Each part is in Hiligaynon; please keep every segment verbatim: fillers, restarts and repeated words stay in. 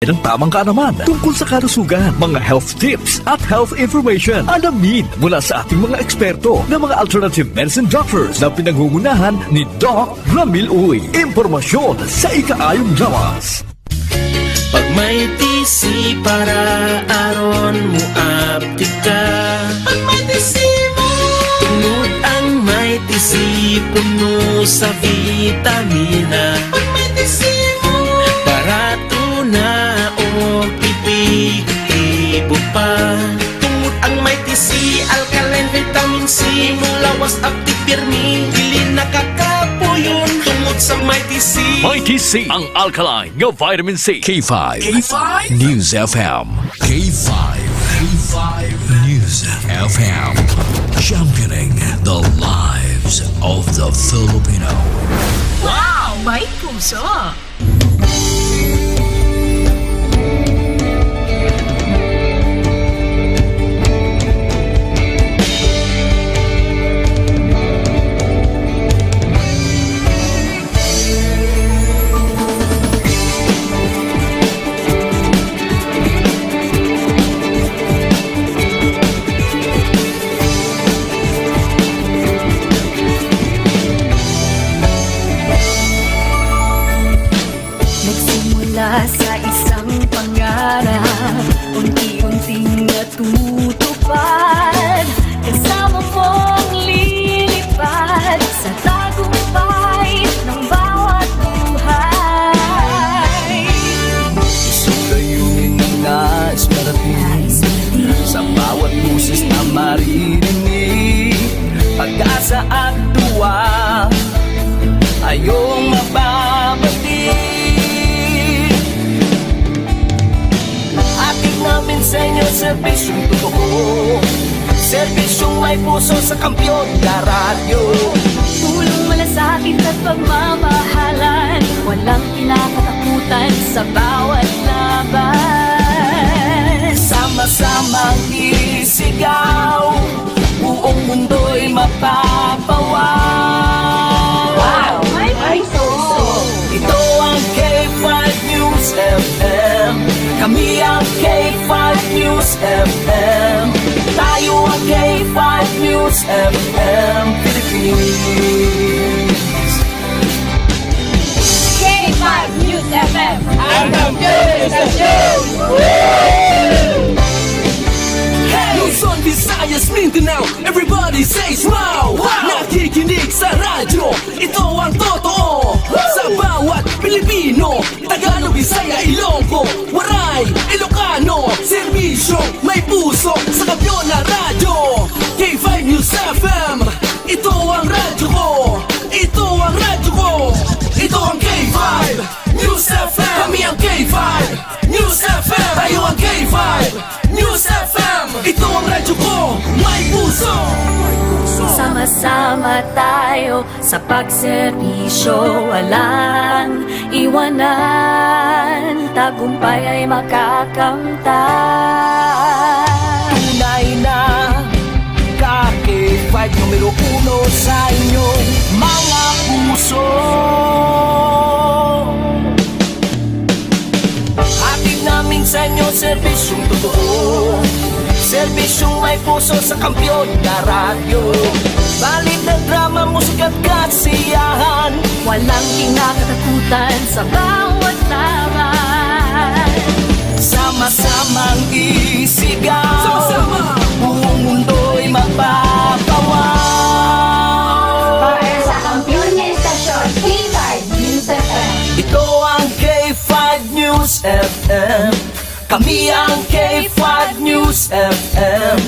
ng tamang kaalaman tungkol sa kalusugan, mga health tips, at health information. Alamin mula sa ating mga eksperto na mga alternative medicine doctors na pinangungunahan ni Doc Ramil Uy. Impormasyon sa ikaayong lawas. Pag may T C para aron mo aptika. Pag may T C mo. Tungod ang may T C puno sa vitamina. Pag may T C mo. Barato na o epektibo pa. Tungod ang may T C, alkaline vitamin C, imong lawas aptik pirmi, dili nakakapuyon. Tungod sa may T C. May T C, ang alkaline nga vitamin C. K five K five News F M. K five, K five News F M. Championing the lives of the Filipino. Wow! May puso! Nagsimula sa isang pangarap, unti-unting natutupad. Kasama mong lilipad sa tagumpay ng bawat buhay. Isang layunin na nais marating sa bawat boses na maririnig. Pag-asa at tuwa, ayong mababati. Hatid namin sa inyo serbisyong totoo, serbisyong may puso sa Kampiyon na Radyo. Tulong, malasakit at pagmamahalan, walang kinakatakutan sa bawat laban. Sama-samang isigaw, buong mundo'y mapapawaw. Wow! May puso! Ito ang K five News F M. Kami ang K five News F M. Tayo ang K five News F M Philippines. K five News F M. Ang kampiyon sa show! Luzon, Visayas, Mindanao, everybody says wow! Wow! Nakikinig sa radyo, ito ang totoo. Sa bawat Pilipino, Tagalog, Bisaya, Ilonggo, Waray, Ilocano, serbisyo, may puso, sa Kampiyon na Radyo, K five News F M. Ito ang radyo ko, ito ang radyo ko, ito ang K five News F M. Kami ang K five News F M. Tayo ang K five News F M. Ito ang radyo ko, may puso. Sama-sama tayo sa pagserbisyo, walang iwanan. Tagumpay ay makakamtan. Tunay na ka K five numero uno sa inyong mga puso. Hatid namin sa inyo serbisyong totoo, serbisyong may puso sa Kampiyon na Radyo. Balita, drama, musika at kasiyahan, walang kinakatakutan sa bawat laban. Sama-samang isigaw. Sama-sama. Buong mundo'y mapapawaw. Para sa Kampiyon nga Estasyon, K five News F M. Ito ang K five News F M. Kami ang K five News F M.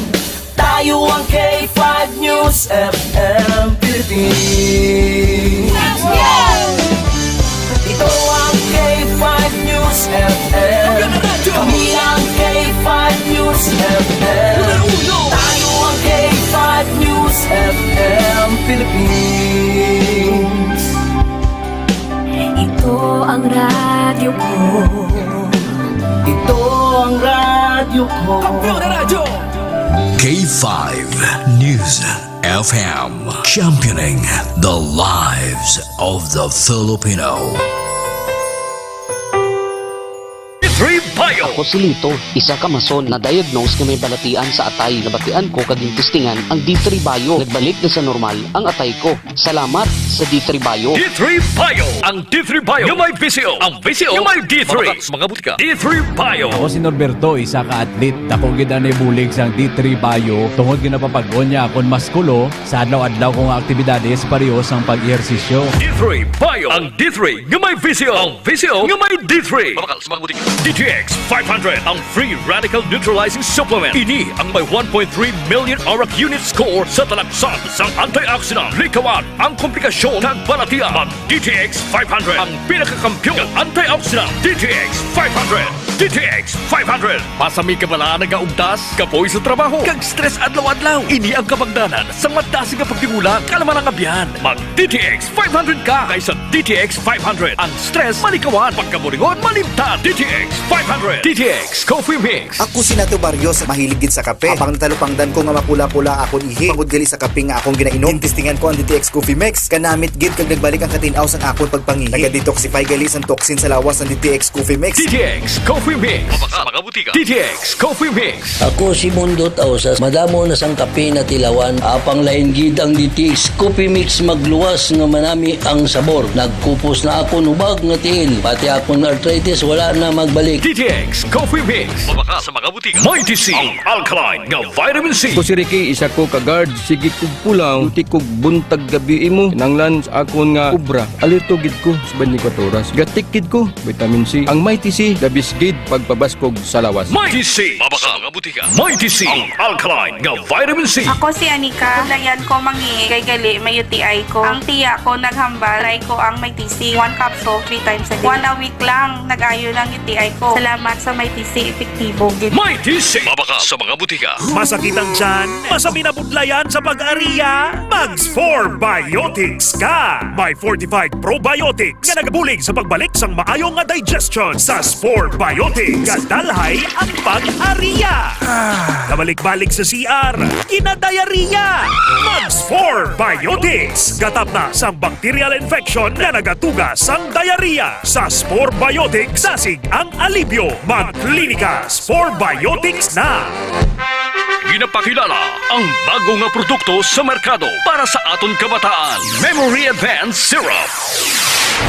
Tayo ang K five News F M Philippines. Ito ang K five News F M. Kami ang K five News F M. Tayo ang K five News F M Philippines. Ito ang radyo ko. Ito ang radyo ko. Kampiyon na Radyo! K five News F M, championing the lives of the Filipino. Three Bio. Ako si Lito, isa ka mason na diagnose nga may balatian sa atay. Nabatian ko kag gintistingan ang D three Bio. Nagbalik na sa normal ang atay ko. Salamat sa D three Bio. D three Bio. Ang D three Bio nga may V C O. Ang V C O nga may D three. Mabakal sa mga butika. D three Bio. Ako si Norberto, isa ka athlete. Dako gid ang nabulig sang D three Bio tungod nga napapag-on niya akon maskulo sa adlaw-adlaw ko nga aktibidades, pareho sang pag-ehersisyo. D three Bio. Ang D three nga may V C O. Ang V C O nga may D three. Mabakal sa mga butika. D T X five hundred, ang free radical neutralizing supplement. Ini ang may one point three million ORAC unit score sa talaksan sang antioxidant. Likawan ang komplikasyon kag balatian. Mag D T X five hundred, ang pinakakampiyon nga antioxidant. D T X five hundred. D T X five hundred. Basta may kabalaan nagaugtas, kapoy sa trabaho, kag stress adlaw-adlaw. Ini ang kabangdanan sa madasig nga pagtigulang, kalman ang abyan. Mag D T X five hundred ka, kay sa D T X five hundred, ang stress malikawan, pagkaburingon malimtan. D T X five hundred. D T X Coffee Mix. Ako si Nato Barrios, mahilig gid sa kape. Habang natalupangdan ko nga mapula-pula akon ihi, bangod gali sa kape nga akong ginainom, gintistingan ko ang D T X Coffee Mix. Kanamit gid kag nagbalik ang katin-aw sang akon pagpangihi. Naga-detoxify gali sang toxin sa lawas ang D T X Coffee Mix. D T X Coffee Mix. Mabakal sa mga butika. D T X Coffee Mix. Ako si Mundo Tausas. Madamo na sang kape natilawan. Apang lain gid ang D T X Coffee Mix, magluwas nga manami ang sabor. Nagkupos na akon hubag nga tiil. Pati akon arthritis wala na magbalik. D T X Coffee Mix. Mabakal sa mga butika. Mighty C, ang alkaline nga vitamin C. Ako si Ricky, isa ko ka guard. Sige kog pulaw, duty kog buntag gabi imo. Kinahanglan sa akon nga obra. Alerto gid ko sa twenty-four oras. Gatik gid ko, vitamin C. Ang Mighty C, the best gid pagpabaskog sa lawas. Mighty C. Mabakal sa mga butika. Mighty C, ang alkaline nga vitamin C. Ako si Anika. Dayan ko mangi kay gali may U T I ko. Ang tiya ko naghambal, try ko ang Mighty C. One capsule, three times a day. One a week lang, nag-ayo lang U T I ko. Salamat sa Mighty C, epektibo gid. Mighty C. Mabakal sa mga butika. Masakit ang tiyan? Masabi na budlayan sa pag-ariya? Mag Spore Biotics ka! May fortified probiotics nga nagabulig sa pagbalik sang maayo nga digestion. Sa Spore Biotics, gadalhay ang pag-ariya. Ah, kabalik-balik sa C R, ginadayariya. Mag Spore Biotics, gatapna sang bacterial infection nga nagatuga sang diarrhea. Sa Spore Biotics, dasig ang alibyo. Mag Klinika Spore Biotics na. Ginapakilala ang bago nga produkto sa merkado para sa aton kabataan, Memory Advance Syrup.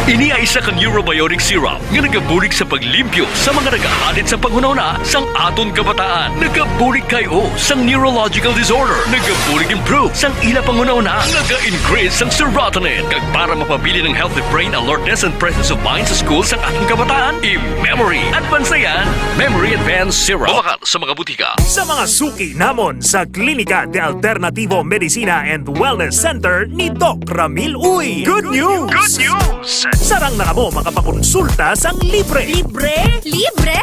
Ini ay isa ka neurobiotic syrup nga nagabulig sa paglimpyo sa mga nagahalid sa panghunahuna sang aton kabataan. Nagabulig kay o sang neurological disorder. Nagabulig improve sang ila panghunahuna. Naga-increase sang serotonin. Kag para mapabilin ang healthy brain alertness and presence of mind sa school sang aton kabataan, i-memory advance na yan. Memory Advance Syrup. Mabakal sa mga butika. Sa mga suki namon sa Klinika de Alternativo Medicina and Wellness Center ni Doc Ramil Uy. Good news! Good news! Sarang na kamo makapakonsulta sang libre. Libre? Libre!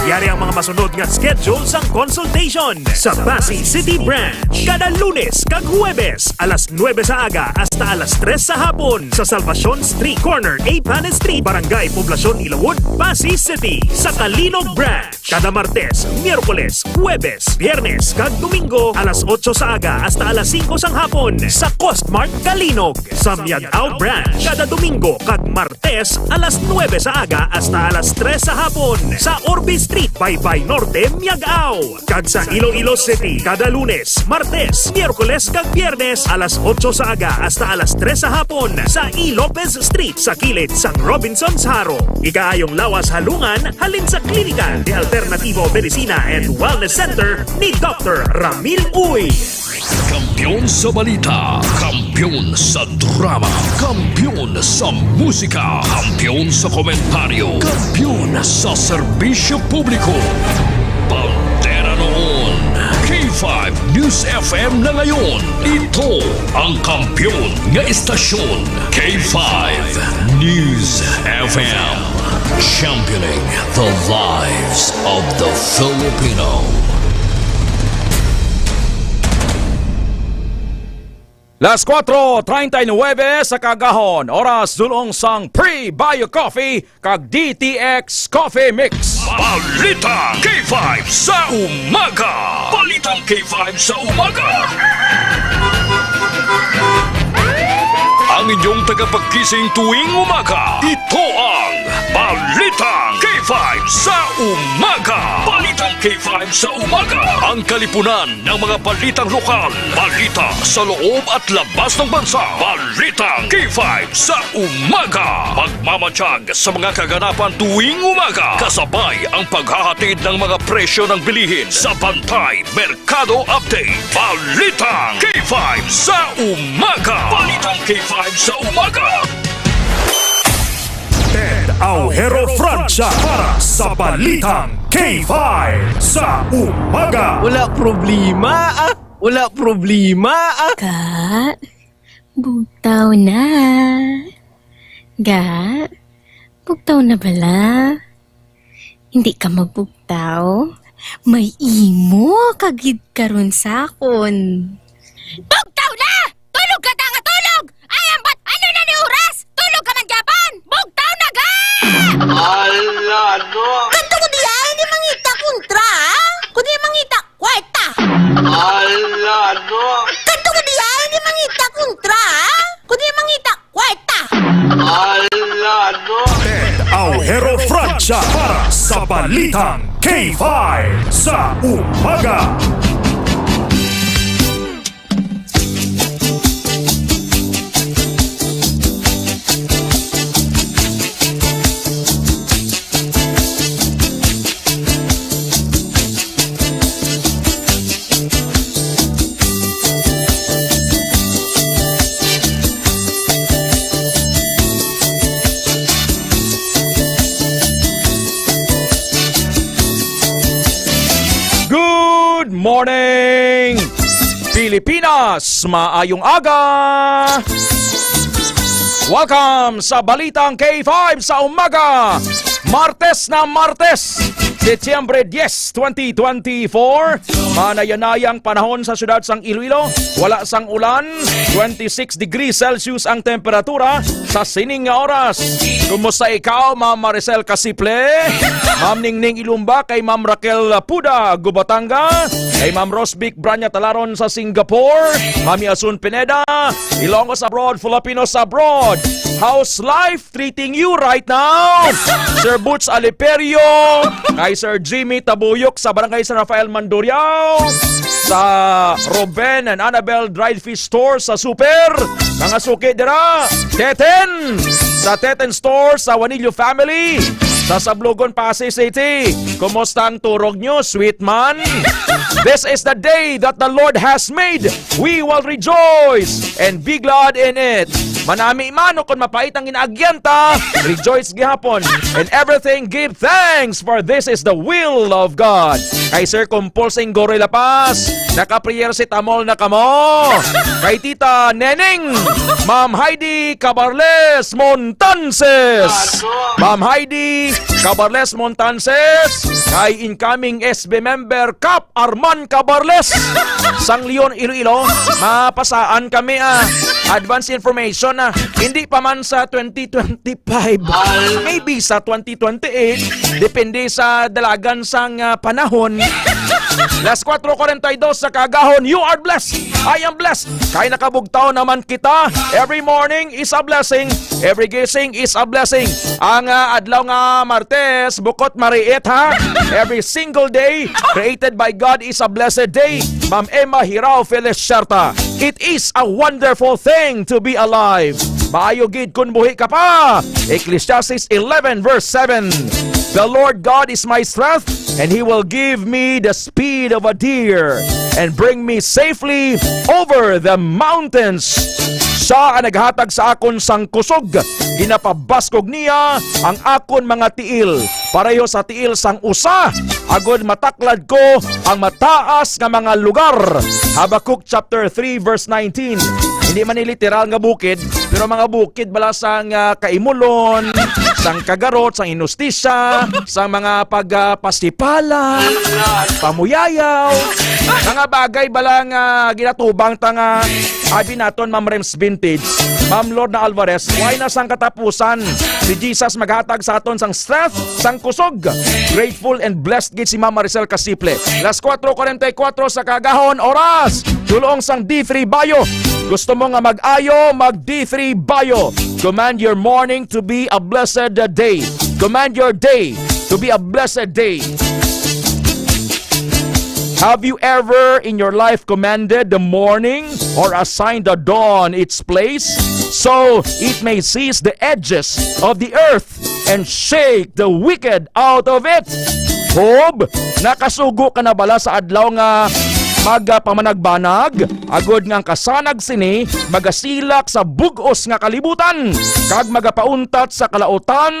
Yari ang mga masunod nga schedule sang consultation sa Passi City Branch. Kada Lunes kag Huwebes, alas nuebe sa aga hasta alas tres sa hapon, sa Salvacion Street, corner Eighth Planet Street, Barangay Poblacion, Ilawod, Passi City, sa Calinog Branch. Kada Martes, Miyerkules, Huwebes, Biyernes, kag Domingo, alas otso sa aga hasta alas singko sang hapon, sa Costmart Calinog, sa Miag-ao Branch. Kada Domingo kag Martes, alas nuebe sa aga hasta alas tres sa hapon, sa Orbe Street, Baybay Norte, Miag-ao. Kag sa Iloilo City, kada Lunes, Martes, Miyerkules, kag Biyernes, alas otso sa aga hasta alas tres sa hapon, sa E. Lopez Street, sa kilid sang Robinsons Jaro. Ikaayong lawas halungan halin sa Klinika de Alternativo Medicina and Wellness Center ni Doctor Ramil Uy. Kampiyon sa balita, kampiyon sa drama, kampiyon sa musika, kampiyon sa komentaryo, kampiyon sa serbisyo publiko. Bandera noon, K five News F M na ngayon. Ito ang kampiyon nga istasyon, K five News F M. Championing the lives of the Filipino. Las cuatro treinta y nueve sa kaagahon, oras dulong sang Pre-Bio Coffee kag D T X Coffee Mix. Balitang K five sa umaga. Balitang K five sa umaga. Inyong tagapagkising tuwing umaga. Ito ang Balitang K five sa Umaga. Balitang K five sa Umaga. Ang kalipunan ng mga balitang lokal, balita sa loob at labas ng bansa. Balitang K five sa Umaga. Magmamansyag sa mga kaganapan tuwing umaga, kasabay ang paghahatid ng mga presyo ng bilihin sa Bantay Merkado Update. Balitang K five sa Umaga. Balitang K five sa Umaga. Ted Aujero Francia para sa Balitang K five sa Umaga. Wala problema, ah. Wala problema, ah. Ka, bugtaw na. Ga, bugtaw na bala? Hindi ka magbugtaw? May imo ka gid karon sa akon. Bugtaw na! Tulog ka ta nga tulog! Ay, ambat! Ano na ni oras? Tulog ka man gyapon! Bugtaw na ga! Ala, no? Kadto ko diay, hindi mangita kontra, ha? Kundi mangita kwarta! Ala, no? Kadto ko diay, hindi mangita kontra, ha? Kundi mangita kwarta! Ala, no? Ted Aujero Francia para sa Balitang K five sa Umaga. Good morning, Pilipinas! Maayong aga! Welcome sa Balitang K five sa Umaga! Martes na Martes, Setyembre diyes, twenty twenty-four. Manayanayang panahon sa siyudad sang Iloilo. Wala sang ulan, twenty-six degrees Celsius ang temperatura sa sining nga oras. Kumusta ikaw, Ma'am Maricel Casiple? Ma'am Ningning Ilumba, kay Ma'am Raquel Puda, Gubatanga, kay Ma'am Rosbic Branya Talaron sa Singapore, Mami Asun Pineda, Ilonggos abroad, Filipinos abroad. How's life treating you right now? Sir Boots Aliperio, kay Sir Jimmy Tabuyok sa Barangay San Rafael, Mandurriao, sa Ruben and Annabel Dried Fish Store sa Super, mga suki dira, Teten, sa Teten Store sa Wanillo family, sa Sablogon, Pasay City. Kumusta ang turog nyo, sweet man? This is the day that the Lord has made. We will rejoice and be glad in it. Manami man o kon mapait ang inaagyan ta, rejoice gihapon. In everything, give thanks, for this is the will of God. Kay Sir Kumpol Singgoy La Paz, naka-prayer si Tamol na kamo. Kay Tita Neneng, Ma'am Heidi Cabarles Montances. Ma'am Heidi Cabarles Montances, kay incoming S B member Kap Arman Cabarles sang Leon, Iloilo, mapasaan kami, ah. Advance information, ah. Hindi pa man sa twenty twenty-five. Maybe sa twenty twenty-eight. Depende sa dalagan sang, ah, panahon. Las cuatro cuarenta y dos sa kagahon. You are blessed. I am blessed. Kay nakabugtaw naman kita. Every morning is a blessing. Every gising is a blessing. Ang, ah, adlaw nga Martes, bukot mariit, ha? Every single day created by God is a blessed day. Ma'am Emma Hirao Feliciarta, it is a wonderful thing to be alive. Maayo gid kun buhi ka pa. Ecclesiastes eleven verse seven, "The Lord God is my strength, and He will give me the speed of a deer and bring me safely over the mountains." Siya ang naghatag sa akon sang kusog, ginapabaskog niya ang akon mga tiil, pareho sa tiil sang usa, agod mataklad ko ang mataas nga mga lugar. Habacuc chapter three verse nineteen. Hindi man ni literal nga bukid, pero mga bukid bala sang, ah, kaimulon, sang kagarot, sang inustisya, sang mga pagpasipalan, pamuyayaw, mga bagay bala nga ginatubang ta nga abi naton, Ma'am Rems Vintage, Ma'am Lorna Alvarez, wala na sang katapusan. Si Jesus maghatag sa aton sang strength, sang kusog. Grateful and blessed gid si Ma'am Maricel Casiple. Las cuatro cuarenta y cuatro sa kagahon, oras. Dulong sang D three Bayo. Gusto mo nga mag-ayo, mag D three Bio. Command your morning to be a blessed day. Command your day to be a blessed day. Have you ever in your life commanded the morning or assigned the dawn its place so it may seize the edges of the earth and shake the wicked out of it? Job, nakasugo ka na bala sa adlaw nga magpamanagbanag, agod nga ang kasanag sini magasilak sa bug-os nga kalibutan, kag magapauntat sa kalautan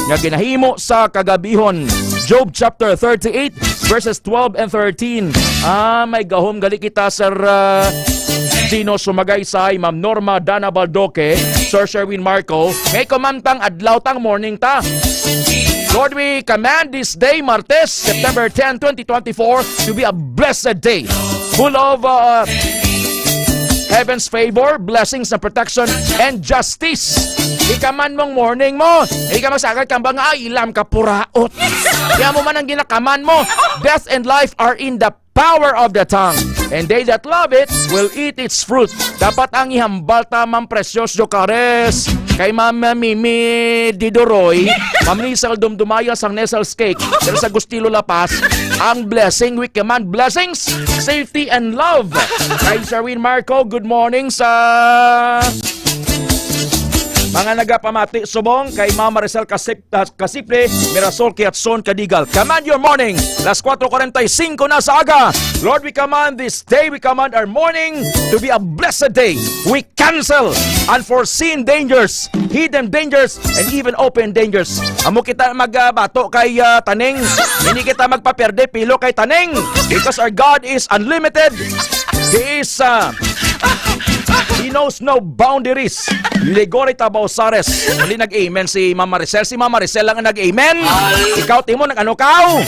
nga ginahimo sa kagabihon? Job chapter thirty-eight, verses twelve and thirteen. Ah, may gahom gali kita, Sir, ah, Gino Sumagaysay, Ma'am Norma Dana Baldoque, Sir Sherwin Marco. May kumantang adlaw tang morning ta. Lord, we command this day, Martes, September ten, twenty twenty-four, to be a blessed day, full of, uh, heaven's favor, blessings and protection, and justice. Ikaman mong morning mo. Hindi ka magsagad kang mga, "Ay, ilam ka, puraot." Kaya mo man ang ginakaman mo. Death and life are in the power of the tongue, and they that love it will eat its fruit. Dapat ang ihambal ta, Ma'am Precious Jocares, kay Ma'am Mimi Didoroy, Ma'am Lisel Dumdumaya sang Nestle's Cake, pero sa Gustilo La Paz, ang blessing, we command blessings, safety, and love. Kay Sherwin Marco, good morning sa mga nagapamati subong kay Ma'am Maricel Kasip, ah, Kasiple, Mirasol, Kiatson, Kadigal. Command your morning. Las kuwatro kuwarenta y singko na sa aga. Lord, we command this day, we command our morning to be a blessed day. We cancel unforeseen dangers, hidden dangers, and even open dangers. Amo kita magbato kay, ah, Taning. Hindi kita magpaperde pilo kay Taning. Because our God is unlimited. He is, ah, He knows no boundaries. Ligorita Bausares. Hindi nag-amen si Ma'am Maricel. Si Ma'am Maricel lang ang nag-amen. Ikaw, Timo, nag-ano ka?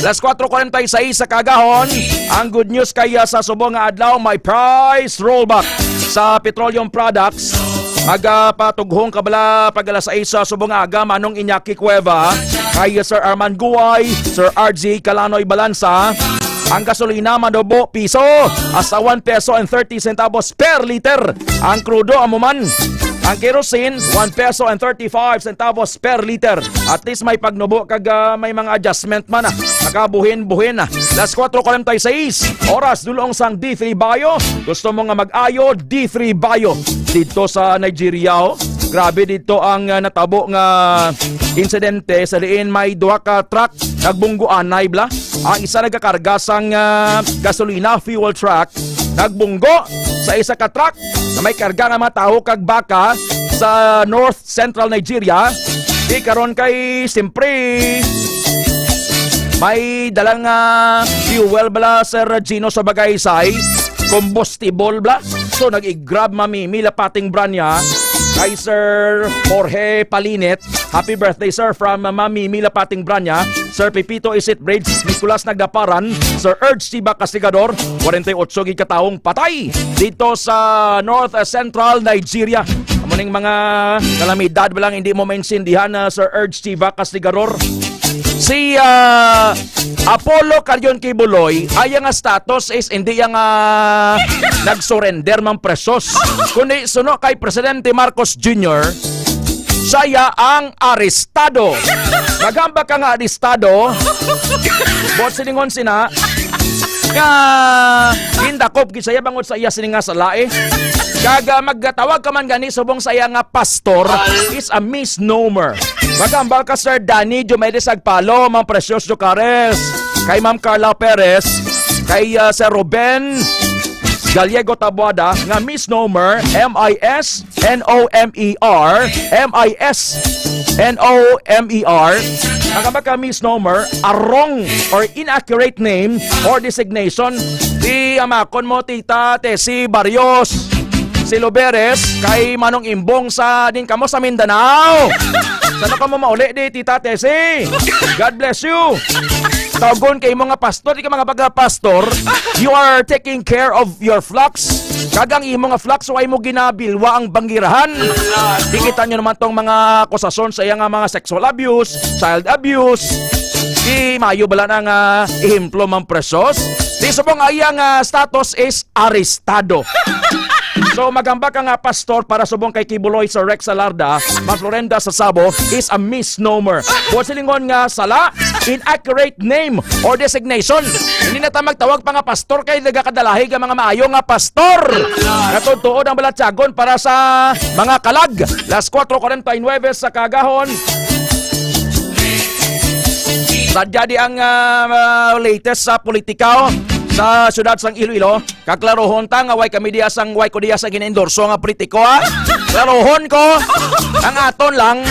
Las kuwatro kuwarenta y seis sa kagahon. Ang good news kaya sa subong nga adlaw, may price rollback sa petroleum products. Magapatughong kabala pag alas sais sa subong nga aga, Manong Iñaki Cueva, kay Sir Arman Guay, Sir R G Kalanoy Balansa. Ang gasolina manubo piso, hasta one peso and thirty centavos per liter. Ang krudo amo man, ang kerosene, one peso and thirty-five centavos per liter. At least may pagnubo kag, ah, may mga adjustment man, ah. Nakabuhin-buhin, ah. Las kuwatro kuwarenta y seis, oras dulong sang D three Bayo. Gusto mo nga mag-ayo, D three Bayo. Dito sa Nigeria, oh. Grabe dito ang, ah, natabo nga insidente sa diin may duha ka truck nagbunggoanay bala. Ang isa nagakarga sang, ah, gasolina fuel truck, nagbunggo sa isa ka truck na may karga nga mga tawo kag baka sa North Central Nigeria. Di karon kay, siyempre, may dalang, ah, fuel bala, Sir Gino, sa bagay say combustible bala. So, nag-i-grab Mami Mila Pating Branya kay Sir Jorge Palinit. Happy birthday, sir, from Mami Mila Pating Branya, Sir Pepito Isit Bridge, Nicolas Nagdaparan, Sir Urge Siba Castigador, forty-eight gid ka tawong patay dito sa North, uh, Central Nigeria. Amo ning mga kalamidad ba lang hindi mo maintindihan na Sir Urge Siba Castigador. Si, ah, Apollo Carion Kibuloy, ay nga status is hindi yang, ah, nag-surrender, Ma'am Precious, kundi suno kay Presidente Marcos Junior, siya ang arestado. Maghambal ka nga arestado, buot silingon sina, nga gindakop gid siya bangod sa iya sini nga sala, eh. Kag, ah, magtawag ka man gani subong sa iya nga pastor is a misnomer. Maghambal ka, Sir Danny Diomedes Agpalo, Ma'am Precious Jocares, kay Ma'am Carla Perez, kay, ah, Sir Ruben Gallego Taboada, nga misnomer, M I S N O M E R, M I S N O M E R. Ang kabaka misnomer, a wrong or inaccurate name or designation. Di amakon mo, Tita Tessie Barrios. Si Luberes, kay Manong Imbong sa din kamo sa Mindanao. Sana kamo mauli di, Tita Tessie. God bless you. Tawgon kay imo nga pastor, di ka mga pagka-pastor, you are taking care of your flocks. Kag ang imo nga flocks, way mo ginabilwa ang banggirahan. Di kita nyo naman tong mga akusasyon sa iya nga mga sexual abuse, child abuse. Di mayo bala na nga ehemplo, Ma'am Precious? Di subong nga iya nga status is arestado. Perfecto. Maghambal ka nga pastor para subong kay Kibuloy, Sir Rex Salarda, Ma'am Florenda sa Sabo is a misnomer. Buot silingon nga sala, inaccurate name or designation. Hindi na ta magtawag pa nga pastor kay nagakadalahi nga mga maayo nga pastor. Nga tuod-tuod ang balatyagon para sa mga kalag. Las cuatro cuarenta y nueve sa kagahon. Sadya di ang, ah, ah, latest sa politika, oh, sa siyudad sang Iloilo. Kaklarohon ta nga way kami diya sang, way ko diya sa ginaendorso nga politiko, ha? Klarohon ko. Ang aton lang,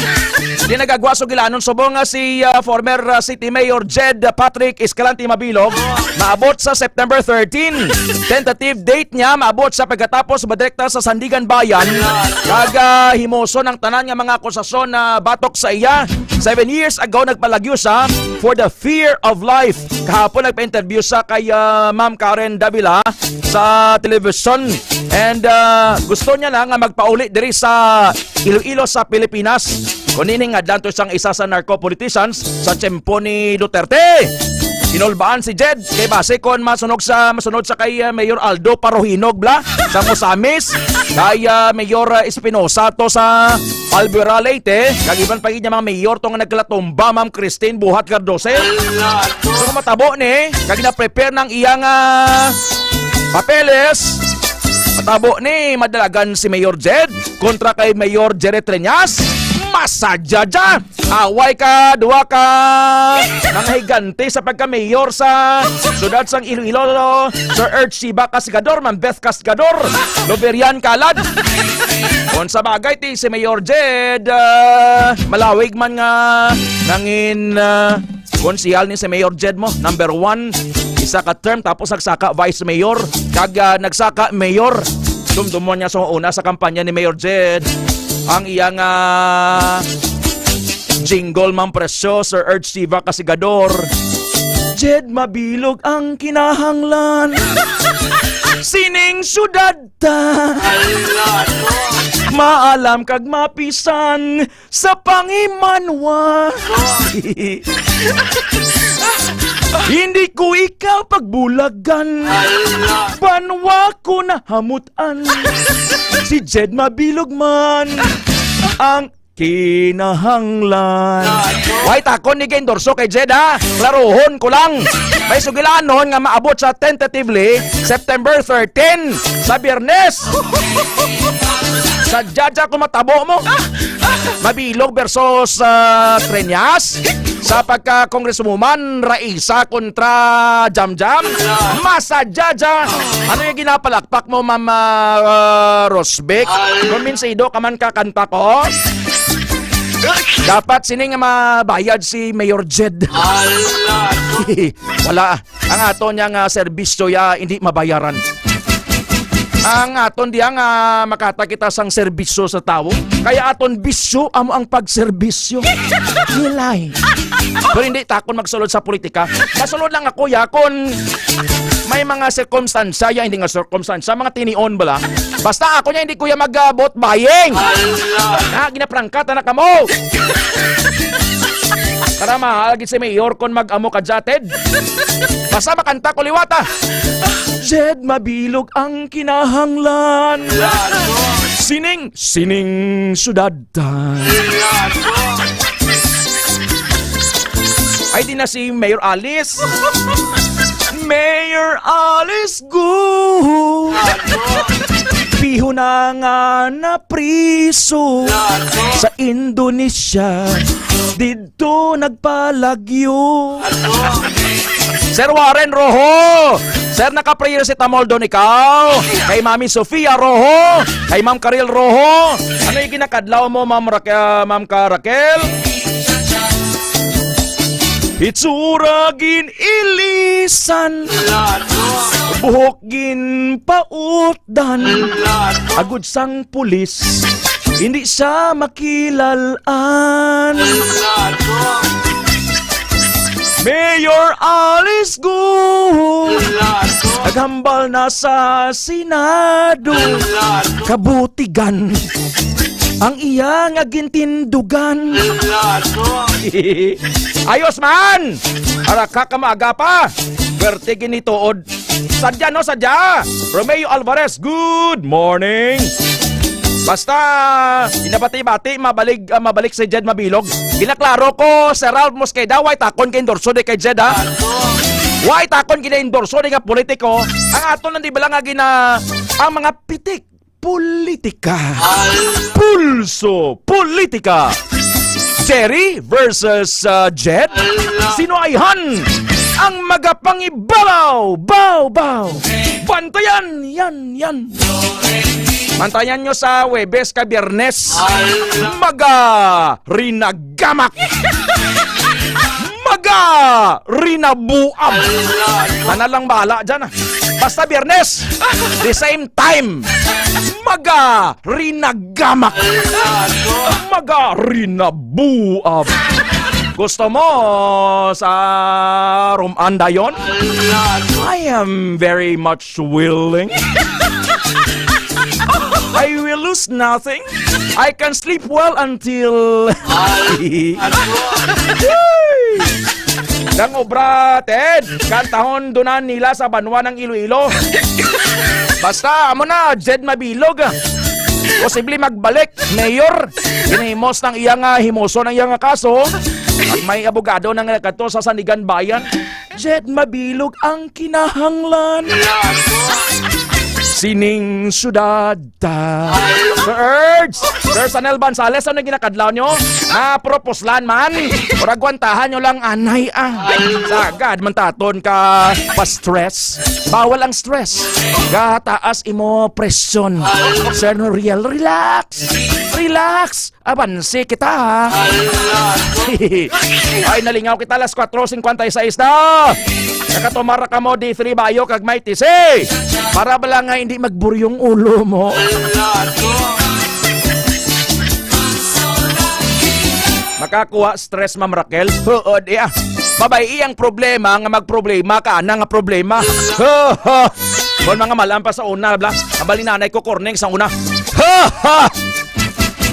di nagagwa sugilanon subong nga si, ah, former, ah, City Mayor Jed Patrick Escalante Mabilog maabot sa September thirteen. Tentative date niya maabot sa pagkatapos madirekta sa Sandiganbayan kag, ah, himoson ang tanan nga mga akusasyon na batok sa iya. Seven years ago, nagpalagyo siya for the fear of life. Kahapon, nagpa-interview siya kay, ah, Ma'am Karen Davila sa television. And, ah, gusto niya na nga magpauli diri sa Iloilo sa Pilipinas. Kung ini nga adlanto siyang isa sa narco politicians sa tiyempo ni Duterte. Kinulbaan si Jed kay base kon masunog sa, masunod sa kay, ah, Mayor Aldo Paruhinog bla sa Misamis, kay, ah, Mayor, ah, Espinosa to sa Albuera, Leyte, kag iban pa gid nga mga mayor to nga nagkalatumba, Ma'am Christine Buhat Cardose. So, kung matabo ni, kag na-prepare ng iyang, ah, papeles, matabo ni, madalagan si Mayor Jed kontra kay Mayor Jerry Treñas. Masadya dya! Away ka, duwa ka mga higante sa pagka-mayor sa siyudad sang Iloilo, Sir Erch Siba Casgador, Ma'am Beth Casgador, Luberian Kalad. Kung sa bagay, ti si Mayor Jed, ah, malawig man nga nangin, ah, konsehal ni si Mayor Jed mo, number one, isa ka term, tapos nagsaka vice mayor, kag, ah, nagsaka mayor. Dumdumon niya sa una sa kampanya ni Mayor Jed ang iyang, ah, jingle, Ma'am Presyo, Sir Erch Siva Kasigador. Jed, mabilog ang kinahanglan. Sining syudad ta. Maalam kag mapisan sa pangimanwa. Hindi ko ikaw pagbulagan. Banwa ko nahamutan. Si Jed mabilog man ang kinahanglan. Way takon ni endorso kay Jed, ha? Klarohon ko lang. May sugilanon nga maabot sa tentatively September thirteen, sa Biyernes. Sa Jaja ko matabo mo. Mabilog versus, ah, Treñas. Sa pagka-congresswoman, Raisa kontra Jamjam. Masadya dya. Ano yung ginapalakpak mo, Ma'am, ah, Rosbeck? Kumbinsido ka man kakanta ko? Dapat sini nga mabayad si Mayor Jed. Ala. Wala. Ang aton niya nga serbisyo ya hindi mabayaran. Ang aton diya nga makata kita sang serbisyo sa tawo, kaya aton bisyo amo ang pagserbisyo. Hilay. Pero hindi takon magsulod sa politika. Masulod lang ako ya kon may mga sirkumstansya, ya hindi nga sirkumstansya, mga tinion bala. Basta ako niya hindi ko ya mag-vote buying. Ha, ginaprangkat na kamo. Para mahal gid si Mayor kon mag-amo ka jatid. Basta makanta ko liwata. Jed, mabilog ang kinahanglan. Sining, sining syudad ta. Ay, di na si Mayor Alice. Mayor Alice Go. Piho na nga na priso sa Indonesia. Didto nagpalagyo. Sir Warren Rojo! Sir, naka-paracetamol doon ikaw? Kay Mami Sofia Rojo? Kay Ma'am Karil Rojo? Ano yung ginakadlaw mo, Ma'am Raquel, Ma'am ka Raquel? Itsura gin-ilisan, buhok ginpautdan, agud sang pulis, hindi siya makilalan. Mayor Alice Go, naghambal na sa Senado, kabutigan ang iya nga gintindugan. Ayos man! Para ka ka maaga pa! Pwerte gini tuod. Sadya, no? Sadya. Romeo Alvarez, good morning. Basta, ginabati-bati, mabalik, ah, mabalik si Jed Mabilog. Ginaklaro ko, Sir Ralph Mosqueda, way takon ka-endorso di kay Jed, ha? Way takon gina-endorso di nga politiko. Ang aton lang di bala nga gina-, ang mga pitik politika. Pulso Politika. Jerry versus, uh, Jed. Sino ayhan ang magapangibalaw? Baw, baw. Bantayan, yan, yan. Bantayan nyo sa Webes ka Biyernes. Maga rinagamak. Maga rinabuab. Mana lang bala dyan, ah. Basta Biyernes, the same time. Maga rinagamak. Maga rinabuab. Gusto mo sa Roman dayon? I am very much willing. I will lose nothing. I can sleep well until Nang obra, Ted, kantahon dunan nila sa banwa ng Iloilo. Basta, amo na, Jed Mabilog. Posible magbalik, mayor. Ginahimos ng iyang, ah, himuson ang iyang kaso. At may abogado nang nagkadto sa Sandigan Bayan. Jed Mabilog ang kinahanglan. Sining syudad ta. Sir Erds, Sir Sanel Bansales, ano ginakadlaw nyo? Napropos lan man. Murag gwantahan nyo lang anay, ah. Sagad man taton ka pa-stress. Bawal ang stress. Gataas imo presyon. Sir Noriel, relax. Relax. Abansi kita, ha? Ay, nalingaw kita, alas kwatro singkwenta y seis na. Nakatumara ka mo, D three Bayo, kag may T C. Para bala nga hindi magburyong ulo mo. Makakuha stress, Ma'am Raquel? Oo, di ah. Mabay ang problema nga magproblema ka na nga problema. Ha, ha. Kon mga malam pa sa una, bla. Ang bali nanay ko, corneng sa una. Ha, ha.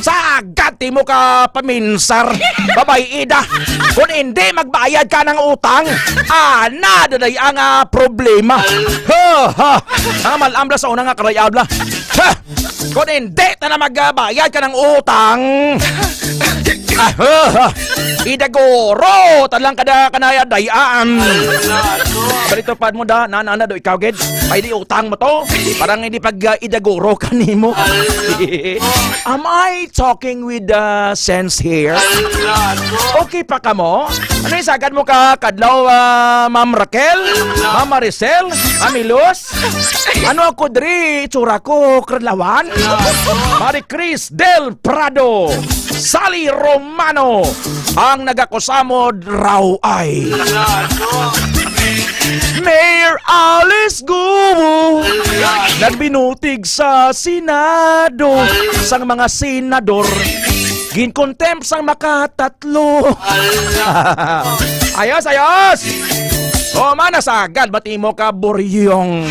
Sagad timo ka paminsar, babayi ida. Kung hindi magbayad ka ng utang, ana daday ang, ah, problema. Ha, ha. Ang malam bla sa una nga karayabla. Ha! Kung hindi ta na magbayad ka ng utang, ah, ha, ha. Idaguro ta lang kada kanaya dayaan. Balito pad mo da, nana na do ikaw gid. Ay di utang mo to. Parang hindi pag, ah, idaguro ka nimo. Am I talking with, uh, sense here? Okay pa ka mo? Ano yung sagad mo ka kadlaw, ah, Ma'am Raquel? Ma'am Maricel? Ma'am Ilus? Ano ako diri? Itsura ko, kadlawan? Marie Chris Del Prado, Sally Romano, ang nagakusamod raw ay Mayor Alice Guo nagbinutig sa Senado sang mga senador. Ginkontempt sang makatatlo. Ayos, ayos! O, mana sagad, bati mo ka, Buryong.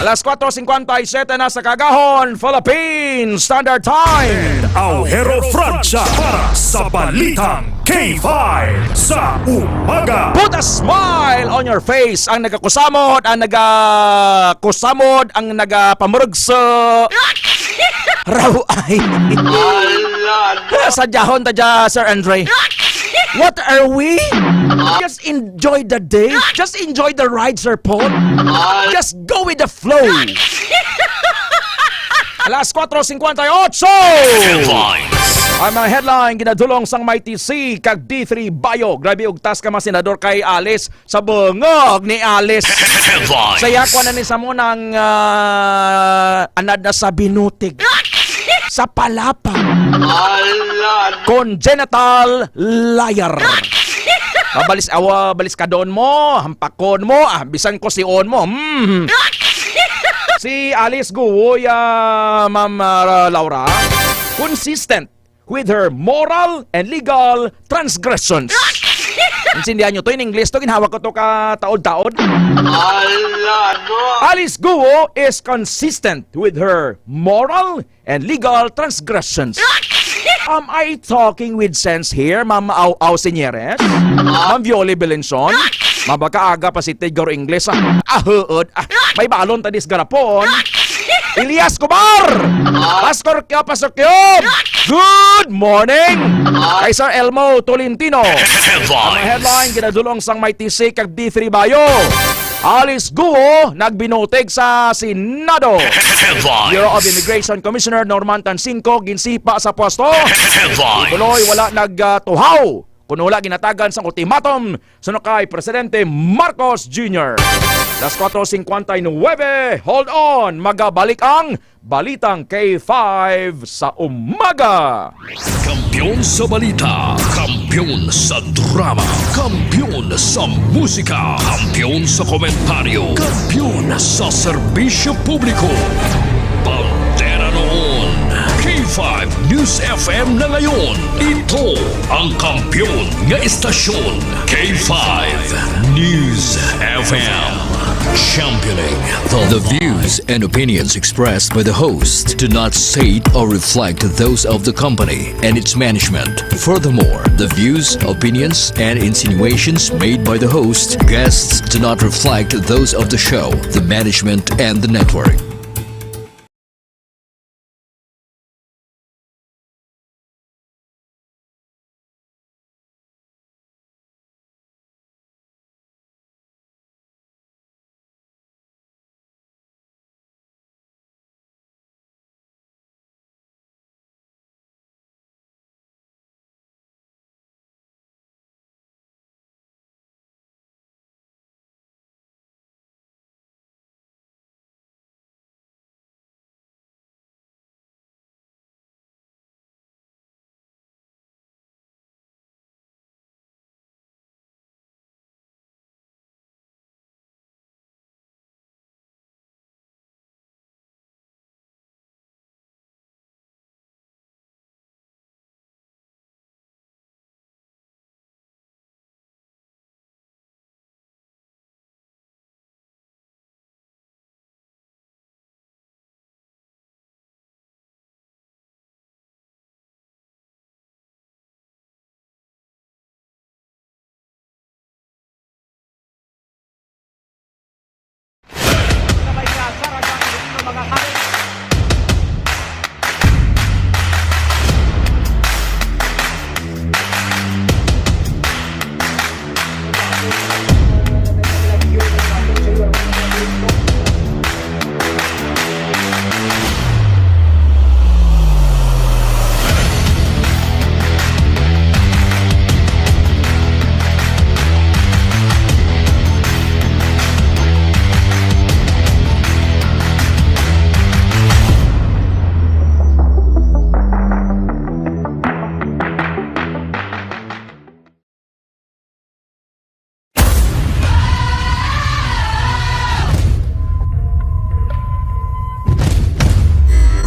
Alas kwatro singkwenta y siyete na sa Kagahon, Philippine Standard Time. Aujero Francia para sa Balitang K five sa umaga. Put a smile on your face. Ang nagakusamod, ang nagakusamod, ang nagapamurugso. Raw ay. Ala, no. Sa dahon ta dya, Sir Andre. What are we? Just enjoy the day. Just enjoy the ride, Sir Paul. Just go with the flow. Alas kwatro singkwenta y ocho. Headlines. Ang mga headline ginadulong sang Mighty C kag D three Bayo. Grabe ugtas ka, mga senador, kay Alice sa bungog ni Alice. Headlines. Saya ko na ni sa mo nang, ah, anad na sa binutig. Sa palapang. Ala. Congenital liar. Mabalis awa, balis kadon mo, hampakon mo, ah, bisan kusion mo. Hmm. Si Alice Guo, ah, Ma'am, ah, Laura, consistent with her moral and legal transgressions. Intindihan nyo to, in English to, ginhawak ko to ka taod-taod. Ala, no. Alice Guo is consistent with her moral and legal transgressions. Am I talking with sense here, Ma'am Au Au Señeres? Ma'am Violi Belencion? Mabakaaga pa si Tigor Ingles, ah. Ah, huod. Ah, may balon ta dis garapon. Elias Cobar! Pastor Kyo, Pastor Kyo! Good morning! Kay Sir Elmo Tolentino. Ang mga headline, ginadulong sang may T C kag D three Bayo. Alice Guo nagbinutig sa Senado. Bureau of Immigration Commissioner Norman Tansinco ginsipa sa pwesto. Ibuloy wala nagtuhaw kun wala ginatagan sang ultimatum suno kay Presidente Marcos Junior. Las cuatro cincuenta y nueve, hold on, magabalik ang Balitang K five sa umaga. Kampiyon sa balita, kampiyon sa drama, kampiyon sa musika, kampiyon sa komentaryo, kampiyon sa serbisyo publiko. Bandera noon, K five News F M na ngayon. Ito ang kampiyon nga istasyon, K five News F M. Championing the, the views and opinions expressed by the host do not state or reflect those of the company and its management. Furthermore, the views, opinions, and insinuations made by the host, guests do not reflect those of the show, the management, and the network.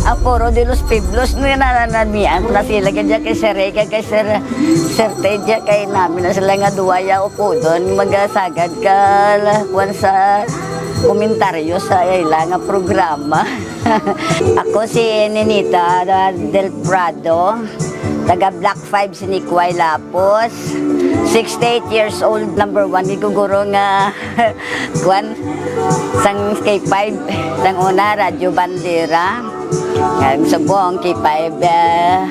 Ang Foro de los Pueblos, no, yan na, na, na, na sila, kaya kay Sir Ray, kay, kay Sir, Sir Ted, kay namin na sila nga duwa ya upodon, magasagad ka, la, kuwan sa komentaryo sa ila nga programa. Ako si Ninita Del Prado, taga Block five, Sinikway, Lapos. Sixty-eight years old, number one, giguguro nga, kwan, sang K five, sang una, Radyo Bandera. Ang subong, K five, eh,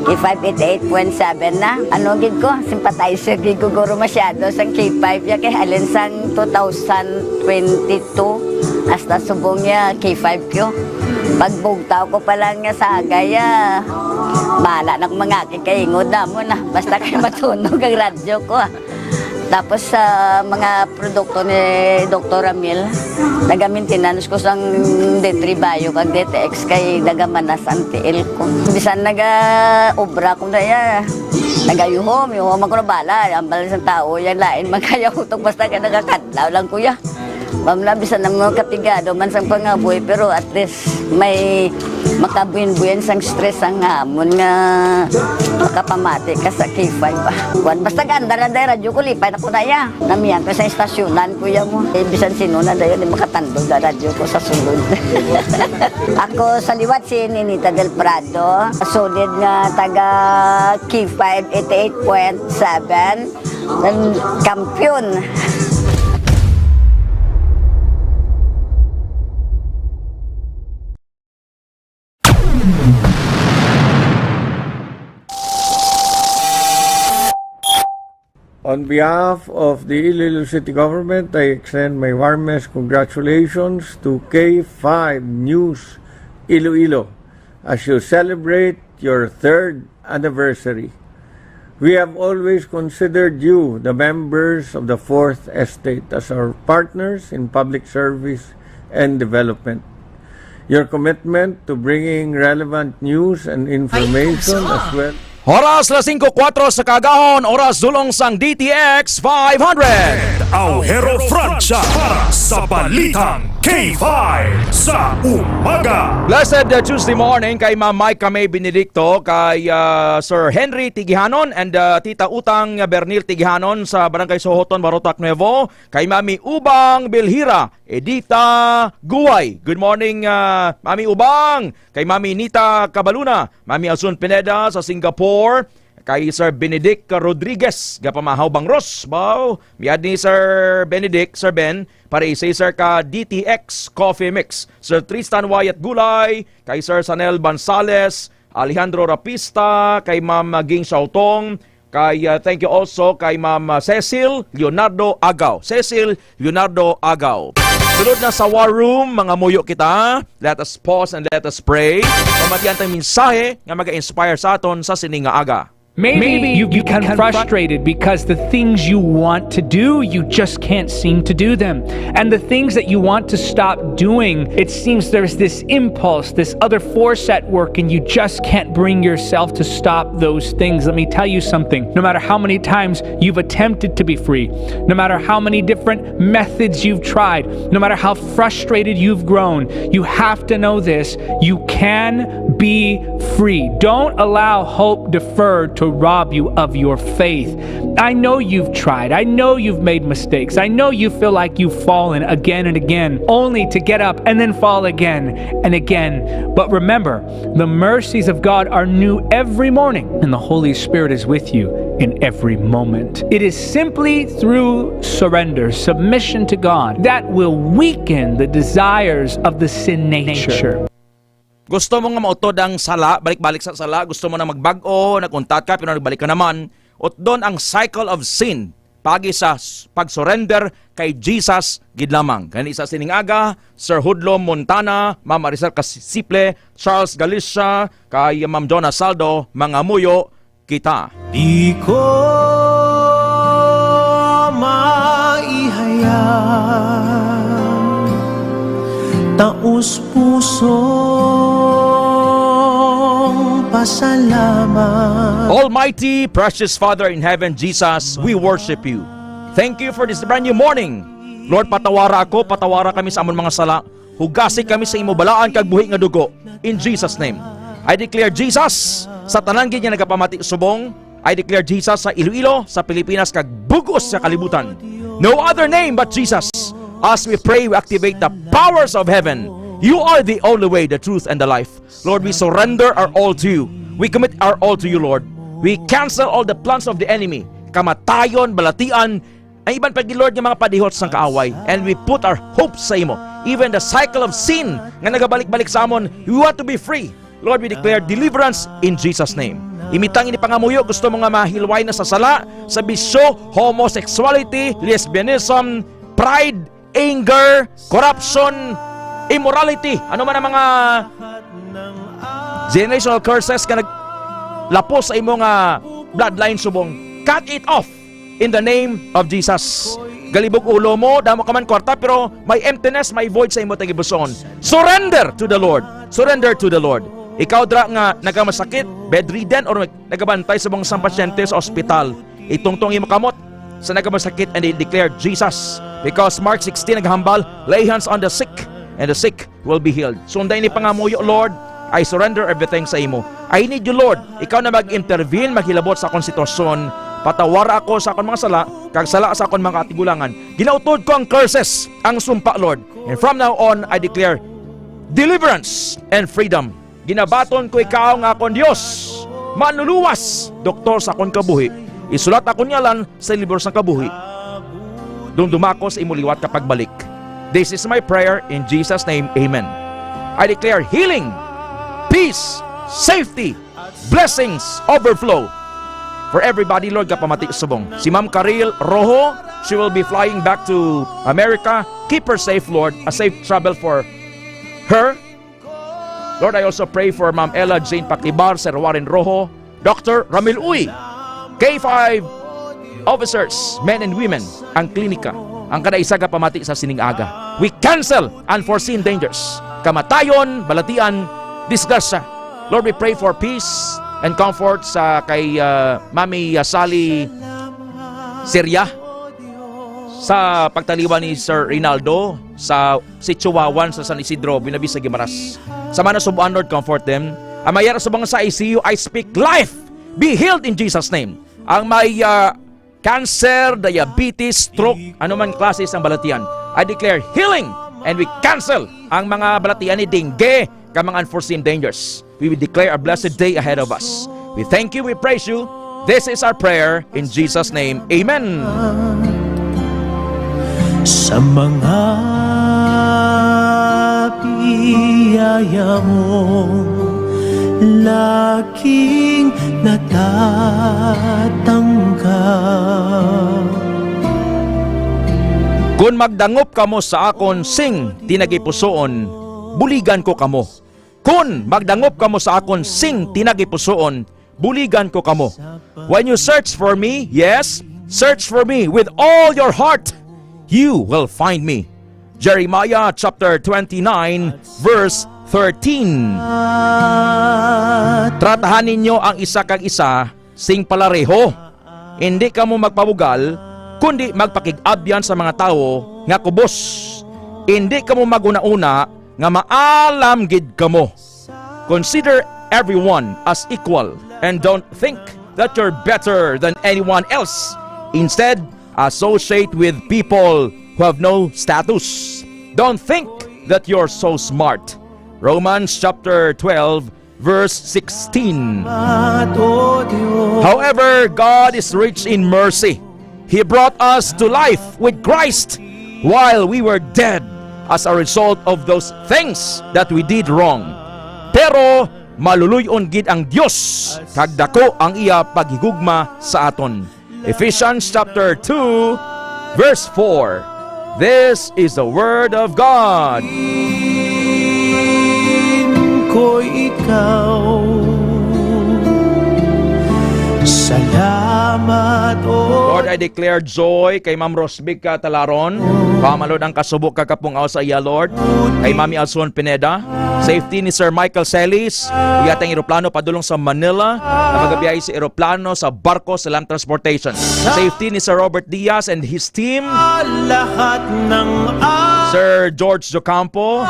K five eighty-eight point seven na. Ano gid ko, sympathizer gid ko, guro, masyado sang K five, ya kay halin sang two thousand twenty-two, hasta subong ya K five ko. Pagbugtaw ko pa lang nga sagay, ah, bahala na kung mga kikaingod na mo na. Basta kay matunog ang radyo ko, ah. Tapos sa mga produkto ni Doktor Ramil, naga-maintenance ko sang D three Bio kag D T X kay nagamanas ang tiil ko. Bisan naga-obra ko na ya, nagayuhom, yuhom ako na bala. Ang bala sang tao, yan lain, magayahutok basta ka nagakadlaw lang, kuya. Ma'am, na bisan ang mga kapigado man sang pangabuhi, pero at least may makabuhin-buhin sang stress ang hamon nga makapamati ka sa K five, ah. Kuwan, basta ganda na dahil radyo ko, lipay na ko na ya. Namiyan ko sa istasyonan, kuya mo. Eh, bisan sino na dayon, di makatandog na radyo ko sa sulod. Ako sa liwat si Ninita Del Prado, solid nga taga K five eighty-eight point seven. Ang kampiyon. On behalf of the Iloilo City Government, I extend my warmest congratulations to K five News Iloilo as you celebrate your third anniversary. We have always considered you, the members of the Fourth Estate, as our partners in public service and development. Your commitment to bringing relevant news and information as well. Oras las singko kuwatro sa kaagahon, oras dulong sang D T X five hundred. Aujero Francia para sa Balitang K five sa umaga. Blessed uh, Tuesday morning kay Ma'am Mike Kame Benedicto, kay uh, Sir Henry Tigihanon, and uh, Tita Utang Bernil Tigihanon sa Barangay Sohoton, Barotac Nuevo, kay Mami Ubang Bilhira, Edita Guway. Good morning, uh, Mami Ubang. Kay Mami Nita Cabaluna, Mami Azun Pineda sa Singapore, kay Sir Benedict Rodriguez, gapamahaw Bangros. Baw, miad ni Sir Benedict, Sir Ben, para isay Sir ka D T X Coffee Mix. Sir Tristan Wyatt Gulay, kay Sir Sanel Bansales, Alejandro Rapista, kay Ma'am Ging Xiaotong, kay uh, thank you also kay Ma'am uh, Cecil Leonardo Agaw. Cecil Leonardo Agaw. Sulod na sa War Room, mga muyo kita. Let us pause and let us pray. Pamatian tang mensahe nga mag-inspire sa aton sa sini nga aga. Maybe you've become frustrated because the things you want to do, you just can't seem to do them. And the things that you want to stop doing, it seems there's this impulse, this other force at work, and you just can't bring yourself to stop those things. Let me tell you something. No matter how many times you've attempted to be free, no matter how many different methods you've tried, no matter how frustrated you've grown, you have to know this: you can be free. Don't allow hope deferred to rob you of your faith. I know you've tried. I know you've made mistakes. I know you feel like you've fallen again and again, only to get up and then fall again and again. But remember, the mercies of God are new every morning, and the Holy Spirit is with you in every moment. It is simply through surrender, submission to God, that will weaken the desires of the sin nature. Gusto mo nga mautod ang sala, balik-balik sa sala, gusto mo na magbag-o, nag-untat ka, pero nagbalik ka naman, utdon ang cycle of sin, pagi sa s- pag-surrender kay Jesus gid lamang. Gani sa sining aga, Sir Hudlo Montana, Ma'am Maricel Casiple, Charles Galicia, kay Ma'am Jonah Saldo, mga muyo kita. Di ko maihayag taos pusong pasalamat. Almighty, precious Father in heaven, Jesus, we worship you. Thank you for this brand new morning. Lord, patawara ako, patawara kami sa amon mga sala. Hugasi kami sa imo balaan kag buhi nga dugo. In Jesus' name. I declare Jesus sa tanan gid nga nagapamati subong. I declare Jesus sa Iloilo, sa Pilipinas, kag bug-os sa kalibutan. No other name but Jesus. As we pray, we activate the powers of heaven. You are the only way, the truth, and the life. Lord, we surrender our all to you. We commit our all to you, Lord. We cancel all the plans of the enemy. Kamatayon, balatian, ang iban pa gid, Lord, nga mga padihot sang kaaway. And we put our hope sa imo. Even the cycle of sin nga nagabalik-balik sa amon, we want to be free. Lord, we declare deliverance in Jesus' name. Imitang ini pangamuyo, gusto mo nga mahilway na sa sala, sa bisyo, homosexuality, lesbianism, pride, anger, corruption, immorality, ano man ang mga generational curses nga naglapos sa imo nga bloodline subong, cut it off in the name of Jesus. Galibog ulo mo, damo ka man kwarta, pero may emptiness, may void sa imo tagipusoon. Surrender to the Lord. Surrender to the Lord. Ikaw dra nga nagamasakit, bedridden, or nagabantay sa mga sang pasyente sa ospital, itungtong imo kamot sa nagamasakit and declare, Jesus. Because Mark sixteen naghambal, lay hands on the sick, and the sick will be healed. Sunday ni pangamuyo, Lord, I surrender everything sa imo. I need you, Lord. Ikaw na mag-intervene, maghilabot sa akong sitwasyon. Patawara ako sa akong mga sala, kag sala sa akong mga katigulangan. Ginautod ko ang curses, ang sumpa, Lord. And from now on, I declare deliverance and freedom. Ginabaton ko ikaw nga akon Dios, manluluwas, doktor sa akon kabuhi. Isulat akon ngalan sa libro sang kabuhi. Dumduma ko sa imo liwat ka pagbalik. This is my prayer in Jesus' name. Amen. I declare healing, peace, safety, blessings overflow. for everybody, Lord, gapamati subong. Si Ma'am Karil Rojo, she will be flying back to America. Keep her safe, Lord. A safe travel for her. Lord, I also pray for Ma'am Ella Jane Pakibar, Sir Warren Rojo, Doctor Ramil Uy, K five officers, men and women, ang klinika, ang kada isa gapamati sa sining aga. We cancel unforeseen dangers, kamatayon, balatian, disgrasya. Lord, we pray for peace and comfort sa kay, ah, Mami, ah, Sally Siria, sa pagtaliwan ni Sir Rinaldo sa Sitio Wawan sa San Isidro, Buenavista, Guimaras. Sa mga nasubuan, Lord, comfort them. Ang may yara subong sa I C U, I speak life. Be healed in Jesus' name. Ang may, ah, cancer, diabetes, stroke, anuman klase sang balatian, I declare healing, and we cancel ang mga balatian ni dengue, kag mga unforeseen dangers. We will declare a blessed day ahead of us. We thank you, we praise you. This is our prayer in Jesus' name. Amen. Sa mga biyaya mo, laging natatanggap. Kon magdangop kamo sa akon sing tinagipusoon, buligan ko kamo. Kon magdangop kamo sa akon sing tinagipusoon, buligan ko kamo. When you search for me, yes, search for me with all your heart, you will find me. Jeremiah chapter twenty-nine, verse thirteen. Tratahan ninyo ang isa kag isa sing palareho. Indi kamo magpabugal, kundi magpakig-abyan sa mga tawo nga kubos. Indi kamo maghunahuna nga maalam gid kamo. Consider everyone as equal and don't think that you're better than anyone else. Instead, associate with people who have no status. Don't think that you're so smart. Romans chapter twelve, verse sixteen. However, God is rich in mercy. He brought us to life with Christ while we were dead as a result of those things that we did wrong. Pero maluluy-on gid ang Dios, kag dako ang iya paghigugma sa aton. Ephesians chapter two, verse four. This is the word of God. Ko ikaw. Salamat, O Lord, I declare joy kay Ma'am Rosbica Talaron. Pamalod ang kasubo kag kapungaw sa iya, Lord. Kay Mami Alson Pineda. Safety ni Sir Michael Celis. Uyat ang eroplano padulong sa Manila. Nagabiyahe sa eroplano, sa barko, sa land transportation. Safety ni Sir Robert Diaz and his team. Lahat ng Sir George Jocampo.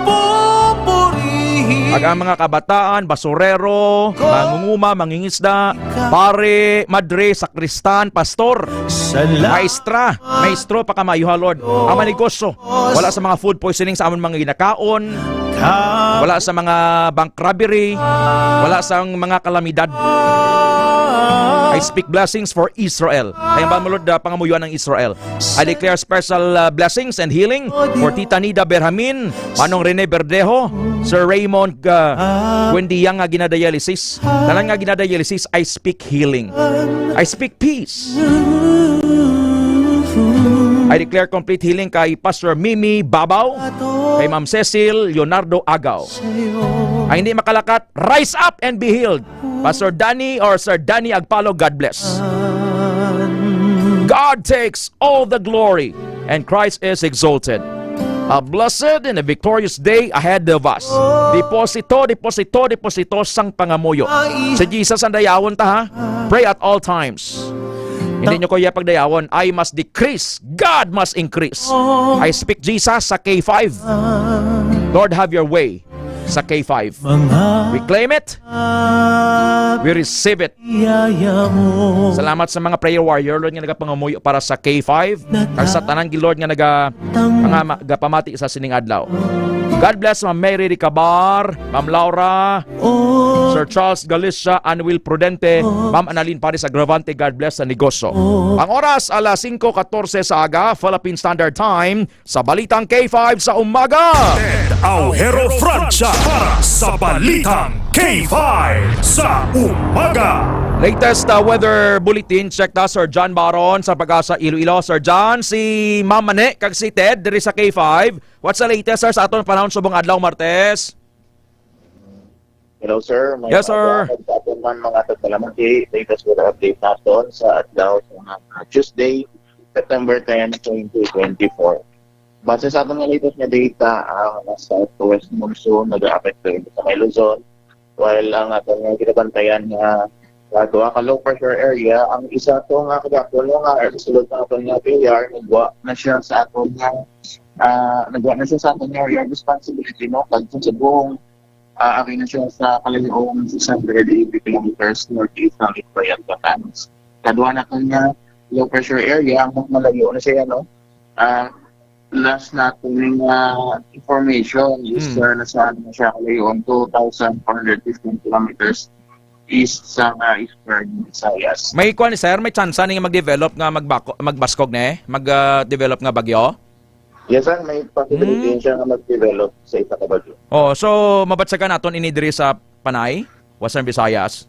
Pupurihin. Ag ang mga kabataan, basurero, mangunguma, mangingisda, pare, madre, sakristan, pastor, maestra, maestro, pakamayo ha, Lord. Ang manegosyo, wala sa mga food poisoning sa amon mga ginakaon, wala sa mga bank robbery, wala sa mga kalamidad. I speak blessings for Israel. Ay, ang banulod, ah, pangamuyoan ng Israel. I declare special, ah, blessings and healing for Tita Nida Berhamin, Manong Rene Verdejo, Sir Raymond, ah, Buendia nga ginadialysis. Tanan nga ginadialysis, I speak healing. I speak peace. I declare complete healing kay Pastor Mimi Babaw, kay Ma'am Cecil Leonardo Agaw. Ang hindi makalakat, rise up and be healed. Pastor Danny or Sir Danny Agpalo, God bless. God takes all the glory and Christ is exalted. A blessed and a victorious day ahead of us. Deposito, deposito, deposito sang pangamuyo. Si Jesus ang dayawon ta, ha? Pray at all times. Hindi nyo ko iya pagdayawon. I must decrease, God must increase. I speak Jesus sa K five. Lord, have your way sa K five. We claim it. We receive it. Salamat sa mga prayer warrior, Lord, nga nagapangamuyo para sa K five. Kag sa tanan, Lord, nga naga-, mga ma-, gapamati sa sining adlaw. God bless Ma'am Mary Ricabar, Ma'am Laura, Sir Charles Galicia, Anwil Prudente, Ma'am Annalyn Paris Agravante, God bless sa negosyo. Ang oras, alas singko katorse sa aga, Philippine Standard Time, sa Balitang K five sa umaga. Ted Aujero Francia para sa Balitang K five sa Umaga. Latest, uh, weather bulletin, check ta, Sir John Baron sa Pag-asa, Iloilo. Sir John, si Ma'am Mane kag si Ted diri sa K five. What's the latest, sir, sa aton panahon subong adlaw, Martes? Hello, sir. May Yes, sir. Maaga sa aton man mga tagpalamati. Latest weather update naton sa adlaw sa mga Tuesday, September ten, twenty twenty-four. Base sa aton nga latest nga data, ang southwest monsoon nag-aapekto rin sa may Luzon, while ang aton nga ginabantayan nga, nga duha ka low pressure area, ang isa to nga kagapon nga sulod sa aton nga P A R, nagwa na siya sa aton nga, ah, nagwa na siya sa aton nga area of responsibility, no? Kag sa buong ah, agi na siya sa kalayo-an nga six hundred eighty kilometers northeast ng Itbayat, Batanes. Kadwa na kanya low pressure area, ang mas malayo na siya, no? Ah, last natin nga information is, Hmm. ah, nasa, ano na siya, kalayo-an two thousand four hundred fifteen kilometers east sa, ah, eastern Visayas. May kuwan, sir, may tsansa ni nga mag-develop nga magbako-, magbaskog, ne? Mag, ah, develop nga bagyo? Yes, sir. May possibility Hmm. siya nga mag-develop sa isa ka bagyo. Oh, so mabatsagan naton ini diri sa Panay, Western Visayas?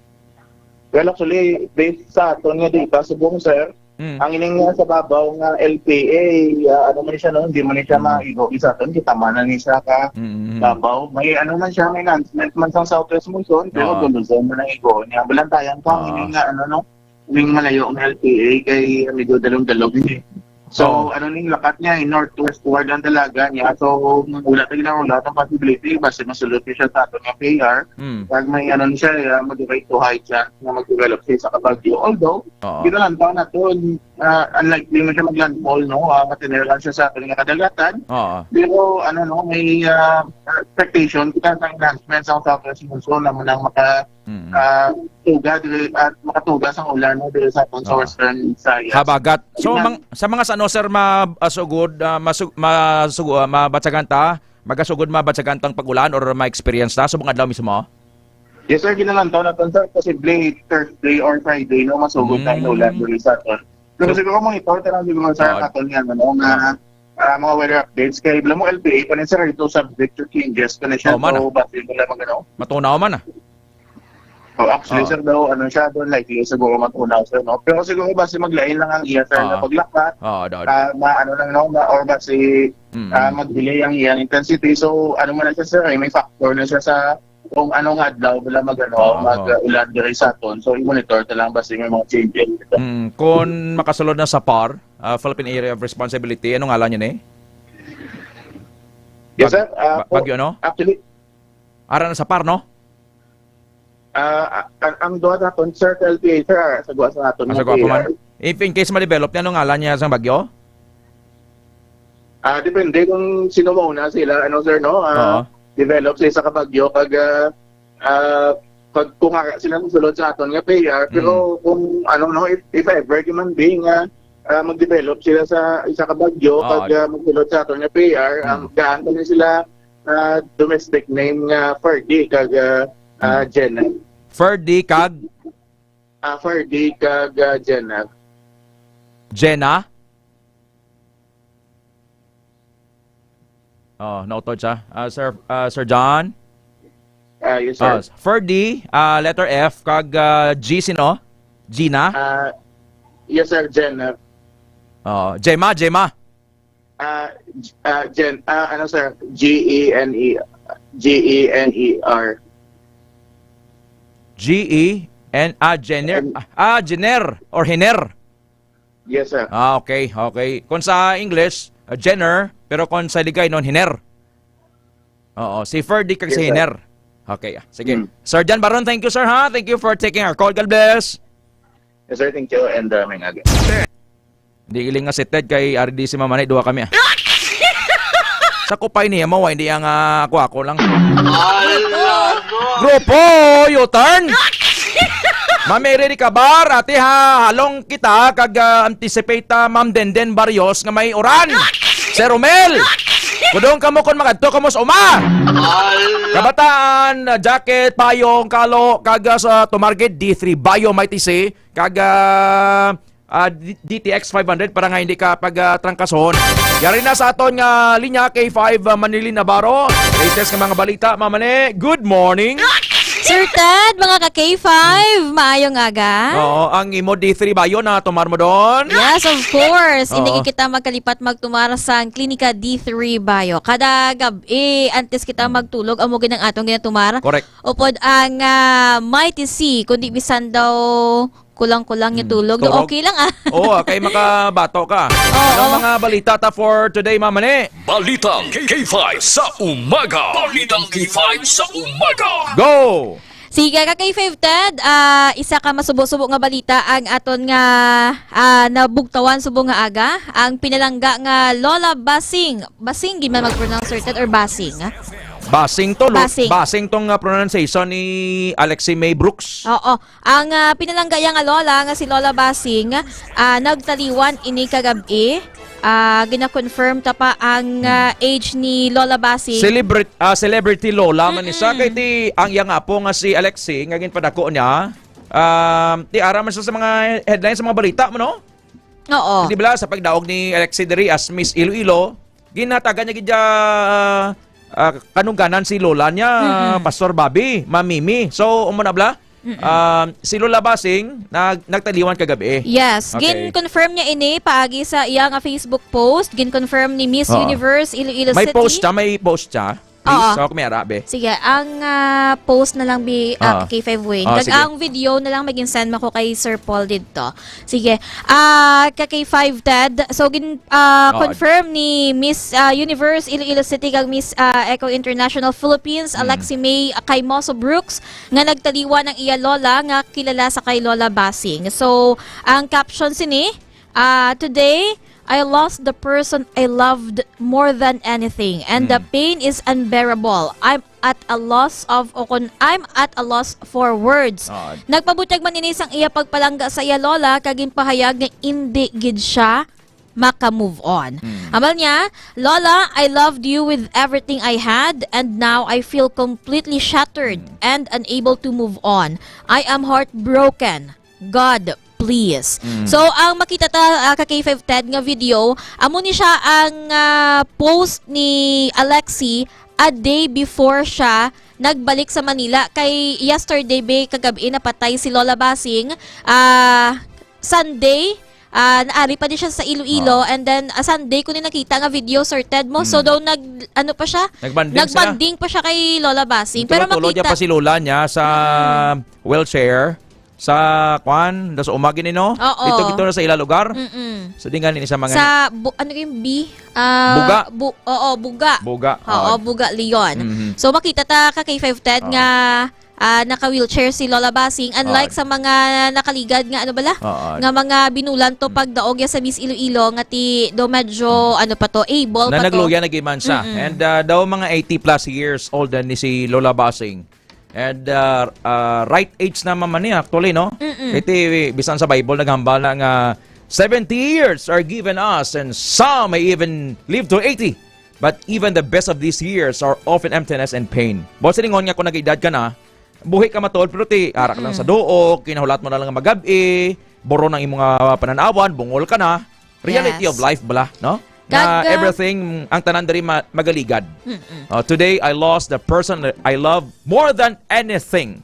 Well, actually, based sa aton nga data subong, sir, Hmm. ang ining nga sa babaw nga L P A, ah, ano man siya, no? Hindi man siya Hmm. maigo sa aton. Kita man na ni siya ka Hmm, hmm, hmm. babaw. May ano man siya, may enhancement man sa southwest monsoon, pero Ah. dulo sa man ang igo niya. Balantayan ko ang Ah. ining nga, ano, no? Ning malayo ang L P A kay medyo dalom-dalom ini. So, Oh. ano ning lakat niya, eh, northwestward ang dalaga niya. So, wala ta ginawala ang possibility, basta masulod siya sa aton nga P A R. Mm. Pag may ano siya, eh, mag-develop to high chance na mag-develop siya sa kabagyo. Although, Oo. ginalantaw naton, ah, unlikely mo siya mag-landfall, no? Ah, matiner lang siya sa aton nga kadagatan. Oo. Pero, ano, no, may, ah, expectation kita sa enhancement sa southwest monsoon na munang maka Mm. ah, tuga diri at makatuga sang ulan, no, diri sa aton sa Ah. Western Visayas. Habagat. So, Yan. mang-, sa mga sa ano, sir, ma-, ah, sugod, ah, masug-, masug-, ah, mabatsagan ta, magasugod mabatsagan tang pag-ulan or ma-experience ta subong adlaw mismo? Yes, sir, ginalantaw naton, sir, posible Thursday or Friday, no, masugod na Mm. inulan diri sa aton. Pero So, siguro monitor ta lang siguro, sir, Oo. aton yan, ano, nga, Oo. ah, mga weather updates kay bala mo L P A pa ni, sir, ito subject to changes pa ni siya. Oo, man, So, ah. base mo lang, ano, Matunaw man, ah. Oh, actually, Oo. sir, daw, ano siya, daw likely siguro matunaw, sir, no? Pero siguro basi maglain lang ang iya, sir, na Oo. paglakat. Oo, daw. Ah, ma-, ano lang, no? Ma-, or basi, Mm. ah, mag-delay ang iyang intensity. So, ano man na siya, sir, eh, may factor na siya sa kung anong adlaw wala mag, ano, Oo. mag, uh, ulan diri sa aton. So, i-monitor ta lang basi may mga changes. Mm, kung makasulod na sa par, ah, Philippine Area of Responsibility, ano ngalan niya ni? Yes, Bag-, sir. Ah, ba-, po, bagyo, no? Actually, Ara na sa par, no? Ah, a-, ang, ang duha naton, sir, sa L P A, sir, ah, sa gawas naton Ah, nga sa gawas pa man. P A R. If in case ma-develop niya, ano ngalan niya sa bagyo? Ah, depende kung sino mauna sila, ano, sir, no? Ah, Oo. develop sa isa ka bagyo, kag, ah, ah, kag kung ara sila mosulod sa aton nga P A R, pero Mm. kung, ano, no, if, if ever, human being, ah, ah, mag-develop sila sa isa ka bagyo, Oo. kag, ah, mosulod sa aton nga P A R, Mm. ang gaan pa ni sila ah, domestic name nga Ferdy kag, ah, ah, Hmm. Jenna. Ferdy kag? Ah, Ferdy kag, ah, Jenna. Jenna? Oh, nautod siya. Ah, Sir, ah, Sir John? Ah, yes, sir. Ah, Ferdy, ah, letter F, kag, ah, G, sino? Gina? Ah, yes, sir, Jenna. Oh, Gemma, Gemma. Ah, G-, ah, Gen-, ah, ano, sir? G E N E, G E N E R. G E N, ah, Jenner. En- Ah, ah, Jenner or Hiner. Yes, sir. Ah, okay, okay. Kung sa English, ah, Jenner, pero kung sa Ligay, non, Hiner. Oo, si Ferdy kag Yes, si sir. Hiner. Okay, ah, sige. Mm. Sir John Baron, thank you, sir, ha? Thank you for taking our call. God bless. Yes, sir. Thank you, and, uh, may nga. Hindi iling nga si Ted kay R D C Mamanay, duha kami, ah. Sa kupay niya, mao, hindi ang, ah, ako-ako lang. Grupo, U-turn! Ma'am Mary Ricabar, ate ha, halong kita, kag, ah, anticipate, ah, Ma'am Denden Barrios nga may uran. Sir Romel, kudong kamo kung magadto kamo sa uma. Kabataan, ah, jacket, payong, kalo, kag, ah, sa Tumargid, D three Bio, Mighty C, kag, ah, ah, D-, D T X five hundred para nga hindi ka pag, ah, trangkason. Yari na sa aton nga linya, K five, ah, Manilin Navarro. Latest nga mga balita, Mama Ne. Good morning. Sir Ted, mga ka K five, maayong aga. Oo, ang imo D three bayo na tumar mo doon. Yes, of course. Hindi Oo. kita magkalipat magtumar sa Klinika D three Bayo. Kada gab-i, antes kita magtulog, amo gid ang atong ginatumar. Correct. Upod ang, ah, Mighty C, kundi bisan daw kulang-kulang yung Mm, tulog, do tulog. okay lang, ah. Oo, ah, kay makabato ka. Oo. Ano mga balita ta for today, Mama Ne? Balitang K five sa umaga. Balitang K five sa umaga. Go! Sige, ka K five Ted, ah, isa ka masubo-subo nga balita ang aton nga, ah, nabugtawan subong nga aga, ang pinalangga nga Lola Basing. Basing, di man mag-pronounce, Sir Ted, or Basing? Basing to, lo-, Basing. Basing tong, ah, pronunciation ni Alexi May Brooks. Oo. Ang, ah, pinalangga iya nga lola nga si Lola Basing, ah, nagtaliwan ini kagab-i. Ah, gina-confirm ta pa ang, Hmm. ah, age ni Lola Basing. Celebrit-, ah, celebrity lola man ni siya. Mm-mm. Kay ti ang iyang apo nga si Alexi, nga ginpadako niya, um, ti ara man siya sa mga headlines sa mga balita mo, no? Oo. Di ba, sa pagdaog ni Alexi diri as Miss Iloilo, ginhatagan niya gid, ah, ah, kanungganan si lola niya, Mm-mm. Pastor Bobby, Ma'am Mimi. So, umo na bala? Mm-mm. Um, si Lola Basing nag-, nagtaliwan kagabi. Yes, Okay. gin-confirm niya ini paagi sa iya nga Facebook post. Gin-confirm ni Miss Oo. Universe Iloilo May City. post siya, may post siya. Please, Oo. so, kung may ara, be. Sige, ang, ah, post na lang, bi, ah, Oo. K five Wayne. Oo, Kag sige. ang video na lang, magin-send mo ko kay Sir Paul didto. Sige. Ah, ka K five Ted. So, gin-, ah, Oo. confirm ni Miss, ah, Universe Iloilo City kag Miss, ah, Eco International Philippines, Mm. Alexi May Kaimoso Brooks, nga nagtaliwan ang iya lola nga kilala sa kay Lola Basing. So, ang caption sini, ah, "Today, I lost the person I loved more than anything, and the Mm. pain is unbearable. I'm at a loss of, o kon, I'm at a loss for words." Ah. Nagpabutyag man ini sang iya pagpalangga sa iya lola, kag ginpahayag nga indi gid siya maka-move on. Mm. Hambal niya, "Lola, I loved you with everything I had, and now I feel completely shattered Mm. and unable to move on. I am heartbroken. God, please." Mm. So, ang makita ta, ah, ka K five Ted nga video, amo ni siya ang, ah, post ni Alexi a day before siya nagbalik sa Manila. Kay yesterday, be, kagab-i napatay si Lola Basing. Ah, Sunday, ah, naari pa di siya sa Iloilo. Oo. And then, ah, Sunday ko ni nakita nga video, Sir Ted, mo. So, Mm. daw nag-, ano pa siya? Nagbanding sila. Nagbanding pa siya kay Lola Basing. Pero Tulo-tulo niya makita pa si Lola niya sa Mm. wheelchair. Sa, kwan, da sa umag ini, no? Oo. Dito, dito na sa ila lugar. Mm-mm. So, di nga ni sa mga Sa, bu-, ano yung B? Ah, Buga. Bu-, oo, Buga. Buga, Oo, oo. Buga, Leon. Mhm. So, makita ta ka K five Ted Oo. nga, ah, naka-wheelchair si Lola Basing. Unlike Oo. sa mga nakaligad nga, ano bala? Oo. Nga mga binulan to Mm. pagdaog ya sa Miss Iloilo, nga ti do medyo, Mm. ano pa to, able Na pa to. nagluya na giman siya. Mm-mm. And, ah, daw mga eighty plus years old na ni si Lola Basing. And, uh, uh, right age naman man niya, actually, no? Mm-mm. Iti, bisan sa Bible, naghambal na nga, "Seventy years are given us, and some may even live to eighty. But even the best of these years are often emptiness and pain." Buot silingon nga kung nag-edad ka na, buhi ka matod, pero ti, ara ka lang Mm-mm. sa duog, kinahulat mo na lang magab-i, buron ang imong, ah, pananawan, bungol ka na. Reality Yes. of life bala, no? Kag, Nga ah, everything, ang tanan diri ma-, magaligad. Mm-mm. Uh, today, I lost the person that I love more than anything.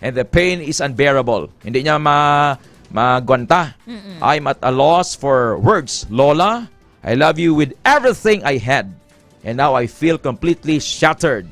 And the pain is unbearable. Hindi niya ma-, magwanta. Mm-mm. I'm at a loss for words. Lola, I love you with everything I had. And now I feel completely shattered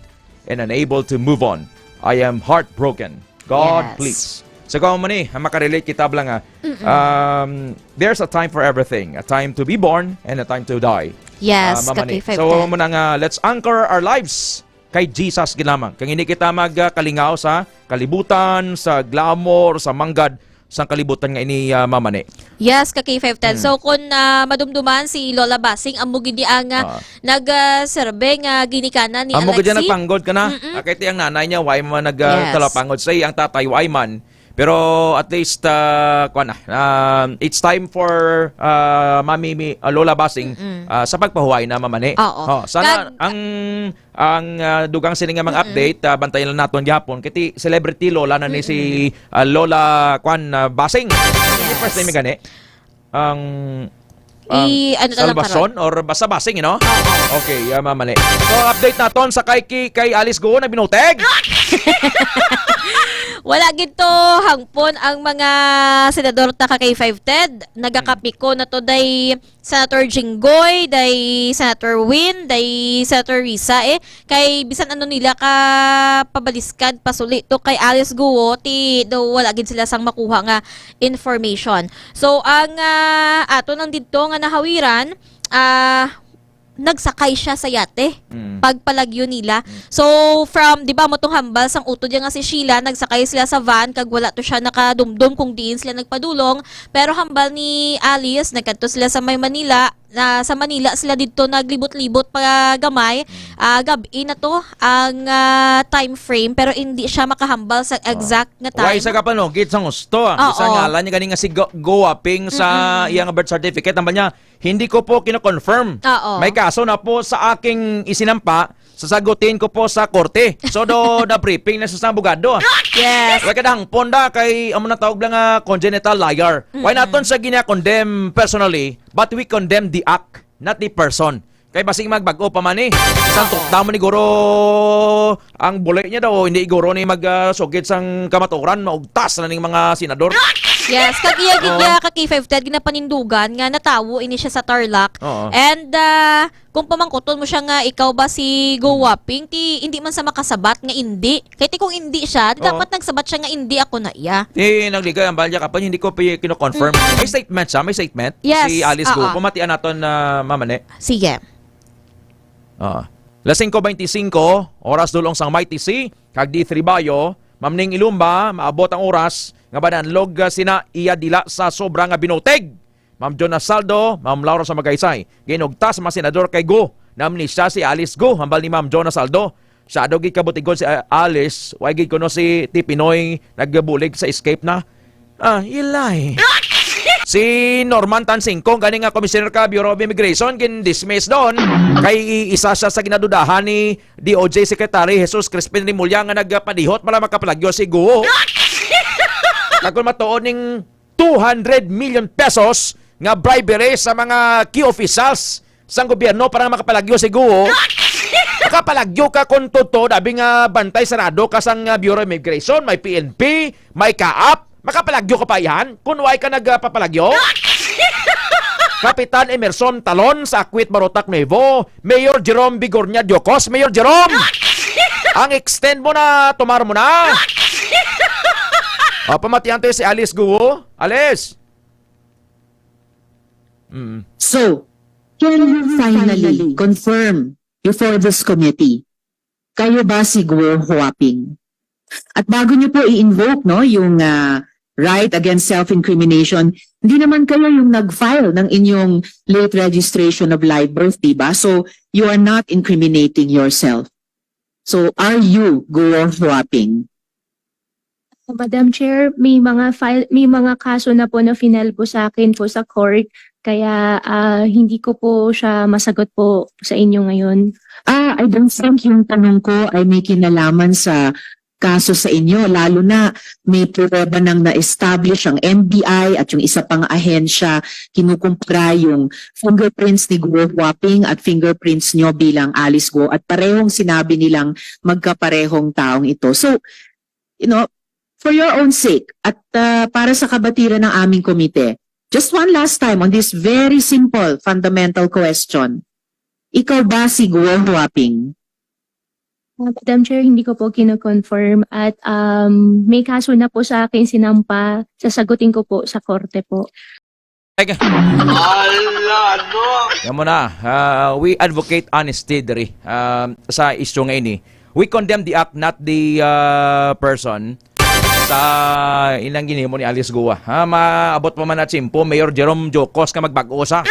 and unable to move on. I am heartbroken. God, Yes. please. So, kung mo ni, ang makarelate kita bala nga, Mm-mm. um, there's a time for everything. A time to be born and a time to die. Yes, Ah, Mama Ni. Ka-K five Ted. So, mo na nga, let's anchor our lives kay Jesus ginamang. Kang hindi kita magkalingaw sa kalibutan, sa glamour, sa manggad, sang kalibutan nga ini, ah, Mama Ni. Yes, ka K five Ted. Mm. So, kung, ah, madumduman si Lola Basing, amo gid ang, ah, Ah. nag, ah, serbe nga ginikanan ni Amo gid siya Alexi. nagpanggod ka na. Mm-mm. Ah, kay ti ang nanay niya, why mo nag, ah, Yes. talapangod? Say, ang tatay, why man? Pero at least, ah, kuwan na, um, it's time for, ah, Mami Mi-, ah, Lola Basing, Mm-mm. ah, sa pagpahuway na, Mama Ni. Oo. Oh, sana Kag- ang Ang, ah, dugang sini nga mga Mm-mm. update, ah, bantayan lang naton gihapon. Kay ti celebrity lola na ni si, Mm-mm. ah, Lola Kwan, ah, Basing. Yes. First time gani. ang, ang I-, ano na lang salbasyon karon? Or basta basing, you know? Oo. Okay, ah, mamali. So, update naton sa kay, ki-, kay Alice Guo na binuteg. Wala gid to hangpon ang mga senador ta ka K five Ted. Nagakapiko na to day Senator Jinggoy, day Senator Win, day Senator Risa, eh. Kay bisan ano nila ka pabaliskad, pasuli to kay Alice Guo, ti do wala gid sila sang makuha nga information. So, ang, ah, ato nang didto nga nahawiran, ah, nagsakay siya sa yate Mm. pagpalagyo nila. Mm. So, from, di ba, mo tong hambal sang utod niya nga si Sheila, nagsakay sila sa van, kag wala to siya nakadumdom kung diin sila nagpadulong. Pero hambal ni Alice, nagkadto sila sa may Manila, na sa Manila sila didto naglibot-libot pa gamay. Mm. Ah, gab-i na to ang, ah, time frame, pero hindi siya makahambal sa Oo. exact nga Why time. sa kapanugit sa gusto, ah? Sa Oo. ngalan niya gani nga si Go-, Guwaping sa Mm-mm. iyang birth certificate, hambal niya, "Hindi ko po kino-confirm. Oo. May kaso na po sa aking isinampa, sasagutin ko po sa korte." So, do, na-briefing na siya sa abogado, ah. Yes. Wala ka na hangpon da kay amo na tawag lang nga congenital liar. Why Mm-mm. naton siya gina-condemn personally, but we condemn the act, not the person. Kay basing magbag-o pa man, eh. Isang Oo. tukda mo ni guro ang buli niya daw, hindi guro ni mag, ah, sugid sang kamaturan, maugtas na ning mga senador. Yes, kag iya gid Oo. niya ka K five Ted ginapanindugan nga natawo ini siya sa Tarlac. Oo. And, ah, kung pamangkuton mo siya nga ikaw ba si Go Mm. Waping, ti hindi man sa makasabat nga indi. Kay ti kung indi siya, ti Oo. dapat nagsabat siya nga indi ako na iya. Ti nagligay ang balya kapon, hindi ko pi-, kino-confirm. Mm. May statement siya, may statement. Yes. Si Alice Go. Oo. Pamatian naton na mamani. Sige. Ah. Las singko beintisinko, oras dulong sang Mighty C, kag D three Bayo, Ma'am Ning Ilumba, maabot ang oras nga mananlog, ah, sina iya dila sa sobra nga binuteg. Ma'am Jonah Saldo, Ma'am Laura sa Magaysay, ginugtas sa mga senador kay Go, na amnesia si Alice Go, hambal ni Ma'am Jonah Saldo. Siya daw gid kabutigon si, ah, Alice, way gid kuno si Tipinoy nagbulig sa escape na. Ah, ilay. Si Norman Tansingco, gani nga commissioner ka Bureau of Immigration, gin-dismiss doon. Kay isa siya sa ginadudahan ni D O J Secretary Jesus Crispin Remulla nga nagpadihot para makapalagyo si Guo. Kag kung matuod ning two hundred million pesos nga bribery sa mga key officials sang gobyerno para makapalagyo si Guo. Makapalagyo ka kung totoo, dabi nga bantay sarado ka sang, ah, Bureau of Immigration, may P N P, may kaap. Makapalagyo ka pa yan kung way ka nagpapalagyo? Kapitan Emerson Talon sa Acuit, Barotac, Nuevo, Mayor Jerome Bigornia Diocos, Mayor Jerome! Ang extend mo na, tumar mo na! O, pamatian tayo si Alice Guo. Alice! Mm. So, can you finally confirm before this committee, kayo ba si Guo Huaping? At bago niyo po i-invoke, no, yung, ah, right against self-incrimination, hindi naman kayo yung nag-file ng inyong late registration of live birth, di ba? So, you are not incriminating yourself. So, are you Guo Huaping? Madam Chair, may mga file, may mga kaso na po na final po sa akin po sa court, kaya, ah, hindi ko po siya masagot po sa inyo ngayon. Ah, I don't think yung tanong ko ay may kinalaman sa kaso sa inyo, lalo na may pruweba nang na-establish ang N B I at yung isa pang ahensya, kinukumpara yung fingerprints ni Guo Huaping at fingerprints nyo bilang Alice Guo, at parehong sinabi nilang magkaparehong taong ito. So, you know, for your own sake at, ah, para sa kabatiran ng aming komite, just one last time on this very simple, fundamental question. Ikaw ba si Guo Huaping? Ah, Madam Chair, hindi ko po kino-confirm at, um, may kaso na po sa akin sinampa. Sasagutin ko po sa korte po. Teka. Ala, no? Yan mo na. Ah, we advocate honesty diri, um, sa issue nga ini. We condemn the act, not the, uh, person. Sa inang ginhimo ni Alice Guo. Ha, maabot pa man na tiyempo, Mayor Jerome Diocos ka magbag-o sa.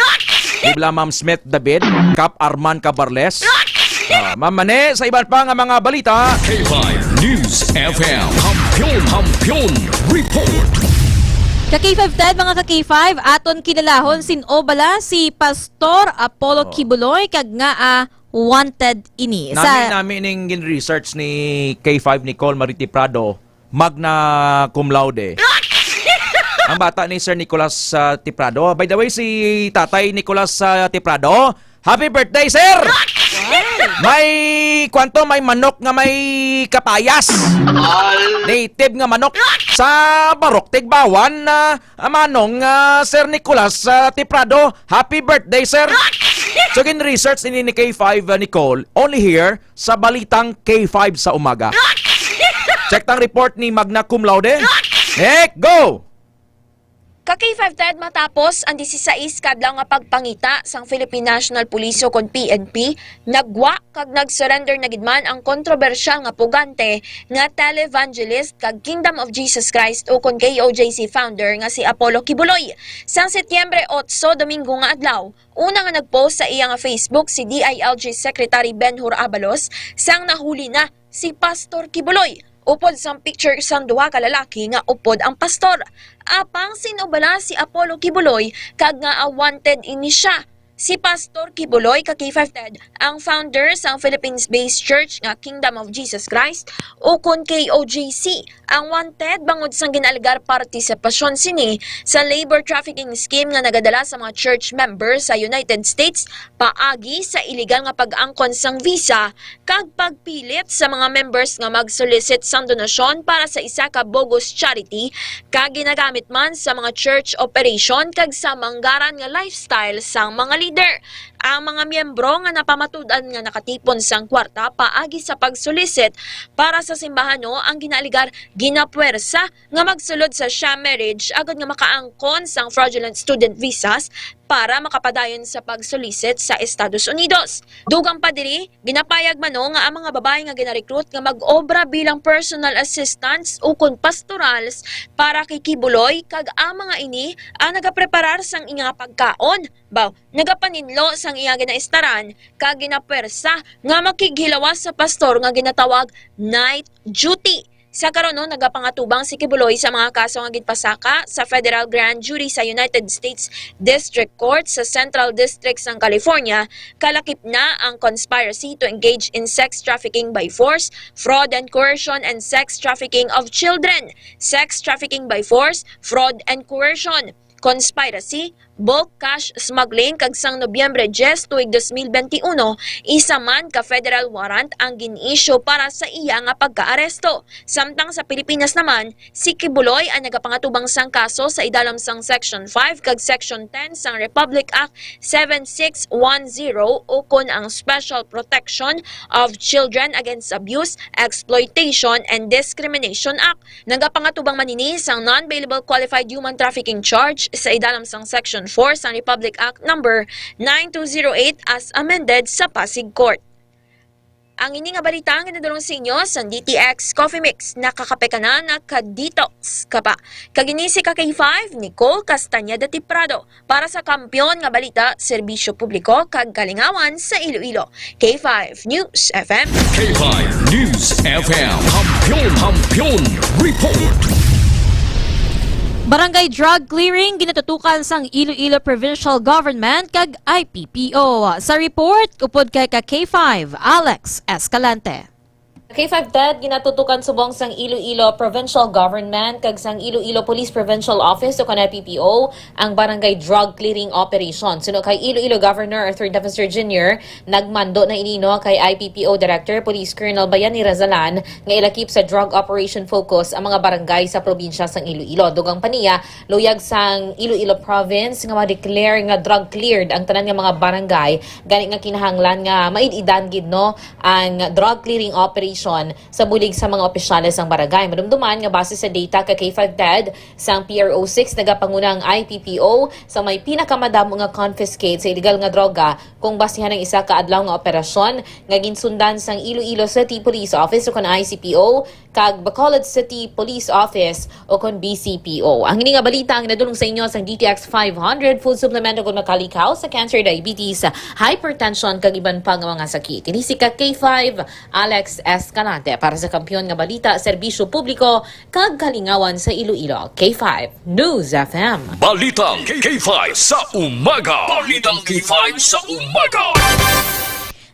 Bibla Ma'am Smith David, Cap Arman Cabarles. Ah, Ma'am Mane, sa iban pa nga mga balita. K five News F M. Kampiyon, Kampiyon Report. Ka K five Ted, mga ka K five, aton kilalahon sin-o bala si Pastor Apollo Oh. Kibuloy kag nga, ah, wanted ini. Nami, sa nami ning gin-research ni K five Nicole Mariti Prado, magna cum laude. Ang bata ni Sir Nicolas, ah, Tiprado. By the way, si Tatay Nicolas, ah, Tiprado, happy birthday, sir! May, kwanto, may manok nga may kapayas. Native nga manok sa Barok, Tigbawan, ah, ah, manong, ah, Sir Nicolas, ah, Tiprado. Happy birthday, sir! So, gin-research ini ni K five, ah, Nicole, only here sa Balitang K five sa Umaga. Check tang report ni Magna Cum Laude. Nick, go! Ka K five Ted, matapos ang disisais ka adlaw nga pagpangita sang Philippine National Police ukon P N P, nagwa kag nag-surrender na gid man ang kontrobersyal nga pugante nga televangelist kag Kingdom of Jesus Christ ukon K O J C founder nga si Apollo Kibuloy. Sang Setyembre otso, Domingo nga adlaw, una nga nag-post sa iya nga Facebook si D I L G Secretary Ben Hur Abalos sang nahuli na si Pastor Kibuloy upod sang picture sang duha ka lalaki nga upod ang pastor. Apang sin-o bala si Apollo Kibuloy kag ngaa wanted ini sia? Si Pastor Kibuloy, ka K five Ted, ang founder sang Philippines-based church nga Kingdom of Jesus Christ, ukon K O J C, ang wanted bangod sang ginaalegar partisipasyon sini sa labor trafficking scheme nga nagadala sa mga church members sa United States paagi sa iligal nga pag-angkon sang visa kag pagpilit sa mga members nga mag-solicit sang donasyon para sa isa ka bogus charity, kag ginagamit man sa mga church operation kag sa manggaran nga lifestyle sang mga leader. Ang mga miyembro nga napamatud-an nga nakatipon sang kwarta paagi sa pag-solicit para sa simbahano ang ginaaligar ginapuwersa nga magsulod sa sham marriage agod nga makaangkon sang fraudulent student visas para makapadayon sa pag-solicit sa Estados Unidos. Dugang pa diri, ginapayag man, no, nga ang mga babayi nga ginarecruit nga mag-obra bilang personal assistants ukon pastorals para kay Kibuloy, kag ang mga ini ang nagapreparar sang iya nga pagkaon, baw, nagapaninlo sang iya ginaistaran, kag ginapuwersa nga makighilawas sa pastor nga ginatawag night duty. Sa karon, no, nagapangatubang si Kibuloy sa mga kaso nga ginpasaka sa federal grand jury sa United States District Court sa Central District sang California, kalakip na ang conspiracy to engage in sex trafficking by force, fraud and coercion, and sex trafficking of children, sex trafficking by force, fraud and coercion, conspiracy, bulk cash smuggling, kag sang Nobyembre dyes tuig dos mil benti uno, isa man ka federal warrant ang gin-issue para sa iya nga pagkaaresto. Samtang sa Pilipinas naman, si Kibuloy ang nagapangatubang sang kaso sa idalom sang Section five kag Section ten sang Republic Act seven six one zero, ukon ang Special Protection of Children Against Abuse, Exploitation, and Discrimination Act. Nagapangatubang man ini sang Non-Bailable Qualified Human Trafficking Charge sa idalom sang Section four sang Republic Act Number nine two zero eight as amended sa Pasig Court. Ang ini nga balita ang ginadulong sa inyo sa D T X Coffee Mix. Nakakape ka na, naka-detox ka pa. Kag ini si ka K five, Nicole Castañeda Tiprado. Para sa Kampiyon nga Balita, Serbisyo Publiko kag Kalingawan sa Iloilo, K five News F M. K five News F M. Kampiyon, Kampiyon Report. Barangay drug clearing ginatutukan sang Iloilo Provincial Government kag I P P O. Sa report, upod kay ka K five, Alex Escalante. K five Ted, ginatutukan subong sang Iloilo Provincial Government kag sang Iloilo Police Provincial Office ukon I P P O ang barangay drug clearing operation. Suno kay Iloilo Governor Arthur Defensor Junior, nagmando na ini, no, kay I P P O Director Police Colonel Bayani Razalan nga ilakip sa drug operation focus ang mga barangay sa probinsya sang Iloilo. Dugang pa niya, luyag sang Iloilo Province nga ma-declare nga drug cleared ang tanan nga mga barangay, gani nga kinahanglan nga maid-idan gid, no, ang drug clearing operation sa bulig sa mga opisyales sang barangay. Madumduman nga base sa data ka K five Ted, sang P R O six nagapanguna ang I P P O sa may pinakamadamo nga confiscate sa illegal nga droga kung basihan ang isa ka adlaw nga operasyon nga ginsundan sang Iloilo City Police Office ukon I C P O kag Bacolod City Police Office ukon B C P O. Ang ini nga balita ang nadulong sa inyo sang D T X five hundred food supplement ukon makalikaw sa cancer, diabetes, hypertension kag iban pa nga mga sakit. Ini si ka K five, Alex Escalante para sa Kampiyon nga Balita, Serbisyo Publiko kag Kalingawan sa Iloilo, K five News F M. Balitang K five sa umaga. Balitang K five sa umaga.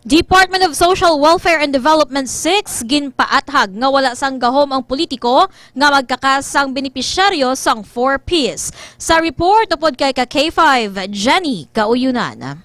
Department of Social Welfare and Development six, ginpaathag nga wala sang gahom ang politiko nga magkakas sang benepisyaryo sang four Ps. Sa report upod kay ka K five, Jenny Kauyunan.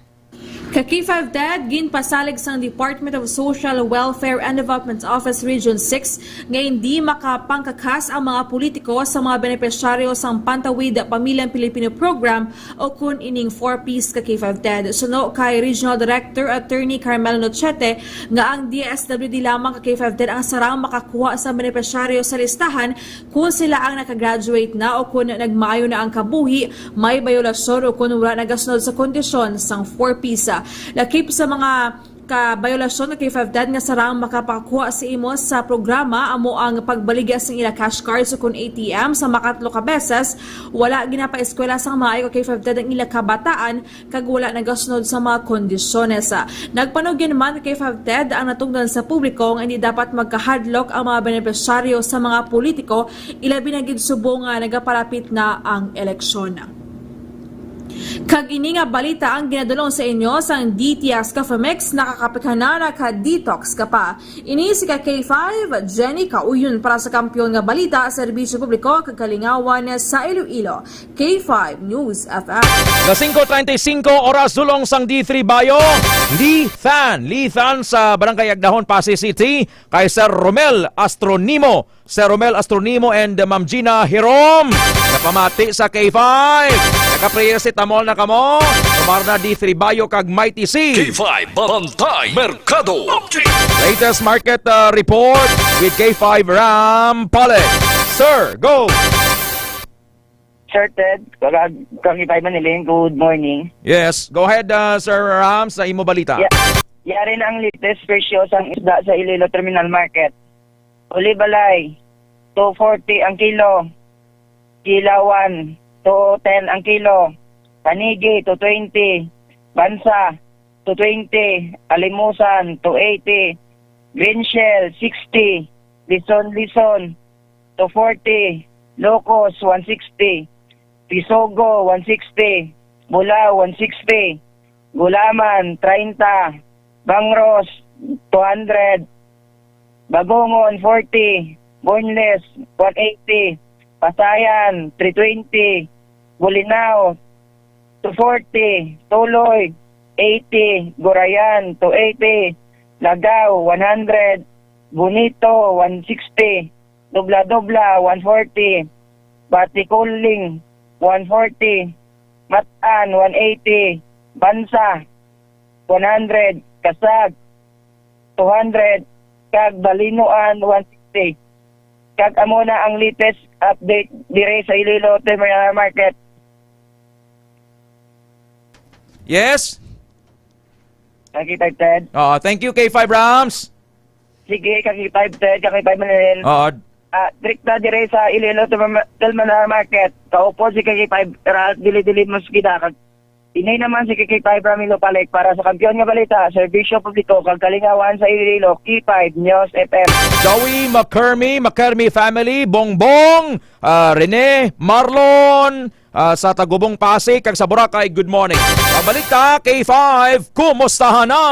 Ka K five Ted, ginpasalig sang Department of Social Welfare and Development Office Region six nga hindi makapangkakas ang mga politiko sa mga benepisyaryo sang Pantawid Pamilyang Pilipino Program o kun ining four Ps ka K five Ted. Suno kay Regional Director Attorney Carmelo Nochete nga ang D S W D lamang ka K five Ted ang sarang makakuha sa benepisyaryo sa listahan kung sila ang nakagraduate na o kung nagmaayo na ang kabuhi, may bayolasyon o kung wala nagasunod sa kondisyon sang four Ps. Lakip sa mga ka bayolasyon nga K five Ted nga sarang makapakuha sa imo sa programa amo ang pagbaligya sang ila cash cards o kun A T M sa makatlo ka beses, wala ginapaeskwela sang maayo ka K five Ted ang ila kabataan kag wala nagasunod sa mga kondisyones. Nagpanugyan man ka K five Ted ang natungdan sa publiko nga hindi dapat magkahadlok ang mga benepisyaryo sa mga politiko, ilabi na gid subong nga nagapalapit na ang eleksyon. Kag ini nga balita ang ginadulong sa inyo sang D T X Cafe Mix, nakakapikhanana ka detox ka pa. Ini si ka K five, Jenny Kauyon para sa Kampiyon nga Balita, Serbisyo Publiko kag Kalingawan sa Iloilo, K five News F M. Las singko treinta y cinco oras, dulong sang D three Bayo. Lithan, Lithan sa Barangay Agdahon, Passi City, kay Sir Romel Astronimo. Sir Romel Astronimo and Ma'am Gina Hirom. Napamati sa K five. Naka-paracetamol na kamo. Tumar na D three Bayo kag Mighty C. K five Bantay Merkado Update. Latest market, uh, report with K five Ram Pale. Sir, go! Sir Ted, kag-, kag K five Manilin, good morning. Yes, go ahead, uh, Sir Ram, sa imo balita. Ya-, yari na ang latest presyo sang isda sa Iloilo Terminal Market. Ulibalay, two forty ang kilo. Kilawan, two ten ang kilo. Panigi, two twenty. Bansa, two twenty. Alimusan, two eighty. Green shell, sixty. Lison, lison, two forty. Locos, one sixty. Pisogo, one sixty. Bulaw, one sixty. Gulaman, treinta. Bangros, two hundred. Bagongon, forty. Boneless, one eighty. Pasayan, three twenty. Bulinaw, two forty. Tuloy, eighty. Gurayan, two eighty. Lagaw, one hundred. Bonito, one sixty. Dubla-dubla, one forty. Batikuling, one forty. Matan, one eighty. Bansa, one hundred. Kasag, two hundred. Kag Balinuan, one sixty. Kag amo na ang latest update dire sa Iloilo Terminal Market. Yes? Ka K five Ted. Oo, thank you, K five Rams. Sige, ka K five Ted, ka K five Manel. Oo. Ah, direkta dire sa Iloilo Term-, Terminal Market. Kaupo si ka K five Ralph Dili-Dili Mosqueda. Kag ini naman si ka K five Ramilo Palik para sa Kampiyon nga Balita, Serbisyo Publiko kag Kalingawan sa Iloilo, K five News F M. Joey McKermy, McKermy family, Bongbong, ah, Rene, Marlon, ah, sa Tagubong, Pasig, kag sa Boracay, good morning. Ang balita, K five, kumustahan na?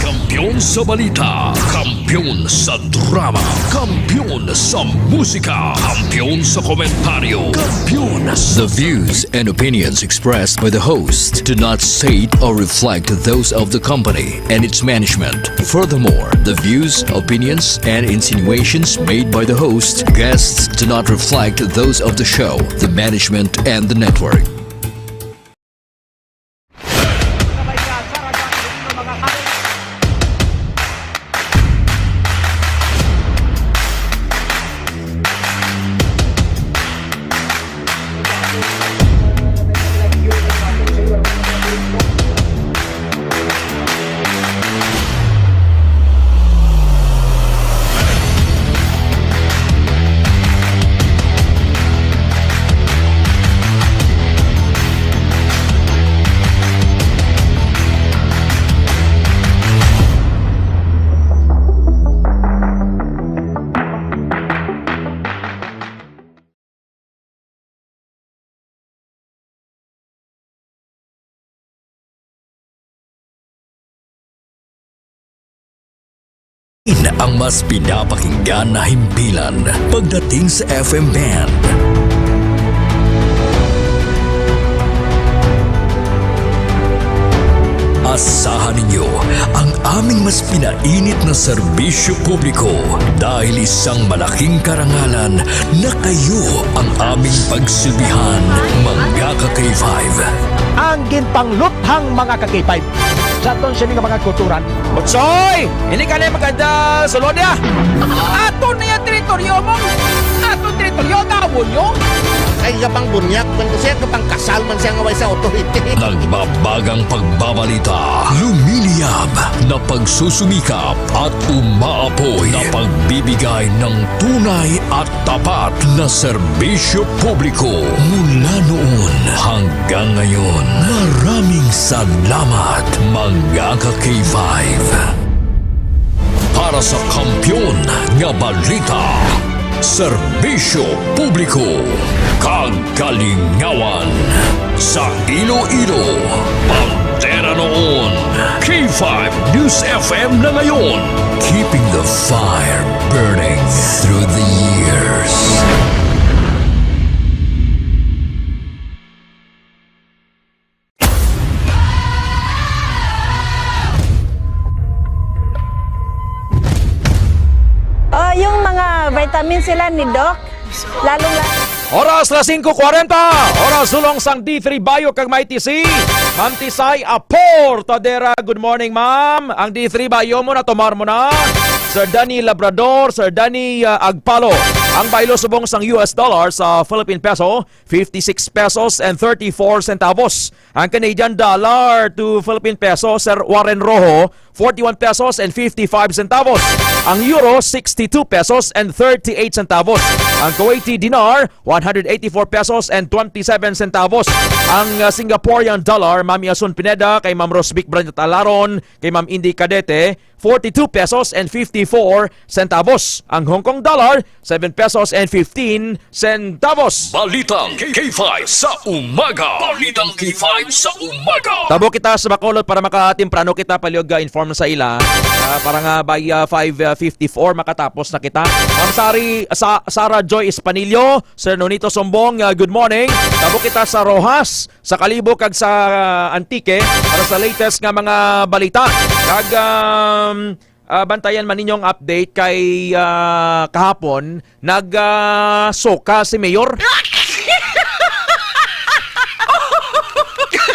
Kampiyon sa balita, kampiyon sa drama, kampiyon sa musika, kampiyon sa komentaryo, kampiyon sa... The views and opinions expressed by the host do not state or reflect those of the company and its management. Furthermore, the views, opinions, and insinuations made by the host, guests do not reflect those of the show, the management, and the network. Ang mas pinapakinggan na himpilan pagdating sa F M band. Asahan ninyo ang aming mas pinainit na serbisyo publiko dahil isang malaking karangalan na kayo ang aming pagsilbihan, mga ka-K five. Ang ginpangluthang mga ka-K five. Sa aton sini nga mga kulturan. Butsoy! Hindi ka na maganda sulod niya! Ato na yung teritoryo mo! Ato teritoryo, gawon nyo! Ay, siya pang bunyak, kung siya ka pang kasal man siya nga way sa authority. Nagbabagang pagbabalita, lumiliyab na pagsusumikap at umaapoy na pagbibigay ng tunay at tapat na serbisyo publiko mula noon hanggang ngayon. Maraming salamat, mga ka-K five. Para sa kampiyon nga balita, serbisyo publiko, kag kalingawan sa Iloilo, Bandera noon, K five News F M na ngayon. Keeping the fire burning through the years. Oh, yung mga vitamin sila ni Doc, lalong la- Oras las singko kwarenta. Oras sulong sang D three Bayo kag Mighty C. Ma'am Tisay Apor Tadera, good morning, ma'am. Ang D three Bayo mo na, tomar mo na. Sir Danny Labrador, Sir Danny, ah, Agpalo. Ang baylo subong sang U S dollar sa Philippine peso, fifty-six pesos and thirty-four centavos. Ang Canadian dollar to Philippine peso, Sir Warren Rojo, forty-one pesos and fifty-five centavos. Ang euro, sixty-two pesos and thirty-eight centavos. Ang Kuwaiti dinar, one hundred eighty-four pesos and twenty-seven centavos. Ang, ah, Singaporean dollar, Ma'am Yasun Pineda, kay Ma'am Rosbic Brenda Talaron, kay Ma'am Indy Cadete, forty-two pesos and fifty-four centavos. Ang Hong Kong dollar, seven pesos and fifteen centavos. Balitang K five sa umaga. Balitang K five sa umaga. Tabo kita sa Bacolod para makatimprano kita, palihog, ah, inform sa ila. Ah, para nga by, ah, five fifty-four makatapos na kita. Ma'am Sari, sa, Sarah Joy Espanillo, Sir Nonito Sombong, ah, good morning. Tabo kita sa Roxas, sa Kalibo kag sa, ah, Antique para sa latest nga mga balita. Kag, um, ah, bantayan man ninyong update kay, ah, kahapon nag, ah, suka si Mayor.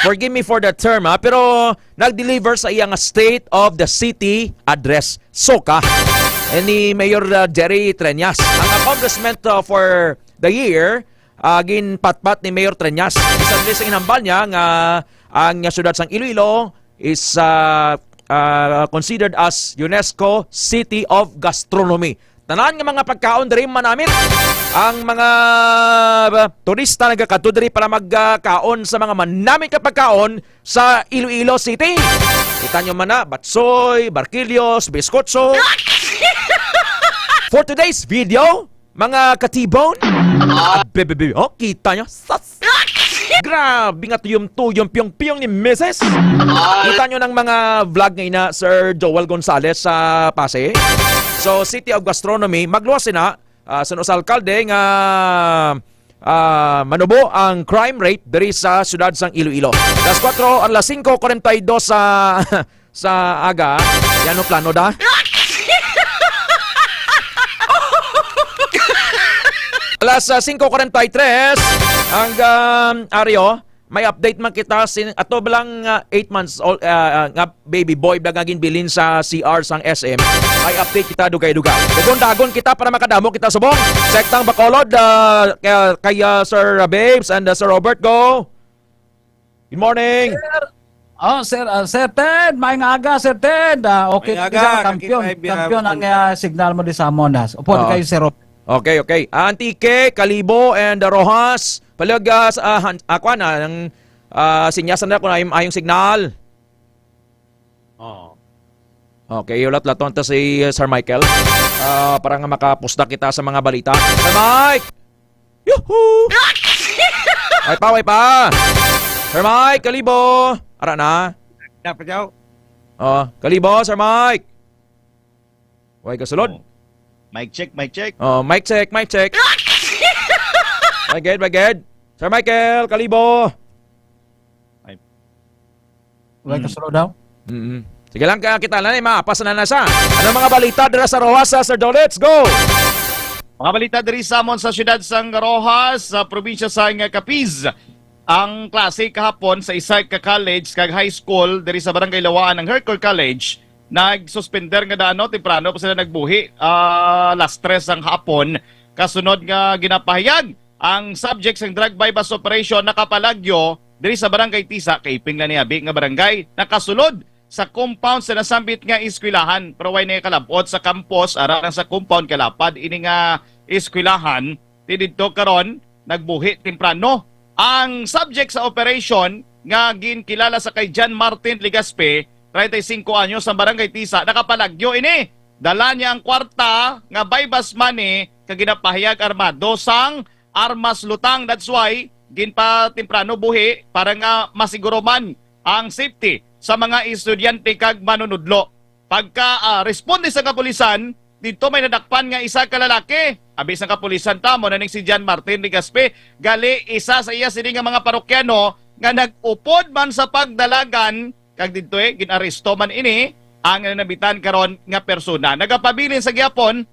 Forgive me for the term, ha, pero nag-deliver sa iya nga State of the City Address. Suka. Eh, ni Mayor, ah, Jerry Treñas. Ang accomplishment, ah, for the year, ah, ginpatpat ni Mayor Treñas. Bisan diri sa ginhambal niya nga ang siyudad sang Iloilo is, ah, ah, considered as UNESCO City of Gastronomy. Tanan nga mga pagkaon diri manamit. Ang mga, ah, turista nagakadto diri para magkaon sa mga manamit nga pagkaon sa Iloilo City. Kita nyo man na, batsoy, barquillos, biskotso. For today's video, mga katibon, ah, bebe, oh, kita nyo, sas! Grabe nga tuyom-tuyom, piyong-piyong ni Misis. Kita nyo ng mga vlog ngayon na Sir Joel Gonzalez sa Pasay. So, City of Gastronomy, magluwas sina, ah, sa usa alkalde nga, ah, manubo ang crime rate diri sa siyudad sang Iloilo. Alas kuwatro, alas singko kwarenta y dos sa, sa aga. Yan ang plano da. Alas, ah, singko kwarenta y tres, ang, um, Ario, may update man kita sin ato ba lang, ah, eight months old, ah, ah, nga baby boy ba nga ginbilin sa C R sang S M. May update kita dugay-dugay. Dagon-dagon kita para makadamo kita subong. Sektang Bacolod, ah, kay, kay, ah, Sir Babes and, ah, Sir Robert, go. Good morning. Oh, Sir, ah, Sir Ted, may nga aga, Sir Ted. Ah, okay, May isa aga, kampiyon. Kakitay, Bia, kampiyon ang Bia. ah, signal mo di sa Amonas. Upo Oo. kayo, Sir Robert. Okay, okay. Antique, Kalibo, and uh, Roxas. Palihog, ah, sa, ah, han- ah, kuwan, ah, ang, ah, sinyasa na ko na yung, ayong signal. Oo. Okay, ulat-laton ta si uh, Sir Michael. Ah, para nga makapusta kita sa mga balita. Sir Mike! Yuhu! Ay pa, ay pa! Sir Mike, Kalibo! Ara na. Dapat yaw. Oh, Kalibo, Sir Mike! Way kasulod. Oh. Mic check, mic check. Oh, mic check, mic check. Maged, maged. Sir Michael Kalibo. Ay. Way Hmm. kasulod daw. Mm. Sige lang, ka- kita na ni maapas na na sa. Ano mga balita dira sa Roxas, Sir Dolitz? Go! Mga balita diri sa amon sa siyudad sang Roxas, sa probinsya sang Capiz. Ang klase kahapon sa isa ka college kag high school diri sa Barangay Lawaan, ang Hercule College, nagsuspender nga dano, temprano pa sila nagbuhi, ah, alas tres sang hapon. Kasunod nga ginapahayag ang subject sang drug buy-bust operation nakapalagyo diri sa Barangay Tisa, kaiping lang ni abi nga barangay, nakasulod sa compound sa nasambit nga eskwelahan, pero way na kalabot sa campus, ara lang sa compound kalapad ini nga eskwelahan. Ti didto karon nagbuhi temprano ang subject sa operation nga ginkilala sa kay John Martin Legaspi, treinta y cinco anyos, ang barangay Tisa, nakapalagyo ini. Dala niya ang kwarta nga buy-bust money kag ginapahayag armado sang armas lutang. That's why ginpatemprano buhi para nga masiguro man ang safety sa mga estudyante kag manunudlo. Pagka ah, responde sa kapulisan, dito may nadakpan nga isa ka lalaki. Abi sa kapulisan ta, mo na ning si John Martin Legaspi, gali isa sa iya sini nga mga parokyano nga nag-upod man sa pagdalagan, kag dito eh ginaresto man ini ang nanamitan karon nga persona. Nagapabilin sa gihapon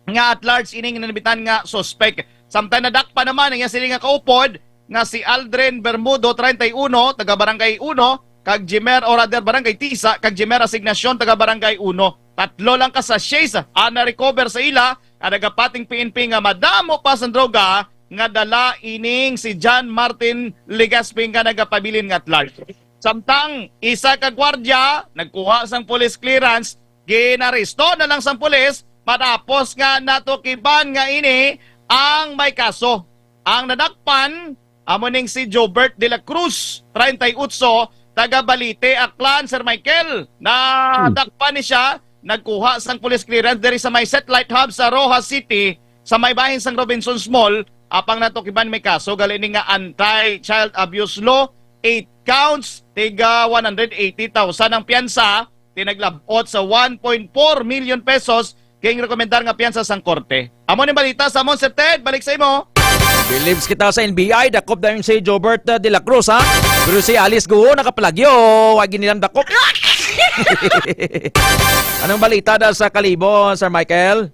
nga at large ining nanamitan nga suspek. Samtang nadakpan naman ang iya sini nga kaupod nga si Aldrin Bermudo, treinta y uno, taga Barangay Uno, kag Jimer, o rather, Barangay Tisa, kag Jimer Asignacion, taga Barangay Uno. Tatlo lang ka sachets ang na-recover sa ila, ang nagapating P N P nga madamo pa sang droga nga dala ining si John Martin Legaspi nga nagapabilin nga at large. Samtang isa ka gwardya nagkuha sang police clearance, ginaresto na lang sang pulis matapos nga natukiban nga ini ang may kaso. Ang nadakpan amo ning si Jobert de la Cruz, treinta y ocho, taga Balite, Aklan, Sir Michael. Nadakpan ni siya, nagkuha sang police clearance diri sa may satellite hub sa Roxas City, sa may bahin sang Robinsons Mall, apang natukiban may kaso gali ni nga anti-child abuse law, eight counts, tiga one hundred eighty thousand ang piyansa, tinaglabot sa one point four million pesos king rekomendar nga piyansa sang korte. Amo ni balita sa amon, Sir Ted. Balik sa imo. Believes kita sa N B I, dakop dayon si Jobert uh, de la Cruz, ha? Pero si Alice Guo nakapalagyo, wag nilang dakop. Anong balita da sa Kalibo, Sir Michael?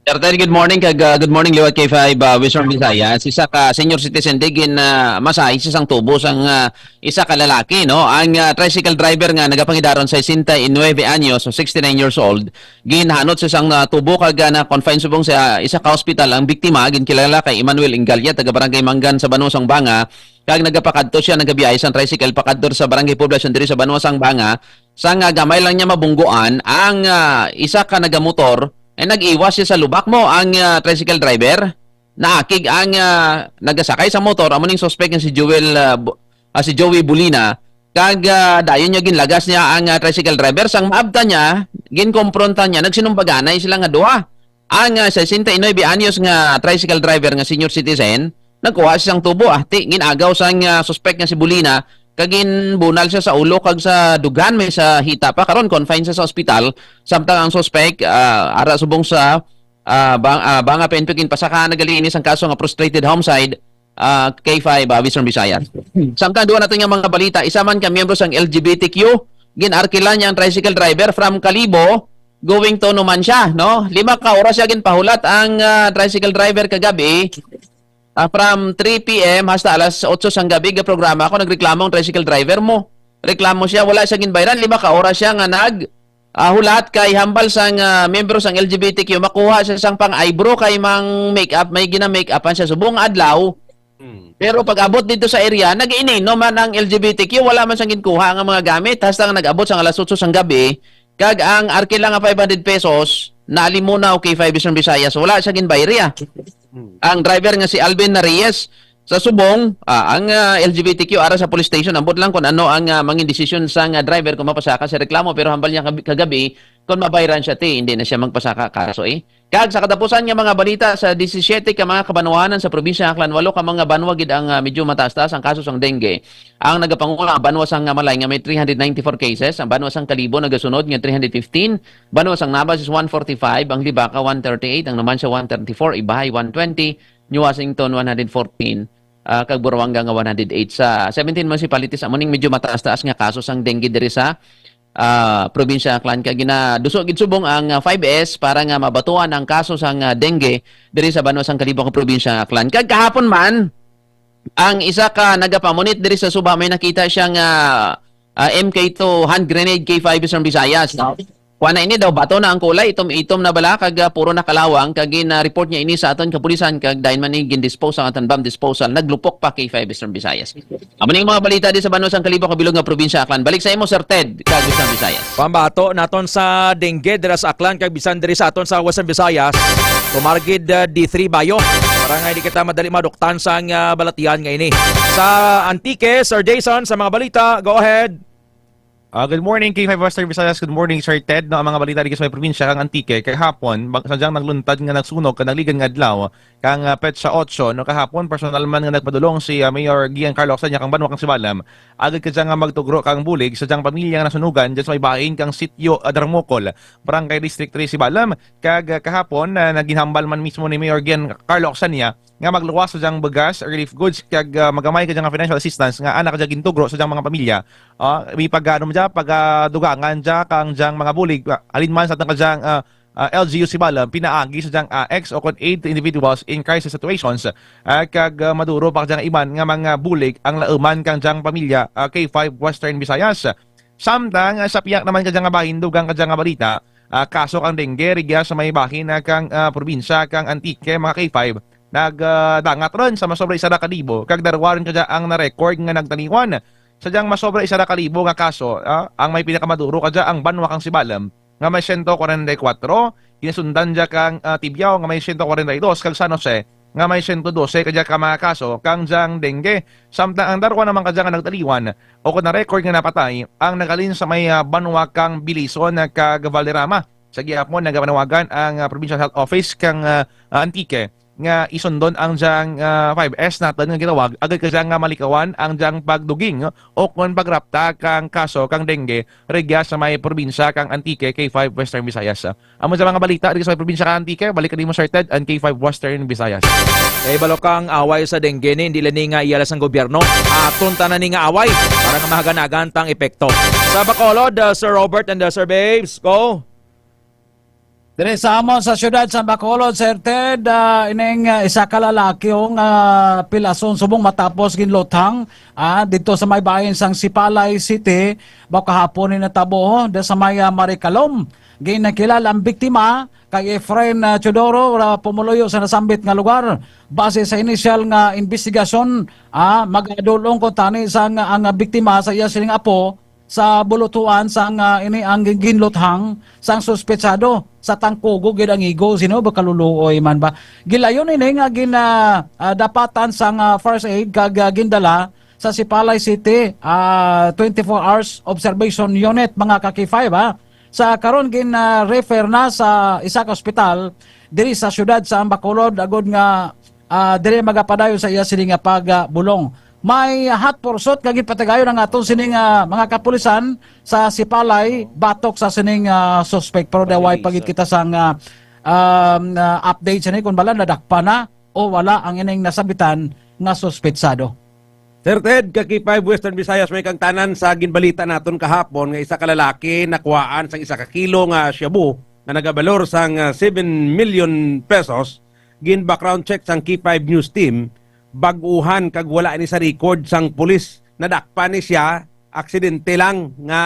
Sir Ted, good morning. Kag, uh, good morning, liwat K five, uh, Western Visayas. Isa ka senior citizen, di gin uh, masahi sa isang tubo sang uh, isa ka lalaki, no? Ang uh, tricycle driver nga nagapangidaron sa sesenta y nuebe anyos, so sixty-nine years old, ginhanot sa isang uh, tubo kag uh, na-confine subong sa uh, isa ka hospital. Ang biktima ginkilala kay Emmanuel Ingalia, taga Barangay Manggan sa Banwa sang Banga, kag nagapakadto siya, nagabiyahe sang tricycle pakadto sa Barangay Poblacion diri sa Banwa sang Banga. Sang uh, gamay lang niya mabungguan ang uh, isa ka nagamotor, ay nag-iwas siya sa lubak mo ang uh, tricycle driver. Naakig ang uh, nagasakay sa motor, amo ning suspek nga si Joel uh, Bu- ah, si Joey Bulina, kag ah, dayon niya ginlagas niya ang ah, tricycle driver. Sang maabtan niya, ginkompronta niya, nagsinumbaganay sila nga duha. Ang ah, sesenta y nuebe anyos nga tricycle driver nga senior citizen, nagkuha siya sang tubo, ah, ti, ginagaw sang ah, suspek nga si Bulina, kag ginbunal siya sa ulo kag sa dughan, may sa hita pa. Karon, confined siya sa ospital, samtang ang suspek ah, ara subong sa ah, bang, ah, banga P N P, ginpasaka na gali ini sang kaso nga frustrated homicide, ah, K five, ah, Western Visayas. Samtang duha nato nga mga balita, isa man ka miyembro sang L G B T Q, gin-arkila niya ang tricycle driver from Kalibo going to Numancia, no? Lima ka oras siya ginpahulat ang ah, tricycle driver kagabi. Ah, from three P M hasta alas otso sang gabi, gaprograma ako, nagreklamo ang tricycle driver mo. Reklamo siya, wala siya ginbayran, lima ka oras siya nga nag ah, hulat kay hambal sang ah, miyembro sang L G B T Q, makuha siya sang pang eyebrow kay mang make up, may gina-make upan siya subong adlaw. Pero pag abot dito sa area, nag-inino man ang L G B T Q, wala man sang ginkuha nga mga gamit, hasta nga nag-abot sang alas otso sang gabi, kag ang arkila nga five hundred pesos, nalimunaw kay five Eastern Visayas, wala siya ginbayri, ah. Ang driver nga si Alvin Reyes sa Subong, ah, ang ah, L G B T Q ara sa police station, ambot lang kung ano ang ah, mangin desisyon sa nga driver kung mapasaka sa reklamo, pero hambal niya kag- kagabi kung mabayran siya, ti, hindi na siya magpasaka kaso, eh. Kag sa katapusan nga mga balita, sa disisiete ka mga kabanwahanan sa probinsya Aklan, walo ka mga banwa gid ang, ah, medyo mataas-taas ang kaso sang dengue. Ang nagapanguna, ang banwa sang Malay nga may three hundred ninety-four cases, ang banwa sang Kalibo nagasunod nga three hundred fifteen, banwa sang Nabas is one forty-five, ang Libacao one thirty-eight, ang Numancia one thirty-four, Ibajay one twenty, New Washington one hundred fourteen, ah, kag Buruanga nga one hundred eight. Sa seventeen municipalities, amo ning medyo mataas-taas nga kaso sang dengue diri sa, ah, probinsya Aklan. Kag ginaduso gid subong ang, ah, five S para nga mabatuan ang kaso sang, ah, dengue diri sa banwa sang Kalibo nga probinsya Aklan. Kag kahapon man, ang isa ka nagapamunit diri sa suba, may nakita siya nga, ah, M K two hand grenade, K five Eastern Visayas. Kuan na ini daw, bato na ang kulay, itom-itom na bala, kag, ah, puro nakalawang, kag gin-report niya ini sa aton kapulisan, kag dayon man ni gin-dispose ang aton bomb disposal, naglupok pa, K five Eastern Visayas. Amo ning mga balita di sa banwa sang Kalibo kabilog nga probinsya Aklan. Balik sa imo, Sir Ted, kag Western Visayas. Pambato naton sa dengue dira sa Aklan kag bisan diri sa aton sa Western Visayas. Tumargid, ah, D three Bayo. Para nga hindi kita madali maduktan sa, ah, balatian nga ini. Sa Antique, Sir Jason, sa mga balita, go ahead. Ah, good morning, K five Western Visayas. Good morning, Sir Ted. No, ang mga balita dito sa may probinsya kang Antique, kahapon, bag-, sadyang nagluntad nga nagsunog ka nagligan nga adlaw, kang, ah, petsa otso, no, kahapon, personal man nga nagpadulong si, ah, Mayor Giancarlo Oxenia kang banwa kang Sibalom, agad ka dyan nga magtugro kang bulig sa dyang pamilya nga nasunugan dyan sa may bahin kang Sitio, ah, Darmocol, Barangay District three Sibalom, kag, ah, kahapon, ah, naginhambal man mismo ni Mayor Giancarlo Oxenia nga magluwas sa dyang bugas, relief goods, kag, ah, magamay ka dyang financial assistance nga anak ka dyan gintugro sa dyang mga pamilya. Ah, may pag, ano mo dyan, pag, ah, dugangan dyan, kang dyang mga bulig, ah, alin man sa atong ka dyang, ah, ah, L G U Sibalom, pinaagi sa dyang A X o kon aid to individuals in crisis situations, ah, kag, ah, maduro pa dyang iban nga mga bulig ang lauman kang dyang pamilya, ah, K five Western Visayas. Samtang, ah, sa piyak naman ka dyang nga bahin, dugang ka dyang nga balita, ah, kaso kang dengue, rigya sa may bahin, ah, kang, ah, probinsya kang Antique, mga K five, nag, ah, dangat ron sa masobra isa ra ka libo, kag darwa ron ka dya ang na-record nga nagtaliwan. Sa dyang masobra isa ra ka libo nga kaso, ah, ang may pinakamaduro ka dya ang banwa kang Sibalom, nga may siyento kwarenta y kuwatro, ginasundan dya kang, ah, Tibiao nga may siyento kwarenta y dos, kag San Jose nga may siyento dose ka dya ka mga kaso kang dyang dengue. Samtang ang darwa naman ka dya nga nagtaliwan o kon na-record nga napatay ang nagalin sa may, ah, banwa kang Belison kag Valderrama. Sa gihapon, nagapanawagan ang, ah, Provincial Health Office kang, ah, ah, Antique nga isundon ang dyang, ah, five S naton nga gitawag, agad ka dya nga malikawan ang dyang pagduging o kon pagrapta kang kaso kang dengue rigya sa may probinsya kang Antique, K five Western Visayas. Amo sa mga balita diri sa probinsya ka Antique, balik kanimo, Sir Ted, and K five Western Visayas. Eh, balo kang away sa dengue ni, hindi lang ni nga iyalas ang gobyerno. Aton tanan ni nga away para nga mahaganagan tang epekto. Sa Bacolod, uh, Sir Robert and, uh, Sir Babes, go. Diri sa amon sa siyudad sa Bacolod, Sir Ted, ah, ining, ah, isa ka lalaki, oh, nga pilason subong matapos ginluthang, ah, dito sa may bahin sang Sipalay City, ba kahapon ni natabo, oh, da sa may, ah, Maricalom. Ginakilala ang biktima kay Efren, ah, Teodoro, ah, pumuluyo sa nasambit nga lugar. Base sa inisyal nga investigasyon, ah, magadulong ko tani sa nga ang biktima sa iya sining apo sa bulutuan sang, ah, ini ang ginluthang sang suspetsado sa tangkugo gid ang igo, sino ba kaluluoy man ba? Gilayon ini nga gin, ah, ah, dapatan sang, ah, first aid kag, ah, gindala sa Sipalay City, ah, twenty-four hours observation unit, mga ka-K five, ha. Sa karon gin, ah, refer na sa isa ka ospital diri sa siyudad sa Bacolod agod nga, ah, diri magapadayon sa iya sini nga pagbulong. May hot pursuit nga ginpatigayon ang aton sining, ah, mga kapulisan sa Sipalay batok sa sining, ah, suspect, pero daway pagit kita sang, ah, um, ah, update sini kung bala nadakpan na o wala ang ining nasabitan nga suspetsado. Sir Ted, ka K five Western Visayas, may kagtanan sa ginbalita naton kahapon nga isa ka lalaki nakuhaan sang isa ka kilo nga shabu nga nagabalor sang, ah, seven million pesos. Gin-background check sang K five News Team, bag-uhan kag wala ni sa record sang pulis. Nadakpan ni siya, aksidente lang nga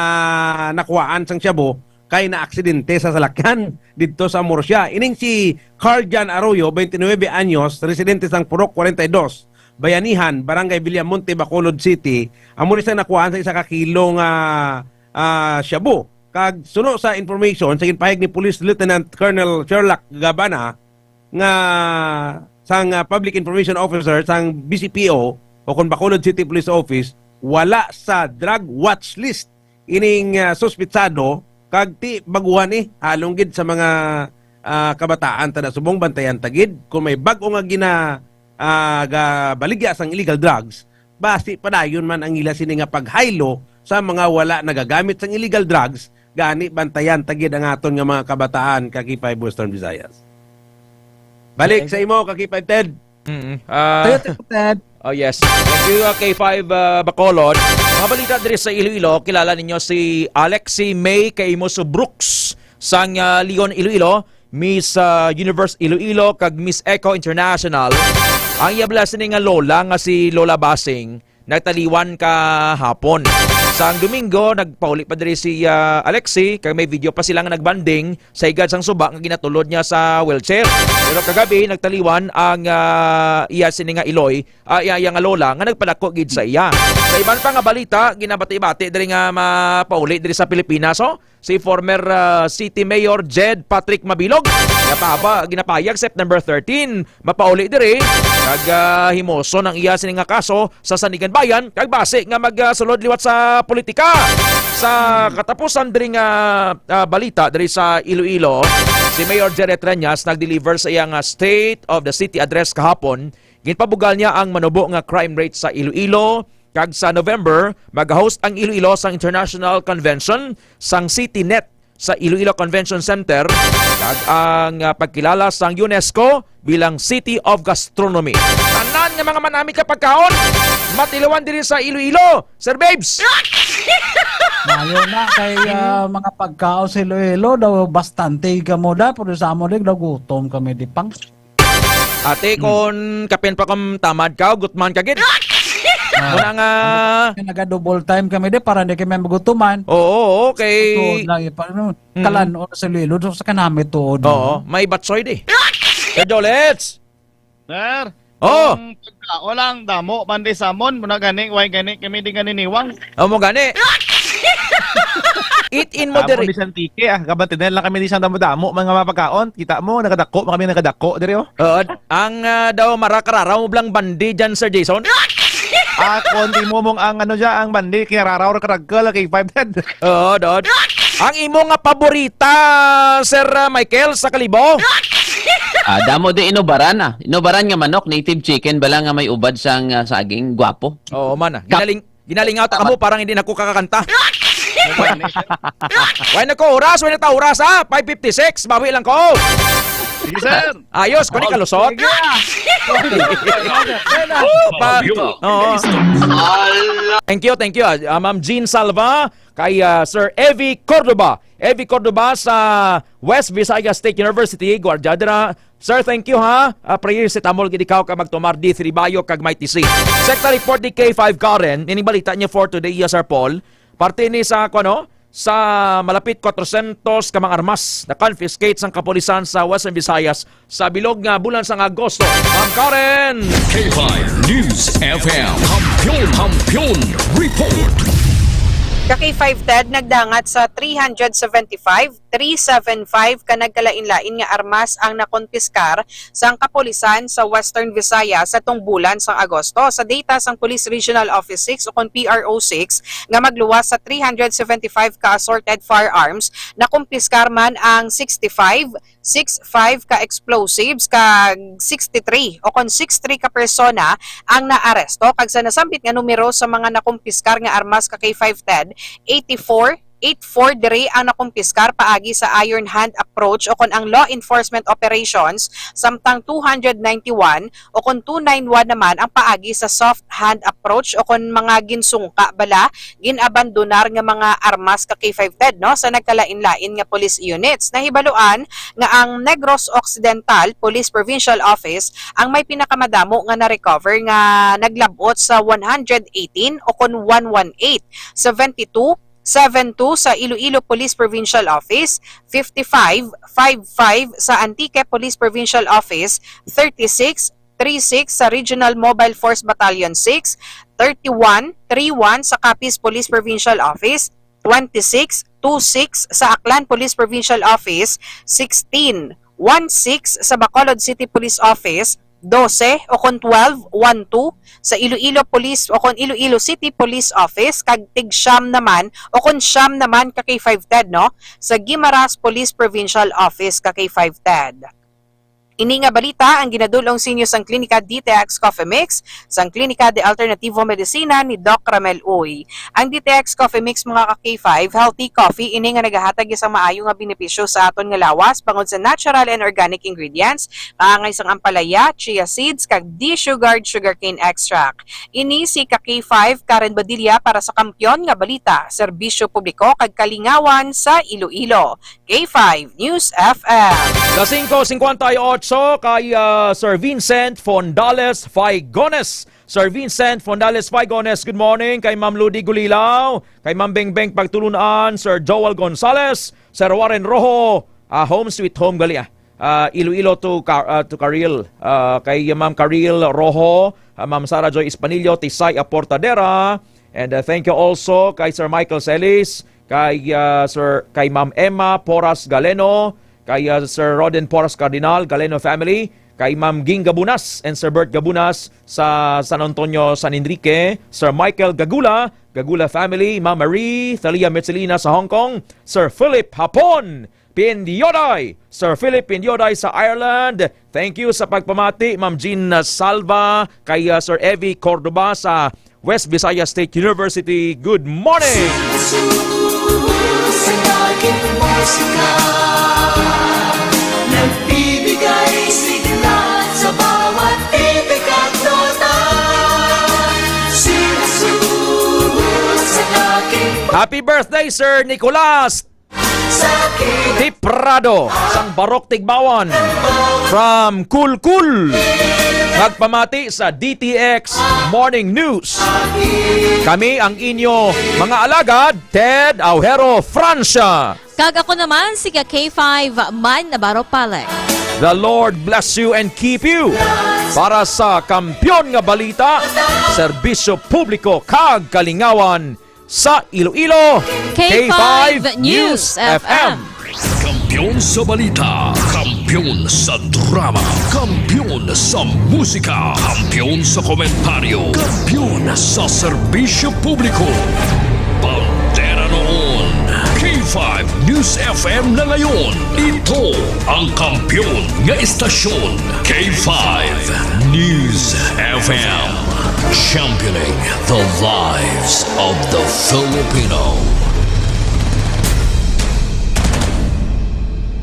nakuhaan sang shabu kay naaksidente sa salakyan didto sa Murcia. Ining si Carl John Arroyo, twenty-nine anyos, residente sang Purok forty-two, Bayanihan, Barangay Villamonte, Bacolod City, amo ni sang nakuhaan sa isa ka kilo nga, ah, shabu. Kag suno sa information sa ginpahayag ni Police Lieutenant Colonel Sherlock Gabana, nga sang, ah, Public Information Officer sang B C P O o kon Bacolod City Police Office, wala sa drug watch list ining, ah, suspitsado, kag ti baguhan ni halong gid sa mga, ah, kabataan ta na subong, bantayan ta gid. Kung may bag-o nga gina-, ah, gabaligya sang illegal drugs, basi padayon man ang ila sini nga paghaylo sa mga wala nagagamit sang illegal drugs, gani bantayan ta gid ang aton nga mga kabataan, ka K five Western Visayas. Balik sa imo, ka K five Ted. Mm, ah, Ted. Oh, yes. Thank you, uh, K five, uh, Bacolod. Mga balita diri sa Iloilo, kilala ninyo si Alexi May Kaimoso Brooks sang, uh, Leon, Iloilo, Miss, uh, Universe Iloilo, kag Miss Eco International. Ang iya bala sini nga lola nga si Lola Basing, nagtaliwan kahapon. Sang Domingo, nagpauli pa diri si, uh, Alexi, kag may video pa sila nga nagbanding sa higad sang suba nga ginatulod niya sa wheelchair. Pero kagabi, nagtaliwan ang, ah, iya sini nga iloy, ah, iya, iya nga lola nga nagpadako gid sa iya. Sa iban pa nga balita, ginabati-bati diri nga mapauli diri sa Pilipinas, oh, si former, ah, City Mayor Jed Patrick Mabilog. Ginapaba-, ginapahayag September thirteen, mapauli diri, kag, ah, himoson ang iya sini nga kaso sa Sandiganbayan, kag basi nga magsulod liwat sa politika. Sa katapusan diri nga, ah, balita diri sa Iloilo, si Mayor Jerry Treñas nag-deliver sa iya nga State of the City Address kahapon. Ginpabugal niya ang manubo nga crime rate sa Iloilo, kag sa November, mag-host ang Iloilo sang International Convention sang CityNet sa Iloilo Convention Center, kag ang, ah, pagkilala sang UNESCO bilang City of Gastronomy. Tanan nga mga manamit sa pagkaon, matilawan diri sa Iloilo, Sir Babes. Mayo na kay, ah, mga pagkaon sa Iloilo daw bastante kamo da, pero sa amo din daw gutom kami di pang. Ate, kon kapin pa kam tamad ka, gutman ka gid. Ah. Muna nga. Ano, nag-double time kami di para hindi kami magutuman. Oo, okay. Tuod lang, eh, para, ano, Mm. Kalan-on sa Iloilo, sa kanami tuod, Oo, no? May batsoy di. Sir Jolets! Sir, Oh! Ang pagkaon lang, damo man di samon, muna gani, why gani kami di gani niwang? Oh, mo gani. Eat in Damo moderate. Di sang tiki, ah. Kabantinel lang kami di sang damo-damo, mga mapagkaon. Kita mo, nakadako, kami nakadako, diri, oh. Oo, ang, ah, daw marakararaw mo blang bandi dyan, Sir Jason? Ah, kung di mo mong ang ano dyan, ang bandi, kinararaw, karagkal, kay five ten. Oo, Dod. Ang imo nga paborita, Sir, ah, Michael, sa Kalibo? Ah, damo di inubaran, ah. Inubaran nga manok, native chicken, bala nga may ubad sang, ah, saging, gwapo. Oo man, ah. Kap- Ginaling-, ginalingaw ta kamo, parang hindi na ko kakakanta. Why na ko oras? Why na ta oras, ha? Five fifty-six, bawi lang ko. Sige, sir. Ayos, kuni kalusot. Sige, ah. Pa-, oo. Thank you, thank you, ah, ah, Ma'am Jean Salva, kay, ah, Sir Evi Cordoba. Evi Cordoba sa West Visayas State University, Guardia dira. Sir, thank you, ha. Ah, prayer si Tamol gid ikaw ka magtumar di Tribayo kag Mighty C. Sector report di K five Karen, ining balita niya for today, yes, Sir Paul. Parte ni sa, kuno, sa malapit kwatrosyentos ka mga armas na confiscate sang kapulisan sa Western Visayas sa bilog nga bulan sang Agosto. Ma'am Karen! K five News F M. Kampiyon, Kampiyon Report. Ka K five Ted nagdangat sa three hundred seventy-five, three seven five ka nagkalain-lain nga armas ang nakonpiskar sang kapulisan sa Western Visayas sa tong bulan sang Agosto. Sa data sang Police Regional Office six o kon P R O six nga magluwas sa three hundred seventy-five ka assorted firearms, nakumpiskar man ang sixty-five, six five ka explosives, kag sixty-three o kon six three ka persona ang naaresto, kag sa nasambit nga numero sa mga nakumpiskar nga armas ka K five Ted, eighty-four, eight four diri ang nakumpiskar paagi sa iron hand approach o kon ang law enforcement operations, samtang two hundred ninety-one o kon two nine one naman ang paagi sa soft hand approach o kon mga ginsungka bala, ginabandonar nga mga armas ka K five Ted, no, sa nagkalain-lain nga police units. Nahibaluan nga ang Negros Occidental Police Provincial Office ang may pinakamadamo nga na-recover nga naglab-ot sa one hundred eighteen o kon one one eight, seventy-two, seven two sa Iloilo Police Provincial Office, fifty-five, five five sa Antique Police Provincial Office, thirty-six, three six sa Regional Mobile Force Battalion six, thirty-one, three one sa Capiz Police Provincial Office, twenty-six, two six sa Aklan Police Provincial Office, sixteen, one six sa Bacolod City Police Office, dose o kon twelve one two sa Iloilo Police o kon Iloilo City Police Office, kag tig siyam naman o kon siyam naman ka K five TED, no, sa Guimaras Police Provincial Office ka K five TED. Ini nga balita ang ginadul-ong sa inyo sang Klinika D T X Coffee Mix, sang Klinika de Alternativo Medicina ni Doc Ramel Uy. Ang D T X Coffee Mix, mga ka K five, healthy coffee ini nga nagahatag sang maayo nga benepisyo sa aton nga lawas bangod sa natural and organic ingredients, kaangay sang ampalaya, chia seeds, kag desugared sugarcane extract. Ini si ka K five, Karen Badilla para sa Kampiyon nga Balita, Serbisyo Publiko kag Kalingawan sa Iloilo. K five News F M. Las singko singkwenta y ocho kay, ah, Sir Vincent Fondales Faigones. Sir Vincent Fondales Faigones, good morning. Kay Ma'am Ludi Gulilaw, kay Ma'am Bengbeng Pagtulunan, Sir Joel Gonzales, Sir Warren Rojo, ah, home sweet home gali, ah. Ah, Iloilo to Car-, ah, to Caril, ah, kay Ma'am Caril Rojo, ah, Ma'am Sarah Joy Espanillo, Tisay Aportadera, and, ah, thank you also kay Sir Michael Celis, kay, ah, Sir, kay Ma'am Emma Porras Galeno, kay, ah, Sir Roden Porras Cardinal, Galeno family, kay Ma'am Ging Gabunas and Sir Bert Gabunas sa San Antonio, San Enrique, Sir Michael Gagula, Gagula family, Ma'am Marie Thalia Mitsilina sa Hong Kong, Sir Philip Hapon Pindioday, Sir Philip Pindioday sa Ireland. Thank you sa pagpamati, Ma'am Jean Salva, kay, ah, Sir Evie Cordoba sa West Visayas State University. Good morning! Sa aking musika, nagbibigay sigla sa bawat titik at nota. Si Jesus ang aking Happy birthday, Sir Nicolas Tiprado, sang Barok Tigbawan, from Kulkul. Nagpamati sa D T X Morning News. Kami ang inyo mga alagad, Ted Aujero Francia. Kag ako naman, si ka K five Man Navarro Palek. The Lord bless you and keep you. Para sa Kampiyon nga Balita, Serbisyo Publiko kag Kalingawan, sa Iloilo, K five News F M. Kampiyon sa balita, kampiyon sa drama, kampiyon sa musika, kampiyon sa komentaryo, kampiyon sa serbisyo publiko. Bandera noon, K five News F M na ngayon. Ito ang kampiyon nga istasyon, K five News F M. Championing the lives of the Filipino.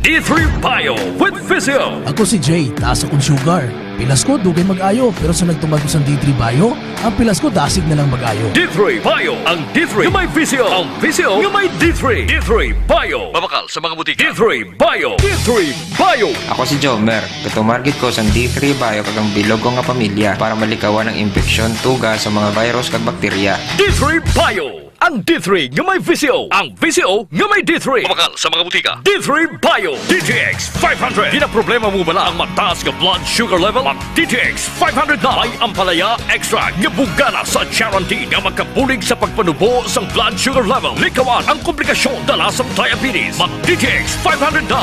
D three Bio with Visio. Ako si Jay, taas akong sugar. Pilas ko, dugay mag-ayo, pero sa nagtumar ko sang D three Bio, ang pilas ko dasig na lang mag-ayo. D three Bio, ang D three nga may Visio, ang Visio nga may D three. D three Bio. Mabakal sa mga butika. D three Bio. D three Bio. Ako si Jomer. Gatumar gid ko sang D three Bio kag ang bilog ko nga pamilya para malikawan ang impeksyon, tuga sa mga virus kag bakterya. D three Bio. Ang D three nga may Visio. Ang Visio nga may D three. Mabakal sa mga butika. D three Bio. D T X five hundred. Ginaproblema mo bala ang mataas nga blood sugar level? Mag D T X five hundred na. May ampalaya extract nga bugana sa charantin nga magkabulig sa pagpanubo sang blood sugar level. Likawan ang komplikasyon dala sang diabetes. Mag D T X five hundred na.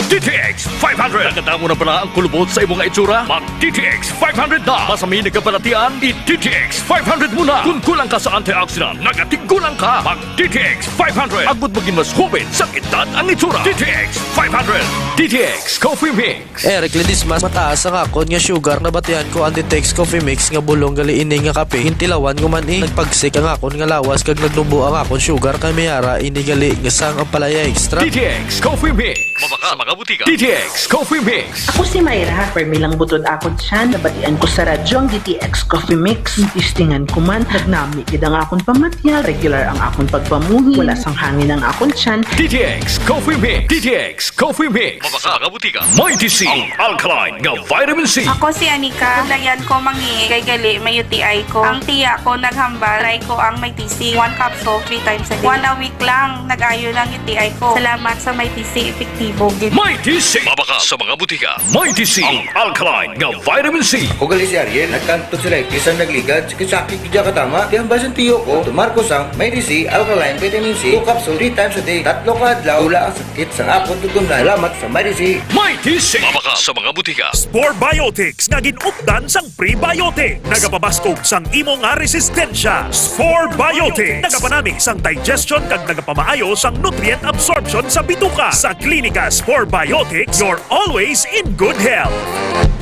D T X five hundred. Nakadamo na bala ang kulubot sa imo nga itsura? Mag D T X five hundred na. Masami nagkabalatian, i D T X five hundred mo na. Kung kulang ka sa antioxidant, nagatigulang ka. Mag D T X five hundred. Agud maging mas hoben sa edad ang itsura. D T X five hundred. D T X Coffee Mix. Eric Ledesma, mataas ang akon nga sugar. Nabatian ko ang D T X Coffee Mix nga bulong gali ini nga kape. Gintilawan ko man, eh. Nagpagsik ang akon nga lawas kag nagnubo ang akon sugar, kay may ara ini gali nga sang ampalaya extra. D T X Coffee Mix. Mabakal sa mga butika. D T X Coffee Mix. Ako si Myra, permi lang butod akon tiyan. Nabatian ko sa radyo ang D T X Coffee Mix. Testingan ko man, nagnami gid ang akon pamatiya, regular ang akon pagpamuhi, wala sang hangin ang akon tiyan. D T X Coffee Mix. D T X Coffee Mix. Mabakal sa mga butika. Mighty C, ang alkaline nga vitamin C. Ako si Anika. Layan ko mangi kay gali may U T I ko. Ang tiya ko naghambal, try ko ang Mighty C. One capsule, three times a day. One a week lang, nag-ayo lang U T I ko. Salamat sa Mighty C, epektibo gid. Mighty C. Mabakal sa mga butika. Mighty C, ang alkaline nga vitamin C. Ako gali si Ariel, nagkantog sa tonsillitis ang nagligad, sakit-sakit gid katama. Kaya ang basin tiyo ko, tumar ko sang Mighty C, alkaline vitamin C, two capsule, three times a day. Tatlo ka adlaw, wala ang sakit sa akon tutunlan. Salamat sa Mighty C. Mighty C. Mabakal sa mga butika. Spore Biotics nga gin-updan sang prebiotic. Nagapabaskog sang imo nga resistensya. Spore Biotics. Nagapanami sang digestion kag nagapamaayo sang nutrient absorption sa bituka. Sa Klinika Spore Biotics, you're always in good health.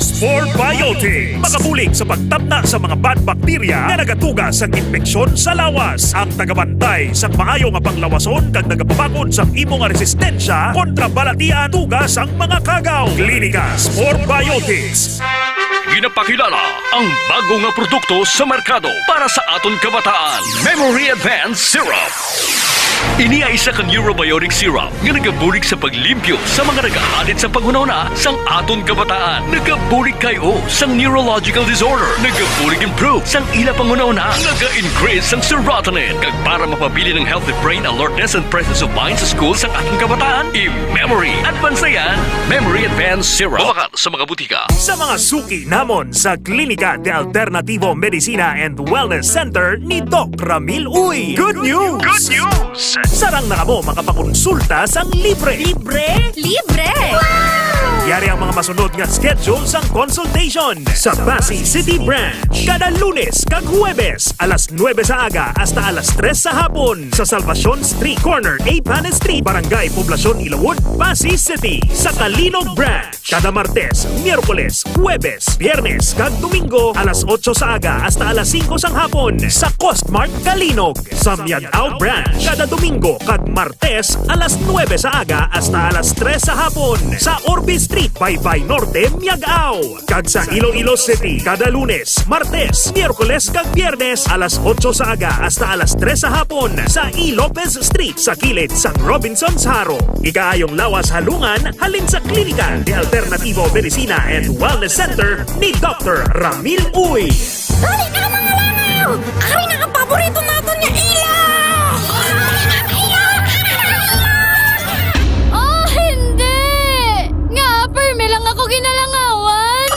Spore Biotics. Makabulig sa pagtabna sa mga bad bacteria nga nagatuga sang impeksyon sa lawas. Ang tagabantay sang maayo nga panglawason kag nagapabakod sang imo nga resistensya kontra balatian tuga sang mga kagaw. Klinika Spore Biotics. Ginapakilala ang bago nga produkto sa merkado para sa aton kabataan, Memory Advance Syrup. Ini ay isa ka neurobiotic syrup nga nagabulig sa paglimpyo sa mga nagahalit sa panghunahuna sang aton kabataan. Nagabulig kay o sang neurological disorder. Nagabulig improve sang ila panghunahuna. Naga-increase sang serotonin. Kag para mapabilin ang healthy brain alertness and presence of mind sa school sang aton kabataan, i-memory. Advansayan, Memory Advance Syrup. Mabakal sa mga butika. Sa mga suki namon sa Klinika de Alternativo Medicina and Wellness Center ni Doc Ramil Uy. Good news! Good news! Sarang na kamo makapakonsulta sang libre. Libre? Libre! Yari ang mga masunod nga schedule sang consultation sa Passi City Branch. Kada Lunes kag Huwebes, alas nuebe sa aga hasta alas tres sa hapon, sa Salvacion Street, corner A Panes Street, Barangay Poblacion, Ilawod, Passi City. Sa Calinog Branch, kada Martes, Miyerkules, Huwebes, Biyernes, kag Domingo, alas otso sa aga hasta alas singko sang hapon, sa Costmart Calinog. Sa Miag-ao Branch, kada Domingo kag Martes, alas nuebe sa aga hasta alas tres sa hapon, sa Orbe Street, Baybay Norte, Miag-ao. Kag sa Iloilo City, kada Lunes, Martes, Miyerkules, kag Biyernes, alas otso sa aga hasta alas tres sa hapon, sa E. Lopez Street, sa kilid sang Robinsons Jaro. Ikaayong lawas halungan halin sa Klinika de Alternativo Medicina and Wellness Center ni Doctor Ramil Uy. Dali na, mga langaw! Ari na ang paborito naton nga ilaw! Oh, hindi! Nga, permi lang ako ginalangawan!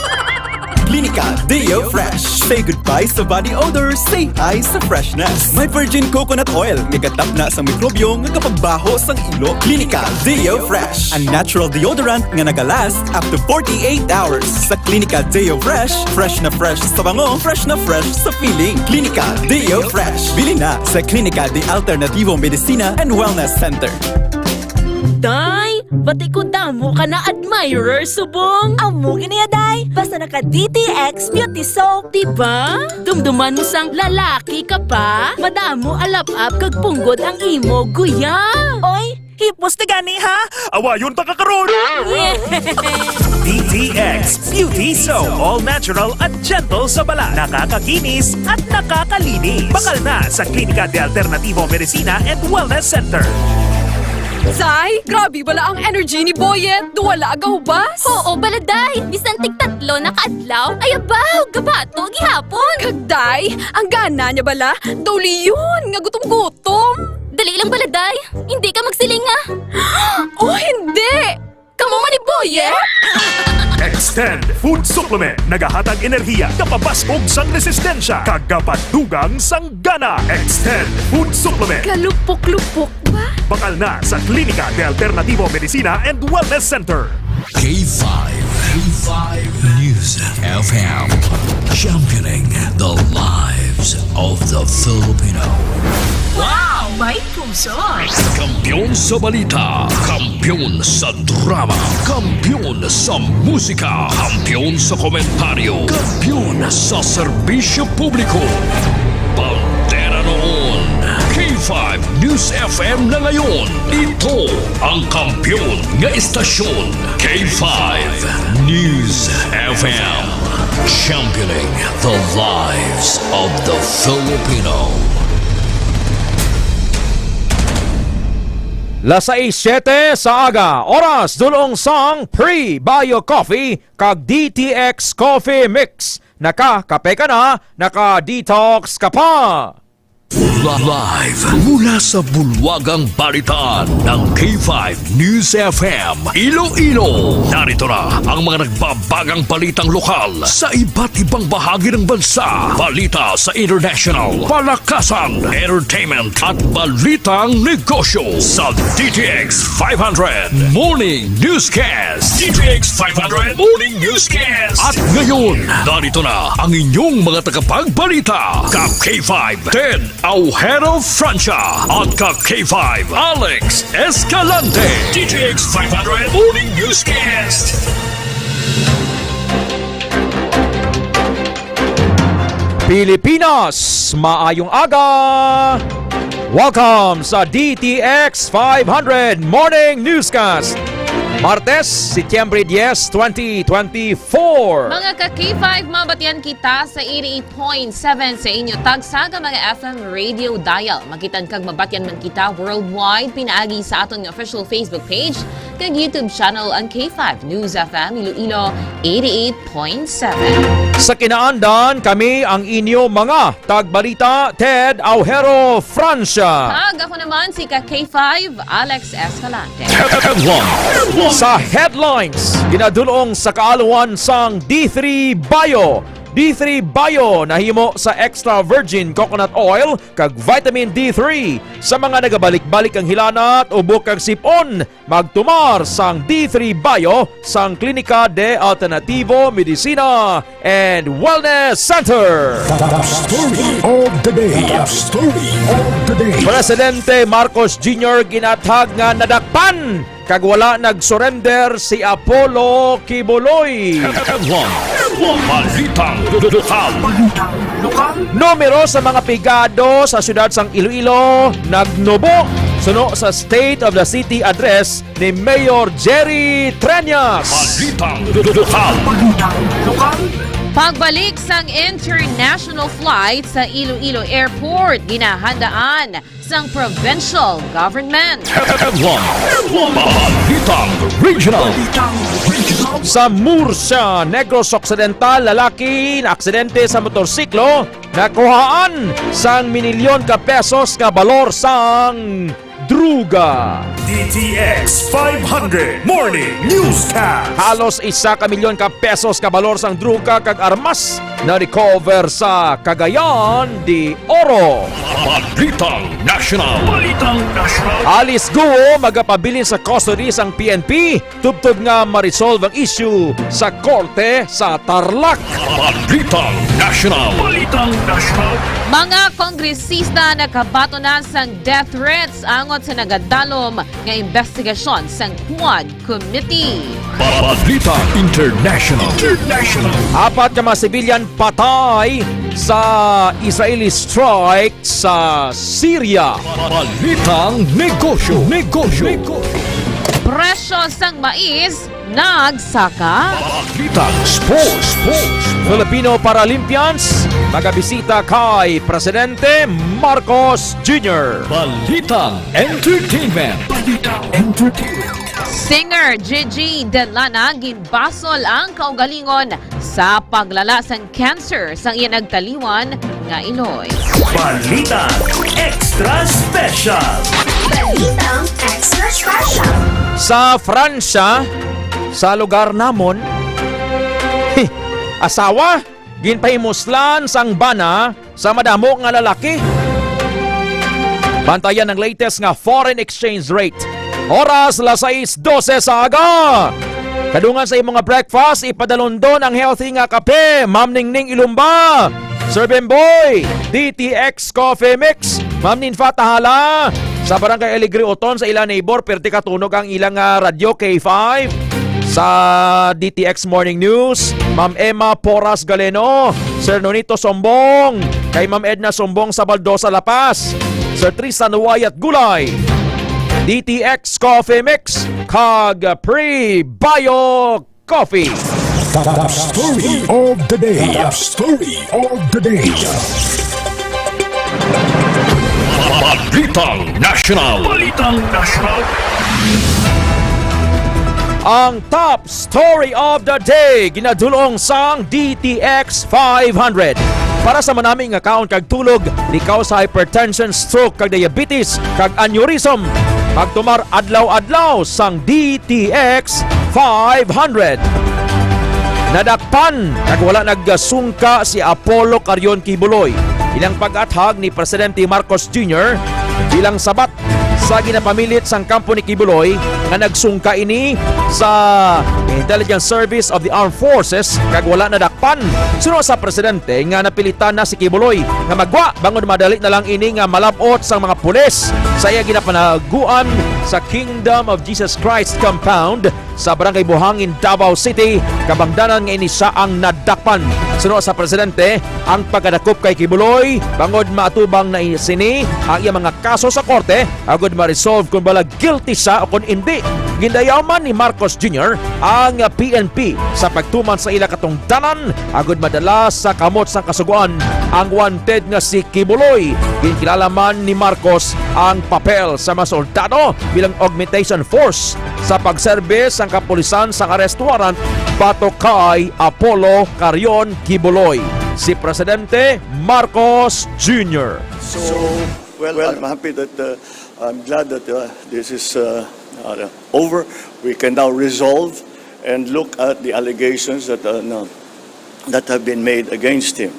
Klinika Deo Fresh. Say goodbye sa body odor, say hi sa freshness. May virgin coconut oil nga gatapna sa mikrobyo nga kapagbaho sang ilo. Klinika Deo Fresh, a natural deodorant nga nagalast up to forty-eight hours. Sa Klinika Deo Fresh, fresh na fresh sa bango, fresh na fresh sa feeling. Klinika Deo Fresh. Bili na sa Klinika de Alternativo Medicina and Wellness Center. Day, bati ko damo ka na admirer subong. Amo gani ya, day. Basta naka D T X Beauty Soap. Diba? Dumduman mo sang lalaki ka pa. Madamo alap-ap kag punggod ang imo guya. Oy, hipos na gani, ha? Awayon ta ka karon. D T X Beauty Soap. All natural at gentle sa balat. Nakakakinis at nakakalinis. Bakal na sa Klinika de Alternativo Medicina and Wellness Center. Day, grabe bala ang energy ni Boyet. Duwala agahubas. Oo bala, day. Bisan tig tatlo na ka adlaw, ay abaw, gabato gihapon. Kag day, ang gana niya bala, daw liyon nga gutom-gutom. Dali lang bala, day. Hindi ka magsiling, ah. Oh, hindi! Kamo man ni Boyet? Extend Food Supplement. Nagahatag enerhiya, gapabaskog sang resistensya, kag gapadugang sang gana. Extend Food Supplement. Kalupok-lupok ba? Bakal na sa Klinika de Alternativo Medicina and Wellness Center. K five, K five News F M, championing the lives of the Filipino. Wow! May puso! Kampiyon sa balita, kampiyon sa drama, kampiyon sa musika, kampiyon sa komentaryo, kampiyon sa serbisyo publiko. Bandera noon, K five News F M na ngayon. Ito ang kampiyon nga istasyon, K five News F M. Championing the lives of the Filipino. Las sais siete sa aga, oras dulong sang Pre-Bio Coffee kag D T X Coffee Mix. Nakakape ka na, naka-detox ka pa. Live mula sa bulwagang balitaan ng K five News F M Iloilo. Narito na ang mga nagbabagang balitang lokal sa iba't ibang bahagi ng bansa. Balita sa international, palakasan, entertainment, at balitang negosyo sa D T X five hundred Morning Newscast. D T X five hundred Morning Newscast. At ngayon, narito na ang inyong mga tagapagbalita, Kap K five, Ted Aujero Francia, at Kap K five, Alex Escalante. D T X five hundred Morning Newscast. Pilipinas, maayong aga! Welcome sa D T X five hundred Morning Newscast. Martes, Setyembre diyes, twenty twenty-four. Mga ka K five, mabatian kita sa eighty-eight point seven sa inyo tagsa ka mga F M radio dial. Makitan kag mabatian man kita worldwide pinaagi sa aton nga official Facebook page kag YouTube channel, ang K five News F M Iloilo eighty-eight point seven. Sa kinaandan, kami ang inyo mga tagbalita, Ted Aujero Francia. Kag ako naman si ka K five, Alex Escalante. Headlines. Sa headlines, ginadulong sa kaaluhan sang D three Bio. D three Bio nahimo sa extra virgin coconut oil kag vitamin D three sa mga nagabalik-balik ang hilanat, ubo kag sipon. Magtumar sang D three Bio sang Klinika de Alternativo Medicina and Wellness Center. The story of the day. The story of the day. Presidente Marcos Junior ginatag nga nadakpan kag wala nag-surrender si Apollo Quiboloy. Headline. Balitang lokal. Numero sa mga pigado sa siyudad sang Iloilo nagnubo suno sa State of the City Address ni Mayor Jerry Treñas. Balitang lokal. Pagbalik sang international flight sa Iloilo Airport, ginahandaan sang provincial government. Headline. Balitang regional. Sa Murcia, Negros Occidental, lalaki na aksidente sa motorsiklo, nakuhaan sang minilyon ka pesos nga balor sang druga. D T X five hundred Morning Newscast. Halos isa ka milyon ka pesos ka balor sang druga kag armas na-recover sa Cagayan de Oro. Balitang National. Balitang National. Alice Guo magapabilin sa custody sang P N P tubtob nga ma-resolve ang issue sa korte sa Tarlac. Balitang National. Balitang National. Mga kongresista nakabaton na sang death threats angot sa nagadalom nga investigasyon sang Quad Committee. Balita International. International. Apat ka mga civilian patay sa Israeli strike sa Syria. Balitang negosyo. Negosyo. Presyo sang mais nagsaka. Balitang sports. Sports. Filipino Paralympians magabisita kay Presidente Marcos Junior. Balitang entertainment. Balitang entertainment. Singer Gigi Delana ginbasol ang kaugalingon sa paglala sang cancer sang iya nagtaliwan nga iloy. Balita Extra Special. Balitang Extra Special. Sa Francia, sa lugar namon, asawa, ginpahimuslan sang bana sa madamo nga lalaki. Bantayan ang latest nga foreign exchange rate. Oras, las sais dose sa aga. Kadungan sa imong nga breakfast, ipadalundon ang healthy nga kape, Ma'am Ningning Ilumba, Sir Bemboy, D T X Coffee Mix, Ma'am Ninfa Tahala, sa Barangay Alegre Oton, sa ila neighbor, perti katunog ang ilang, ah, radyo, K five. Sa D T X Morning News, Ma'am Emma Porras Galeno, Sir Nonito Sombong, kay Ma'am Edna Sombong sa Baldosa, La Paz, Sir Tristan Wayat Gulay, D T X Coffee Mix, kag Pre-Bio Coffee. The, the story of the day. The story of the day. Balitang National. Balitang National. Ang top story of the day, ginadulong sang D T X five hundred. Para sa manami nga kaon kag tulog, likaw sa hypertension, stroke kag diabetes kag aneurysm, magtumar adlaw-adlaw sang D T X five hundred. Nadakpan kag wala nagsungka si Apollo Carion Quiboloy. Ilang pag-athag ni Presidente Marcos Junior bilang sabat sa ginapamilit sang kampo ni Quiboloy nga nagsungka ini sa Intelligence Service of the Armed Forces kag wala nadakpan. Suno sa presidente nga napilitan na si Quiboloy nga magwa bangod madali na lang ini nga malab-ot sang mga pulis sa iya ginapanaguan sa Kingdom of Jesus Christ Compound sa Barangay Buhangin, Davao City, kabangdanan nga ini sia ang nadakpan. Suno sa presidente, ang pagkadakop kay Quiboloy bangod maatubang na sini ang iya mga kaso sa korte agud ma-resolve kon bala guilty sia o kon indi. Gindayaw man ni Marcos Junior ang P N P sa pagtuman sa ila katungdanan agud madala sa kamot sang kasugoan ang wanted nga si Quiboloy. Ginkilala man ni Marcos ang papel sa mga soldado bilang augmentation force sa pagserbe sang kapulisan sang arrest warrant batok kay Apollo Carion Quiboloy, si Presidente Marcos Junior. So, well, I'm happy that uh, I'm glad that uh, this is uh, uh, over. We can now resolve and look at the allegations that uh, no, that have been made against him.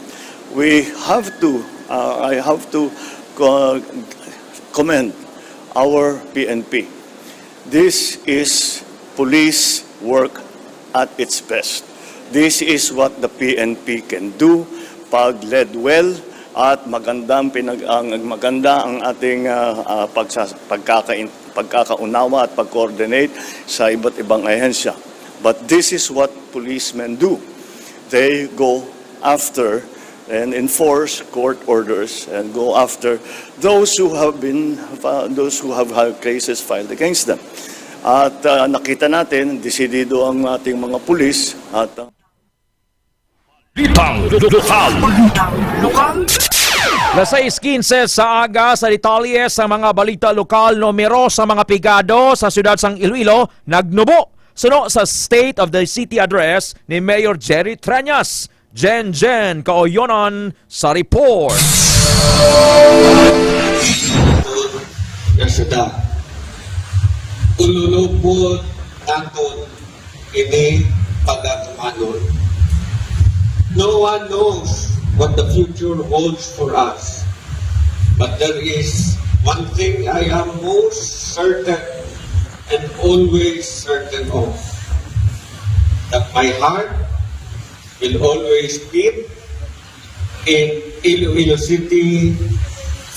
We have to, uh, I have to co- commend our P N P. This is police work at its best. This is what the P N P can do pag led well at maganda ang, pinag, ang maganda ang ating uh, uh, pagsa, pagkaka, pagkakaunawa at pag-coordinate sa iba't ibang ahensya. But this is what policemen do. They go after and enforce court orders and go after those who have been uh, those who have had cases filed against them. At uh, nakita natin, desidido ang ating mga pulis at uh, Balitang lokal. Las sais quince sa aga sa detalye sa mga balita lokal, numero sa mga pigado sa siyudad sang Iloilo nagnubo. Suno sa State of the City Address ni Mayor Jerry Treñas, Jen Jen Kaoyonan sa report. Nga siyudad. Ululupod naton ini pagatumanon. No one knows what the future holds for us. But there is one thing I am most certain and always certain of, that my heart will always beat in Iloilo City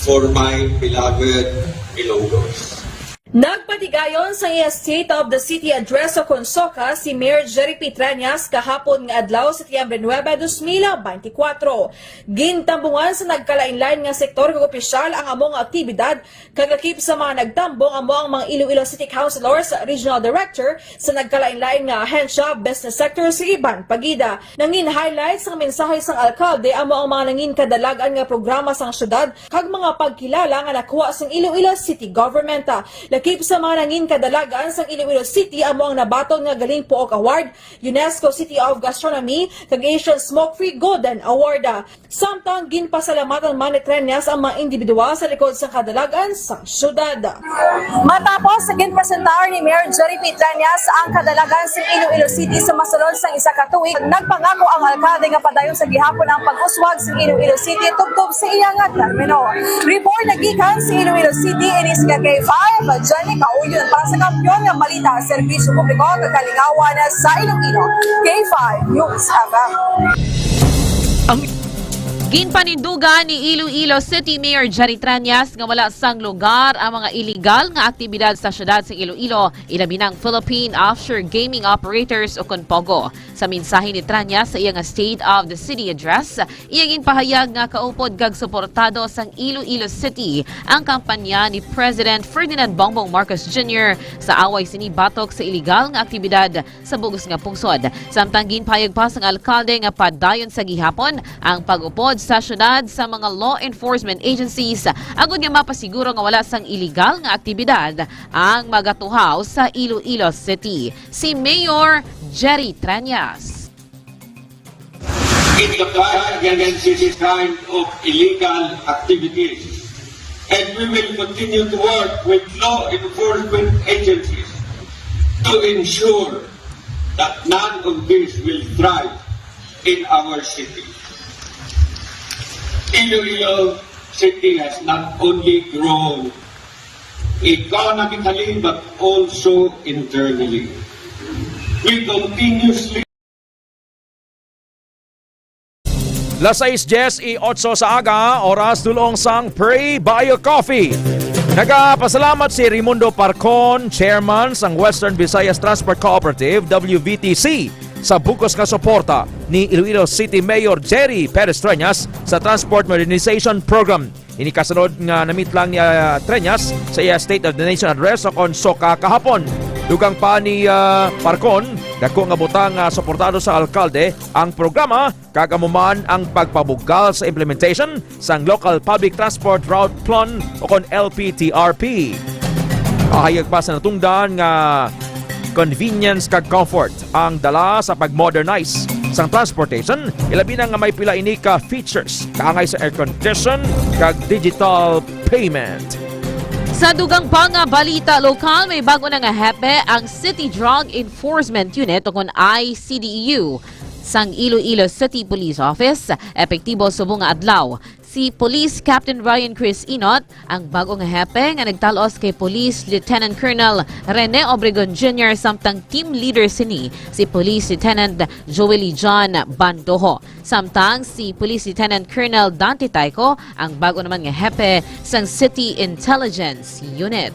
for my beloved Ilonggos. Nagpatigayon sa iya State of the City Address o CONSOCA si Mayor Jerry P. Treñas kahapon nga adlaw, Setyembre nuebe, dos mil beintikwatro. Gintambungan sa nagkalainlain nga sektor kag opisyal ang amo nga aktibidad, kag lakip sa mga nagtambong amo ang mga Iloilo City Councilors, Regional Director sa nagkalainlain nga ahensya, business sector si Ivan Pagida. Nangin highlight sang mensahe sang alkalde amo ang mga nangin kadalagan nga programa sang syudad kag mga pagkilala nga nakuha sang Iloilo City Government. Lakip sa mga nangin kadalagan sang Iloilo City amo ang nabaton nga Galing Pook Award, UNESCO City of Gastronomy, kag Asian Smoke Free Golden Award. Samtang ginpasalamatan man ni Treñas ang mga individual sa likod sang kadalagan sang syudad. Matapos ginpresentar ni Mayor Jerry P. Treñas ang kadalagan sang Iloilo City sa masulod sang isa ka tuig, nagpangako ang alkalde nga padayon sa gihapon ang pag-uswag sang Iloilo City tubtob sa iya nga termino. Report nagikan sa Iloilo City, ini si K five, Jenny Kauyon para sa Kampiyon nga Balita, Serbisyo Publiko kag Kalingawan sa Iloilo, K five News F M. Ginpanindugan ni Iloilo City Mayor Jerry Treñas nga wala sang lugar ang mga iligal nga aktibidad sa siyudad sa Iloilo, ilabi na ang Philippine Offshore Gaming Operators o kon POGO. Sa mensahe ni Treñas sa iya nga State of the City Address, iya ginpahayag nga kaupod kag suportado sang Iloilo City ang kampanya ni President Ferdinand Bongbong Marcos Junior sa away sini batok sa iligal nga aktibidad sa bug-os nga pungsod. Samtang ginpahayag pa sang alkalde nga padayon sa gihapon ang pag-upod sa syudad sa mga law enforcement agencies agud nga mapasiguro nga wala sang iligal nga aktibidad ang magatuhaw sa Iloilo City. Si Mayor Jerry Treñas. the fight against this kind of illegal activities. And we will continue to work with law enforcement agencies to ensure that none of this will thrive in our city. Iloilo City has not only grown economically but also internally. We continuously Las sais dies y ocho sa aga, oras dulong sang Pre-Bio Coffee. Nagapasalamat si Raimundo Parcon, chairman sang Western Visayas Transport Cooperative, W V T C, sa bug-os nga suporta ni Iloilo City Mayor Jerry Perez Treñas sa Transport Modernization Program. Ini kasunod nga na-meet lang ni ah, Treñas sa iya State of the Nation Address o kon SOCA kahapon. Dugang pa ni ah, Parcon, dako nga butang nga suportado sa alkalde ang programa kag amo man ang pagpabugal sa implementation sang Local Public Transport Route Plan o kon L P T R P. Pahayag pa sa natungdan nga convenience kag comfort ang dala sa pag-modernize sang transportation, ilabi na nga may pila ini ka features kaangay sa air condition kag digital payment. Sa dugang pa nga balita lokal, may bago na nga hepe ang City Drug Enforcement Unit o kon I C D E U sang Iloilo City Police Office, epektibo subong nga adlaw. Si Police Captain Ryan Chris Inot ang bago nga hepe nga nagtalos kay Police Lieutenant Colonel Rene Obregon Junior samtang team leader sini si Police Lieutenant Joely John Bandoho. Samtang si Police Lieutenant Colonel Dante Taico ang bago naman nga hepe sang City Intelligence Unit.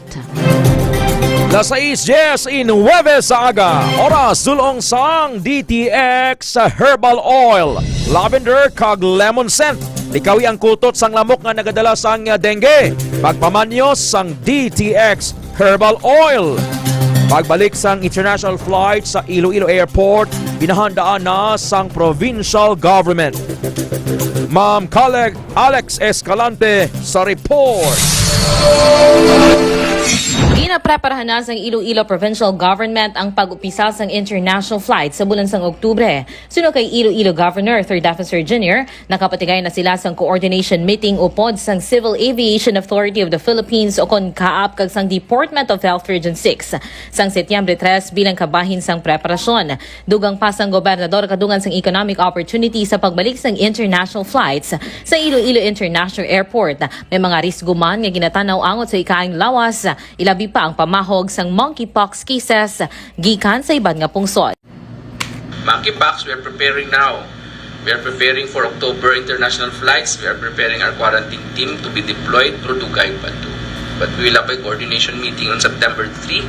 Las sais dies y nuebe sa aga, oras dulong sang D T X Herbal Oil, Lavender kag Lemon Scent. Likawi ang kutot sang lamok nga nagadala sang dengue. Pagpamanyo sang D T X Herbal Oil. Pagbalik sang international flight sa Iloilo Airport, ginahandaan na sang provincial government. Ma'am Kaleg Alex Escalante sa report. Ginapreparahan na sang Iloilo Provincial Government ang pag-upisa sang international flight sa bulan sang Oktubre. Suno kay Iloilo Governor Third Officer Junior, nakapatigay na sila sang coordination meeting upod sang Civil Aviation Authority of the Philippines o kon CAAP kag sang Department of Health Region six. Sang Setyembre tres bilang kabahin sang preparasyon. Dugang pa sang gobernador kadungan sang economic opportunity sa pagbalik sang international flights sa Iloilo International Airport. May mga risgo man nga ginatanaw angot sa ikaayong lawas, ilabi pa ang pamahog sang monkeypox cases gikan sa iban nga pungsod. Monkeypox, we are preparing now. We are preparing for October international flights. We are preparing our quarantine team to be deployed through Dugay Badu. But we will have a coordination meeting on September three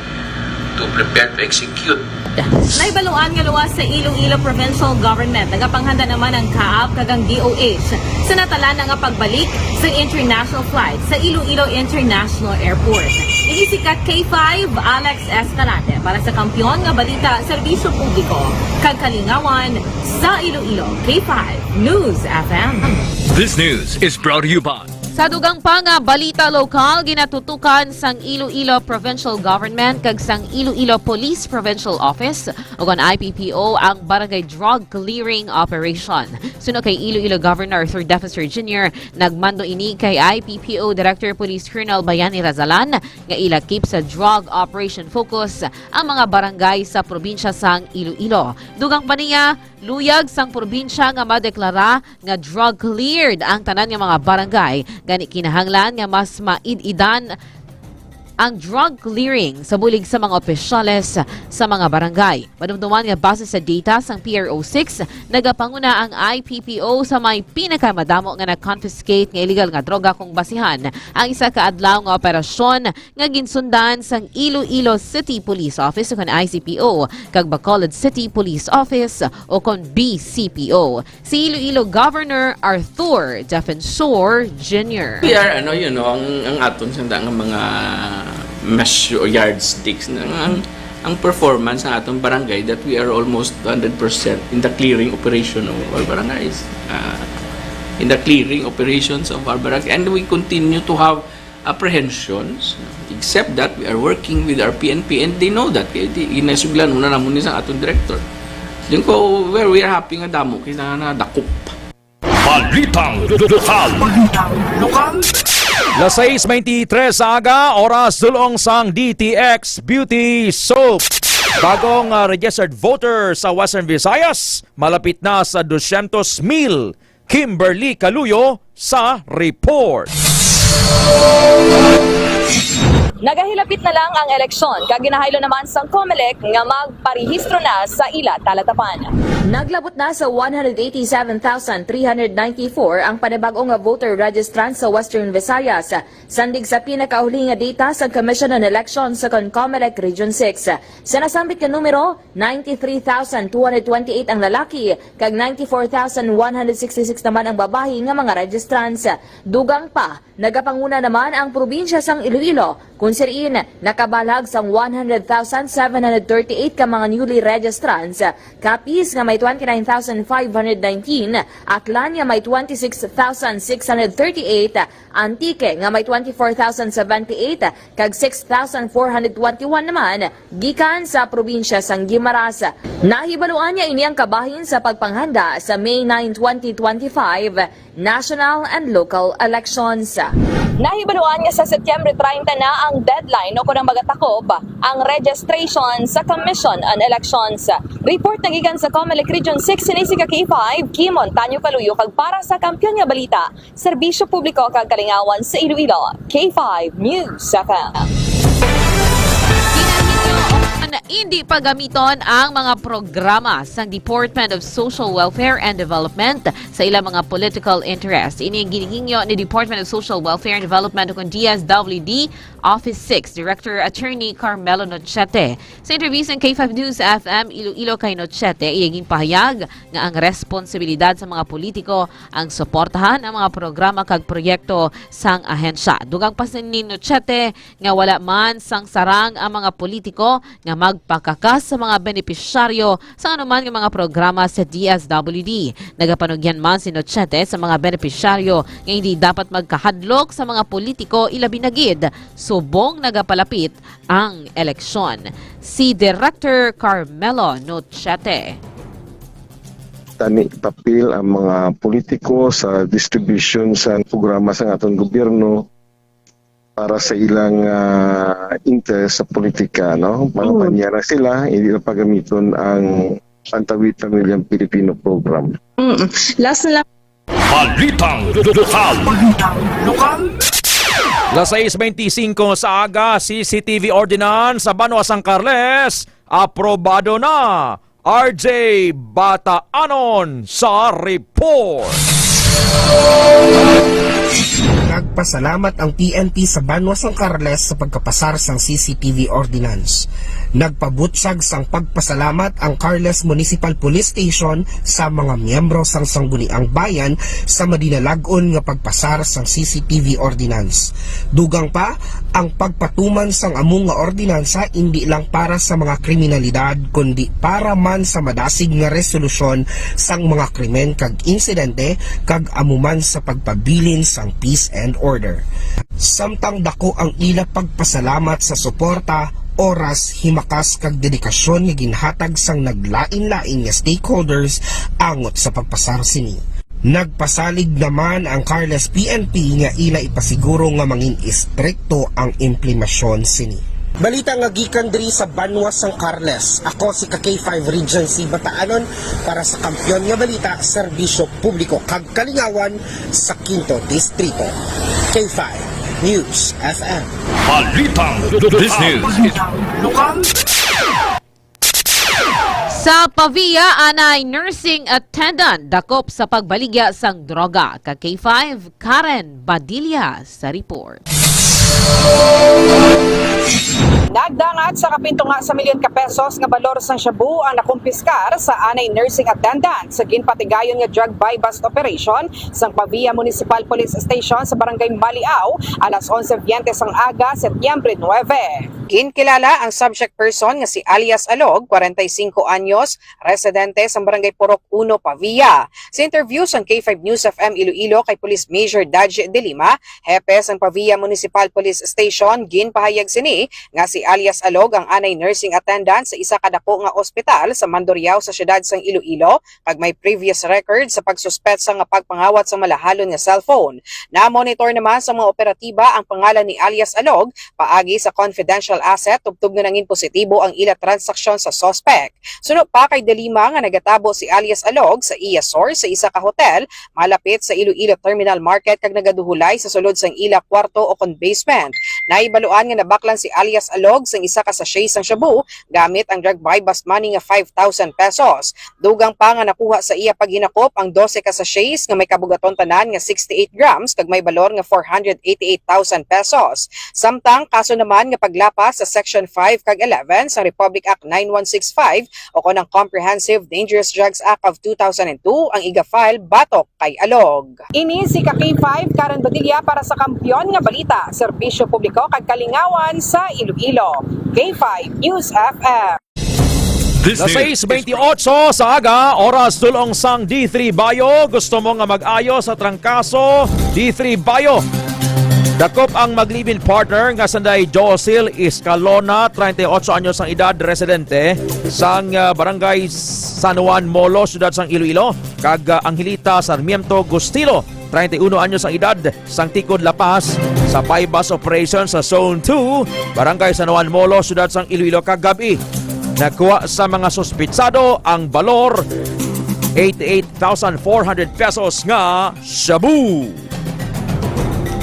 to prepare to execute. Naibaluan nga luwas sa Iloilo Provincial Government, nagapanghanda naman ang CAAP kag ang D O H sa natalana nga pagbalik sa international flight sa Iloilo International Airport. Ini si Kat K five, Alex Escalante para sa Kampiyon nga Balita, Serbisyo Publiko kag Kalingawan sa Iloilo. K five News F M. This news is brought to you by Sa dugang pa nga balita lokal, ginatutukan sang Iloilo Provincial Government kag sang Iloilo Police Provincial Office o kon I P P O ang Barangay Drug Clearing Operation. Suno kay Iloilo Governor Arthur Defensor Junior, nagmando ini kay I P P O Director Police Colonel Bayani Razalan nga ilakip sa drug operation focus ang mga barangay sa probinsya sang Iloilo. Dugang pa niya, luyag sang probinsya nga madeklara nga drug cleared ang tanan nga mga barangay, gani kinahanglan nga mas maid-idan ang drug clearing sa bulig sa mga opisyales sa mga barangay. Madumduman nga base sa data sang P R O six, nagapanguna ang I P P O sa may pinakamadamo nga na-confiscate nga illegal nga droga kung basihan ang isa ka adlaw nga operasyon nga ginsundan sang Iloilo City Police Office o kon I C P O kag Bacolod City Police Office o kon B C P O. Si Iloilo Governor Arthur Defensor Junior. We are, ano, you know, ang, ang aton sanda nga mga measure, yardsticks na ang, ang performance ng atong barangay that we are almost hundred percent in the clearing operation of our barangays. Uh, in the clearing operations of our barangay. And we continue to have apprehensions, except that we are working with our P N P and they know that. Kaya di, ginasuglan muna naman ni sa atong director. Yung ko, well, we are happy nga damo kina na dakop. Balitang lokal. Las sais veintitrés sa aga, oras dulong sang D T X Beauty Soap. Bagong, ah, registered voter sa Western Visayas, malapit na sa dosyentos mil. Kimberly Caluyo sa report. Nagahilapit na lang ang eleksyon, kag ginahaylo naman sang Comelec nga magparehistro na sa ila talatapan. Naglabot na sa one hundred eighty-seven thousand three hundred ninety-four ang panibag-o nga voter registrants sa Western Visayas. Sandig sa pinakauli nga data sa Commission on Elections sa Comelec Region six, sa nasambit nga numero, ninety-three thousand two hundred twenty-eight ang lalaki, kag ninety-four thousand one hundred sixty-six naman ang babayi nga mga registrants. Dugang pa, nagapanguna naman ang probinsya sang Iloilo, kung siriin nakabalag sang one hundred thousand seven hundred thirty-eight ka mga newly registrants, Capiz nga may twenty-nine thousand five hundred nineteen, Aklan nga may twenty-six thousand six hundred thirty-eight, Antique nga may twenty-four thousand seventy-eight, kag six thousand four hundred twenty-one naman gikan sa probinsya sang Guimaras. Nahibaluan nga ini ang kabahin sa pagpanghanda sa May nine, twenty twenty-five national and local elections. Nahibaluan nga sa Setyembre treinta na ang deadline o kon ang magatakob ang registration sa Commission on Elections. Report na gikan sa Comelec Region six, sini si ka K five, Kimon Tanyo Kaluyo, kag para sa Kampiyon nga Balita, Serbisyo Publiko kag Kalingawan sa Iloilo, K five News F M. Kinahanglan indi pagamiton ang mga programa sang Department of Social Welfare and Development sa ilang mga political interest. Ini ang ginhingyo ni Department of Social Welfare and Development, o kon D S W D, Office six, Director Attorney Carmelo Nochete. Sa interview sang K five News F M Iloilo kay Nochete, iya ginpahayag nga ang responsibilidad sa mga politiko ang suportahan ang mga programa kag proyekto sang ahensya. Dugang pa si Nochete nga wala man sang sarang ang mga politiko nga magpakakas sa mga benepisyaryo sa anuman nga mga programa sa D S W D. Nagapanugyan man si Nochete sa mga benepisyaryo nga hindi dapat magkahadlok sa mga politiko, ilabi na gid subong nagapalapit ang eleksyon. Si Director Carmelo Nochete. Tani papel ang mga politiko sa distribution sa programa sa aton gobyerno para sa ilang, ah, interes sa politika, no? Mga Mm. Panyara sila, hindi na pagamiton ang Pantawid Pamilyang Pilipino Program. Mm. Last na lang. Balitang lokal. Las sais beintisinko sa aga, C C T V ordinance sa Banwa San Carles, aprobado na. R J Bataanon sa report. Nagpasalamat ang P N P sa Banwa San Carles sa pagkapasar sang C C T V ordinance. Nagpabutyag sang pagpasalamat ang Carles Municipal Police Station sa mga miyembro sang Sangguniang Bayan sa madinalag-on nga pagpasar sang C C T V ordinance. Dugang pa, ang pagpatuman sang amo nga ordinansa indi lang para sa mga kriminalidad, kundi para man sa madasig nga resolusyon sang mga krimen kag insidente, kag amo man sa pagpabilin sang peace and order. Samtang dako ang ila pagpasalamat sa suporta, oras, himakas, kag dedikasyon nga ginhatag sang naglain-lain nga stakeholders angot sa pagpasar sini. Nagpasalig naman ang Carles P N P nga ila ipasiguro nga mangin-istrikto ang implemasyon sini. Balita nga gikan diri sa Banwa San Carles, ako si ka K five Regency Bataanon para sa Kampiyon nga Balita, Serbisyo Publiko kag Kalingawan sa Quinto Distrito. K five News F M. Balitang Business. Sa Pavia, anay nursing attendant dakop sa pagbaligya sang droga. Ka K five, Karen Badilla sa report. Nagdangat sa kapintunga sa milyon ka pesos nga balor sang shabu ang nakumpiskar sa anay nursing attendant sa ginpatigayon nga drug buy-bust operation sang Pavia Municipal Police Station sa Barangay Maliao, alas onse biyente sang aga, Setyembre nuebe. Ginkilala ang subject person nga si alias Alog, kwarenta y singko anyos, residente sa Barangay Purok Uno, Pavia. Sa interview sang K five News F M Iloilo kay Police Major Daji De Lima, hepe sang Pavia Municipal Police Station, ginpahayag sini nga si Si alias Alog ang anay nursing attendant sa isa ka dako nga ospital sa Mandurriao sa siyudad sang Iloilo, kag may previous record sa pagsuspetsa nga pagpangawat sang malahalon nga cellphone. Na-monitor naman sa mga operatiba ang pangalan ni alias Alog paagi sa confidential asset tubtob nga nangin positibo ang ila transaksyon sa suspect. Suno pa kay De Lima nga nagatabo si alias Alog sa iya source sa isa ka hotel malapit sa Iloilo Terminal Market kag nagaduhulay sa sulod sang ila kwarto o kon basement. Nahibaluan nga nabaklan si alias Alog sang isa ka sachet sang shabu gamit ang drug buy-bust money nga five thousand pesos. Dugang pa nga nakuha sa iya paghinakop ang dose ka sachets nga may kabugaton tanan nga sixty-eight grams kag may balor nga four hundred eighty-eight thousand pesos. Samtang kaso naman nga paglapas sa Section five kag eleven sa Republic Act nine one six five o kon ang Comprehensive Dangerous Drugs Act of two thousand and two ang iga-file batok kay Alog. Ini si ka K five, Karen Badilla para sa Kampiyon nga Balita, Serbisyo Publiko kag Kalingawan sa Iloilo. K five News F M. This Las is sais bentiocho sa aga, oras dulong sang D three Bayo. Gusto mo nga mag-ayo sa trangkaso? D three Bayo. Dakop ang mag-live-in partner nga sanday Josil Escalona, treinta y ocho anyos ang edad, residente sang, ah, Barangay San Juan Molo, siyudad sang Iloilo, kag, ah, Angelita Sarmiento Gustilo, treinta y uno anyos ang edad, sang Tikod La Paz, sa buy-bust operation sa Zone two, Barangay San Juan Molo, siyudad sang Iloilo, kagab-i. Nagkuha sa mga suspitsado ang balor eighty-eight thousand four hundred pesos nga shabu.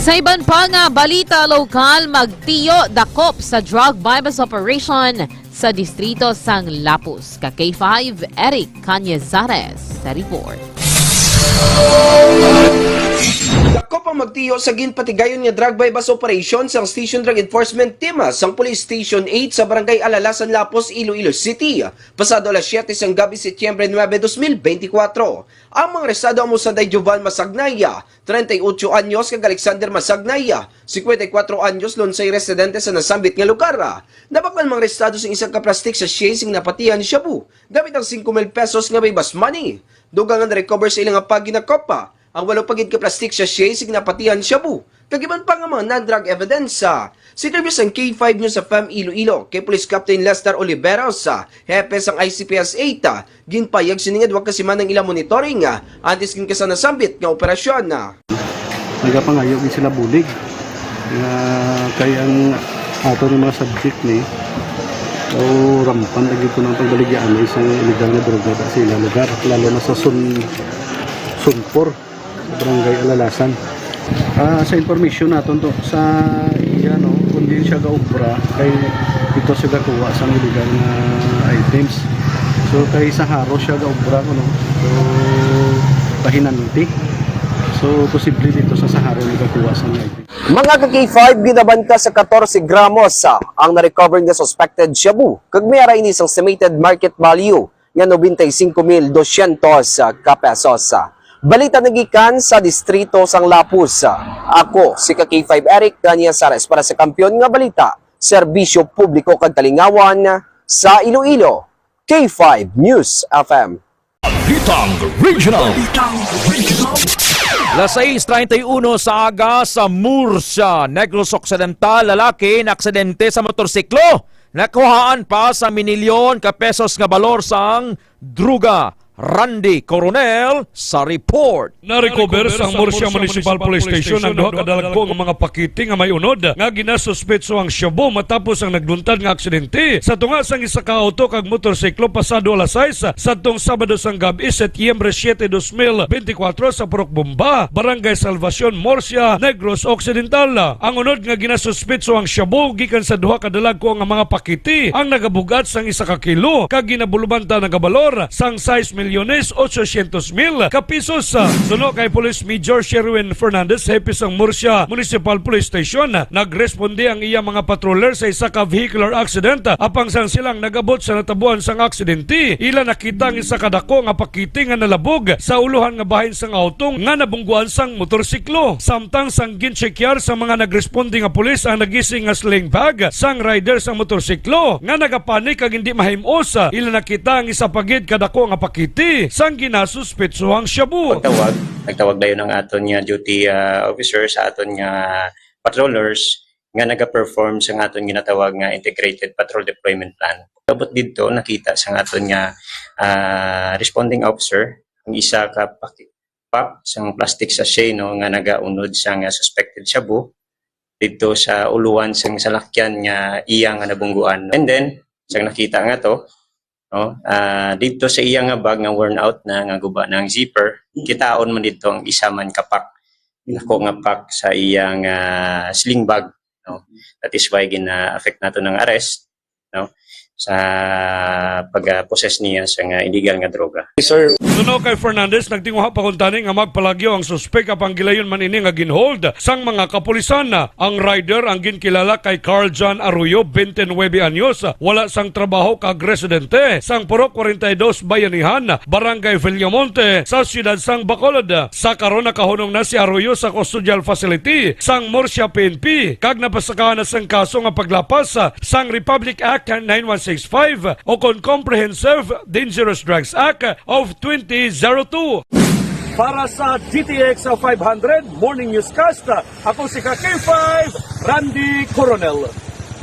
Sa iban pa nga balita lokal, magtiyo dakop sa drug buy-bust operation sa distrito sang Lapuz. Ka K five, Eric Cañizares sa report. Dakop ang magtiyo sa ginpatigayon nga drug buy-bust operation sang Station Drug Enforcement Team sang Police Station eight sa Barangay Alalasan, Lapuz, Iloilo City, pasado alas siyete sang gabi, Setyembre nuebe, dos mil benti kwatro. Ang mga arestado amo sanday Jovan Masagnaya, treinta y ocho anyos, kag Alexander Masagnaya, cincuenta y cuatro anyos, lunsay residente sa nasambit nga lugar. Nabaklan mga arestado sing isa ka plastic sachet sing napatihan shabu gamit ang singko mil pesos nga buy-bust money. Dugang nga na-recover sa ila nga paghinakop ang walo pa gid ka plastic sachet sing napatihan shabu kag iban pa nga mga non-drug evidence. Sa interview sang K five News F M Iloilo kay Police Captain Lester Oliveros, hepe sang I C P S eight, ginpayag sini nga duha ka semana ang ila monitoring, ah, antes gid ka sa nasambit nga operasyon. Nagapangayo gid sila bulig nga kay ang ato nga mga subject ni, o, rampant lagi po ang pagbaligya ani sang illegal nga droga sa ilang lugar, lalo na sa Sun-, Sunpor, Barangay Alalasan. Ah, sa information naton to, sa iya, no, kung diin siya gaobra, kay dito siya gakuha sa illegal nga items. So, kay sa Jaro siya gaobra, no? So, pahinanti. So, posible dito sa, sa Jaro nagakuha sa mga items. Mga ka K five, ginabanta sa katorse gramos, ah, ang na-recover nga suspected shabu, kag may ara ini sang estimated market value nga nobenta y cinco mil doscientos ka pesos. Balita nagikan sa distrito sang Lapuz. Ako si ka K five Eric Cañizares para sa Kampiyon nga Balita, Serbisyo Publiko kag Kalingawan sa Iloilo, K five News F M. Balitang Regional. Las sais treinta y uno sa aga sa Murcia, Negros Occidental, lalaki naaksidente sa motorsiklo. Nakuhaan pa sa minilyon ka pesos nga balor sang druga. Randy Coronel sa report. Na-recover sang Murcia Municipal Police Station ang duha ka dalagko nga mga pakete nga may unod nga ginasuspetso ang shabu matapos ang nagluntad nga aksidente sa tunga sang isa ka auto kag motorsiklo pasado alas sais sadtong Sabado sang gab-i, Setyembre siete, dos mil benti kwatro, sa Purok Bomba, Barangay Salvacion, Murcia, Negros Occidental. Ang unod nga ginasuspetso ang shabu gikan sa duha ka dalagko nga mga pakete ang nagabug-at sang isa ka kilo kag ginabulubanta nagabalor sang sais milyones ochocientos mil ka pesos. Suno kay Police Major Sherwin Fernandez, hepe sang Murcia Municipal Police Station, nagresponde ang iya mga patroller sa isa ka vehicular accident, apang sang sila nag-abot sa natabuan sang aksidente, ila nakita ang isa ka dako nga pakete nga nalabog sa ulohan nga bahin sang auto nga nabungguan sang motorsiklo. Samtang sang gin-checkar sa mga nagresponde nga pulis ang nagisi nga sling bag sang rider sang motorsiklo nga nagapanik kag hindi mahim-os, ila nakita ang isa pa gid ka dako nga pakete sang ginasuspetsohang shabu. Pagtawag, nagtawag dayon ang aton nga duty, ah, officer sa aton nga patrollers nga naga-perform sa aton ginatawag nga Integrated Patrol Deployment Plan. Pag-abot didto, nakita sa aton nga, ah, responding officer ang isa ka pak-, pack sang plastic sachet, no, nga nagaunod sang suspected shabu didto sa uluan sang salakyan nga iya nga nabungguan. And then, sang nakita nga to, no, ah, didto sa iya nga bag nga worn out na, nga guba na ang zipper, kitaon man didto ang isa man ka pack, dako nga pack sa iya nga sling bag, no. That is why gina-affect nato ng arrest, no, sa pag-possess niya sa nga illegal nga droga. Sir. Suno kay Fernandez, nagtinguha pa kuntani nga magpalagyo ang suspek, apang gilayon man ini nga ginhold sang mga kapulisan. Ang rider ang ginkilala kay Carl John Arroyo, twenty-nine anyos, wala sang trabaho kag residente sang Purok forty-two Bayanihan, Barangay Villamonte, sa siyudad sang Bacolod. Sa karon, nakahunong na si Arroyo sa custodial facility sang Murcia P N P, kag napasakahan na sang kaso nga paglapas sang Republic Act nine one six five o kon Comprehensive Dangerous Drugs Act of twenty oh two. Para sa D T X five hundred Morning Newscast, ako si ka K five, Randy Coronel.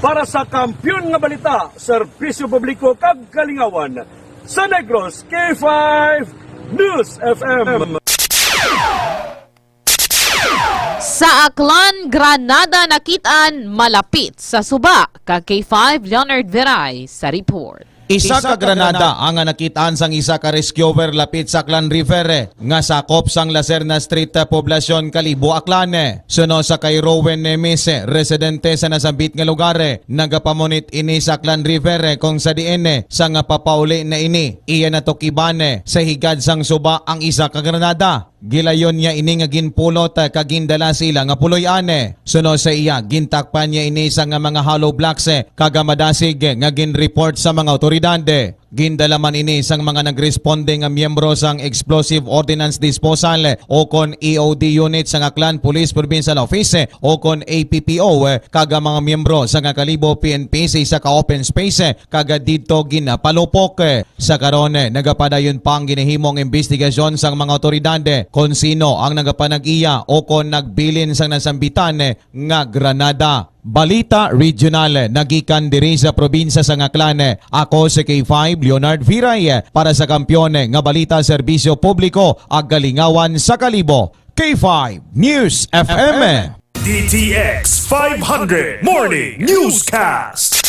Para sa Kampiyon nga Balita, Serbisyo Publiko kag Kalingawan, sa Negros, K five News F M. Sa Aklan, granada nakit-an malapit sa suba, ka K five Leonard Veray sa report. Isa ka granada ang nakit-an sang isa ka rescuer lapit sa Aklan River, eh, nga sakop sang Lacerna Street, eh, Poblacion Kalibo, Aklan, eh. Suno sa kay Rowen Nemes, eh, residente sa nasambit nga lugar, eh, nagapamunit ini sa Aklan River, eh, kung sa diin, eh, sa nga papauli na ini, iya natukiban, eh, sa higad sang suba ang isa ka granada. Gilayon niya ini nga ginpulot, ah, kag gindala sa ila nga puloy-an, eh. Suno sa iya, gintakpan niya ini sa nga mga hollow blocks, eh, kag madasig, eh, nga ginreport sa mga awtoridad, eh. Gindala man ini sang mga nagresponde nga miyembro sang Explosive Ordnance Disposal, eh, o kon E O D unit sang Aklan Police Provincial Office, eh, o kon A P P O, eh, kag ang mga miyembro sang Kalibo P N P sa isa ka open space, eh, kag didto ginapalupok, eh. Sa karon, eh, nagapadayon pa ang ginahimo nga imbestigasyon sang mga awtoridad, eh, kon sino ang nagapanag-iya o kon nagbilin sang nasambitan, eh, nga granada. Balita Regional, eh, nagikan diri sa probinsya sang Aklan, eh. Ako si K five Leonard Viray, eh, para sa Kampiyon, eh, nga Balita, Serbisyo Publiko, ag Kalingawan sa Kalibo. K five News F M. D T X five hundred Morning Newscast.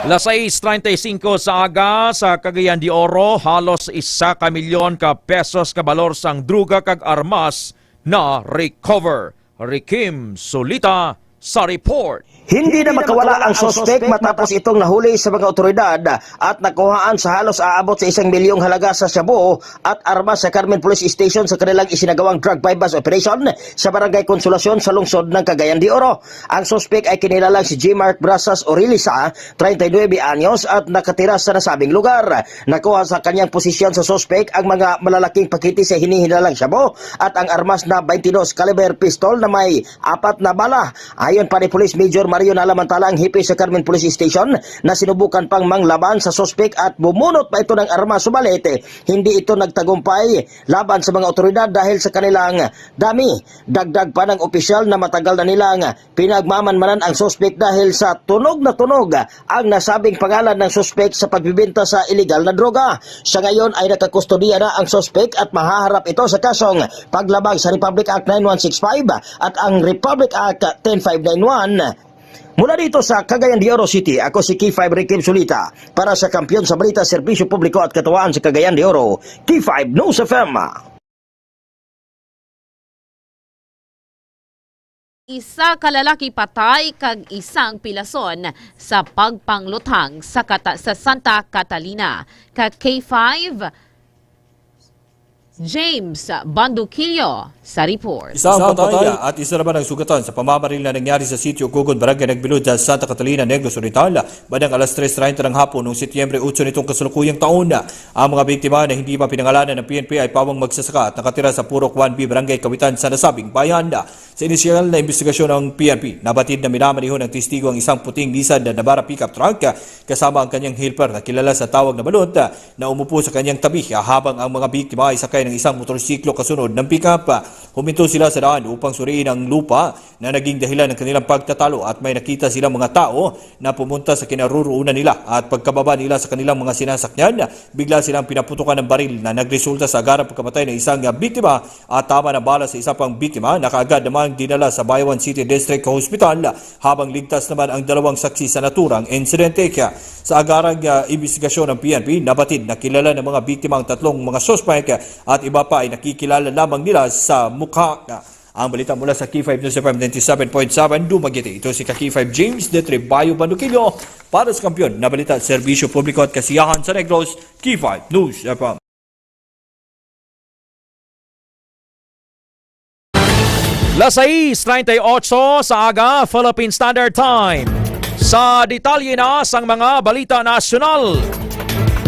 Las sais treinta y cinco sa aga sa Cagayan de Oro, halos isa ka milyon ka pesos ka balor sang druga kag armas na recover. Rikim Sulita sa report. Hindi na makawala ang suspek matapos itong nahuli sa mga otoridad at nakuhaan sa halos aabot sa isang milyong halaga sa shabu at armas sa Carmen Police Station sa kanilang isinagawang drug buy-bust operation sa Barangay Consolacion sa lungsod ng Cagayan de Oro. Ang suspek ay kinilalang si G Mark Brasas Orilisa, treinta y nueve anyos, at nakatira sa nasabing lugar. Nakuha sa kanyang posisyon sa suspek ang mga malalaking pakete sa hinihinalang shabu at ang armas na twenty-two caliber pistol na may apat na bala. Ayon pa ni Police Major Mario Nalamantala, ang hepe sa Carmen Police Station, na sinubukan pang manglaban sa suspek at bumunot pa ito ng armas, subalit, eh, hindi ito nagtagumpay laban sa mga otoridad dahil sa kanilang dami. Dagdag pa ng opisyal na matagal na nilang pinagmamanmanan ang suspek dahil sa tunog na tunog ang nasabing pangalan ng suspek sa pagbibenta sa iligal na droga. Sa ngayon ay nakakustodiya na ang suspek at mahaharap ito sa kasong paglabag sa Republic Act nine one six five at ang Republic Act ten five nine one. Mula dito sa Cagayan de Oro City, ako si K five Ricky Sulita para sa Kampiyon sa Balita, Serbisyo Publiko at Katuwaan sa Cagayan de Oro, K five News F M. Isa ka lalaki patay kag isang pilason sa pagpangluthang sa Cata-, sa Santa Catalina. Ka K five, James Banduquillo sa report. Isa ang patay at isa naman ang sugatan sa pamamaril na nangyari sa Sitio Gugon, Barangay Nagbilod, sa Santa Catalina, Negros Oriental, bandang alas tres treinta ng hapon noong Setyembre otso nitong kasalukuyang taon. Ang mga biktima na hindi pa pinangalanan ng P N P ay pawang magsasaka at nakatira sa Purok one B, Barangay Kawitan sa nasabing bayan. Sa inisyal na imbestigasyon ng P N P, nabatid na minamaneho ng testigo ang isang puting Nissan Navara pickup truck kasama ang kanyang helper na kilala sa tawag na Balot na umupo sa kanyang tabi habang ang mga biktima ay sakay ng isang motorsiklo kasunod ng pickup. Huminto sila sa daan upang suriin ang lupa na naging dahilan ng kanilang pagtatalo at may nakita silang mga tao na pumunta sa kinaroroonan nila at pagkababa nila sa kanilang mga sinasakyan, bigla silang pinaputukan ng baril na nagresulta sa agarang pagkamatay ng isang biktima at tama ng bala sa isa pang biktima na kaagad namang dinala sa Bayawan City District Hospital habang ligtas naman ang dalawang saksi sa naturang insidente. Sa agarang, ah, imbestigasyon ng P N P, nabatid na kilala ng mga biktima ang tatlong mga suspek at iba pa ay nakikilala lamang nila sa mukha. Ang balita mula sa K five News F M ninety-seven point seven Dumaguete. Ito si ka K five James de Trebayo Banuquillo para sa Kampiyon na Balita, Serbisyo Publiko at Kasiyahan sa Negros, K five News F M. Las sais treinta y ocho sa aga, Philippine Standard Time. Sa detalye na sang mga balita nasyonal.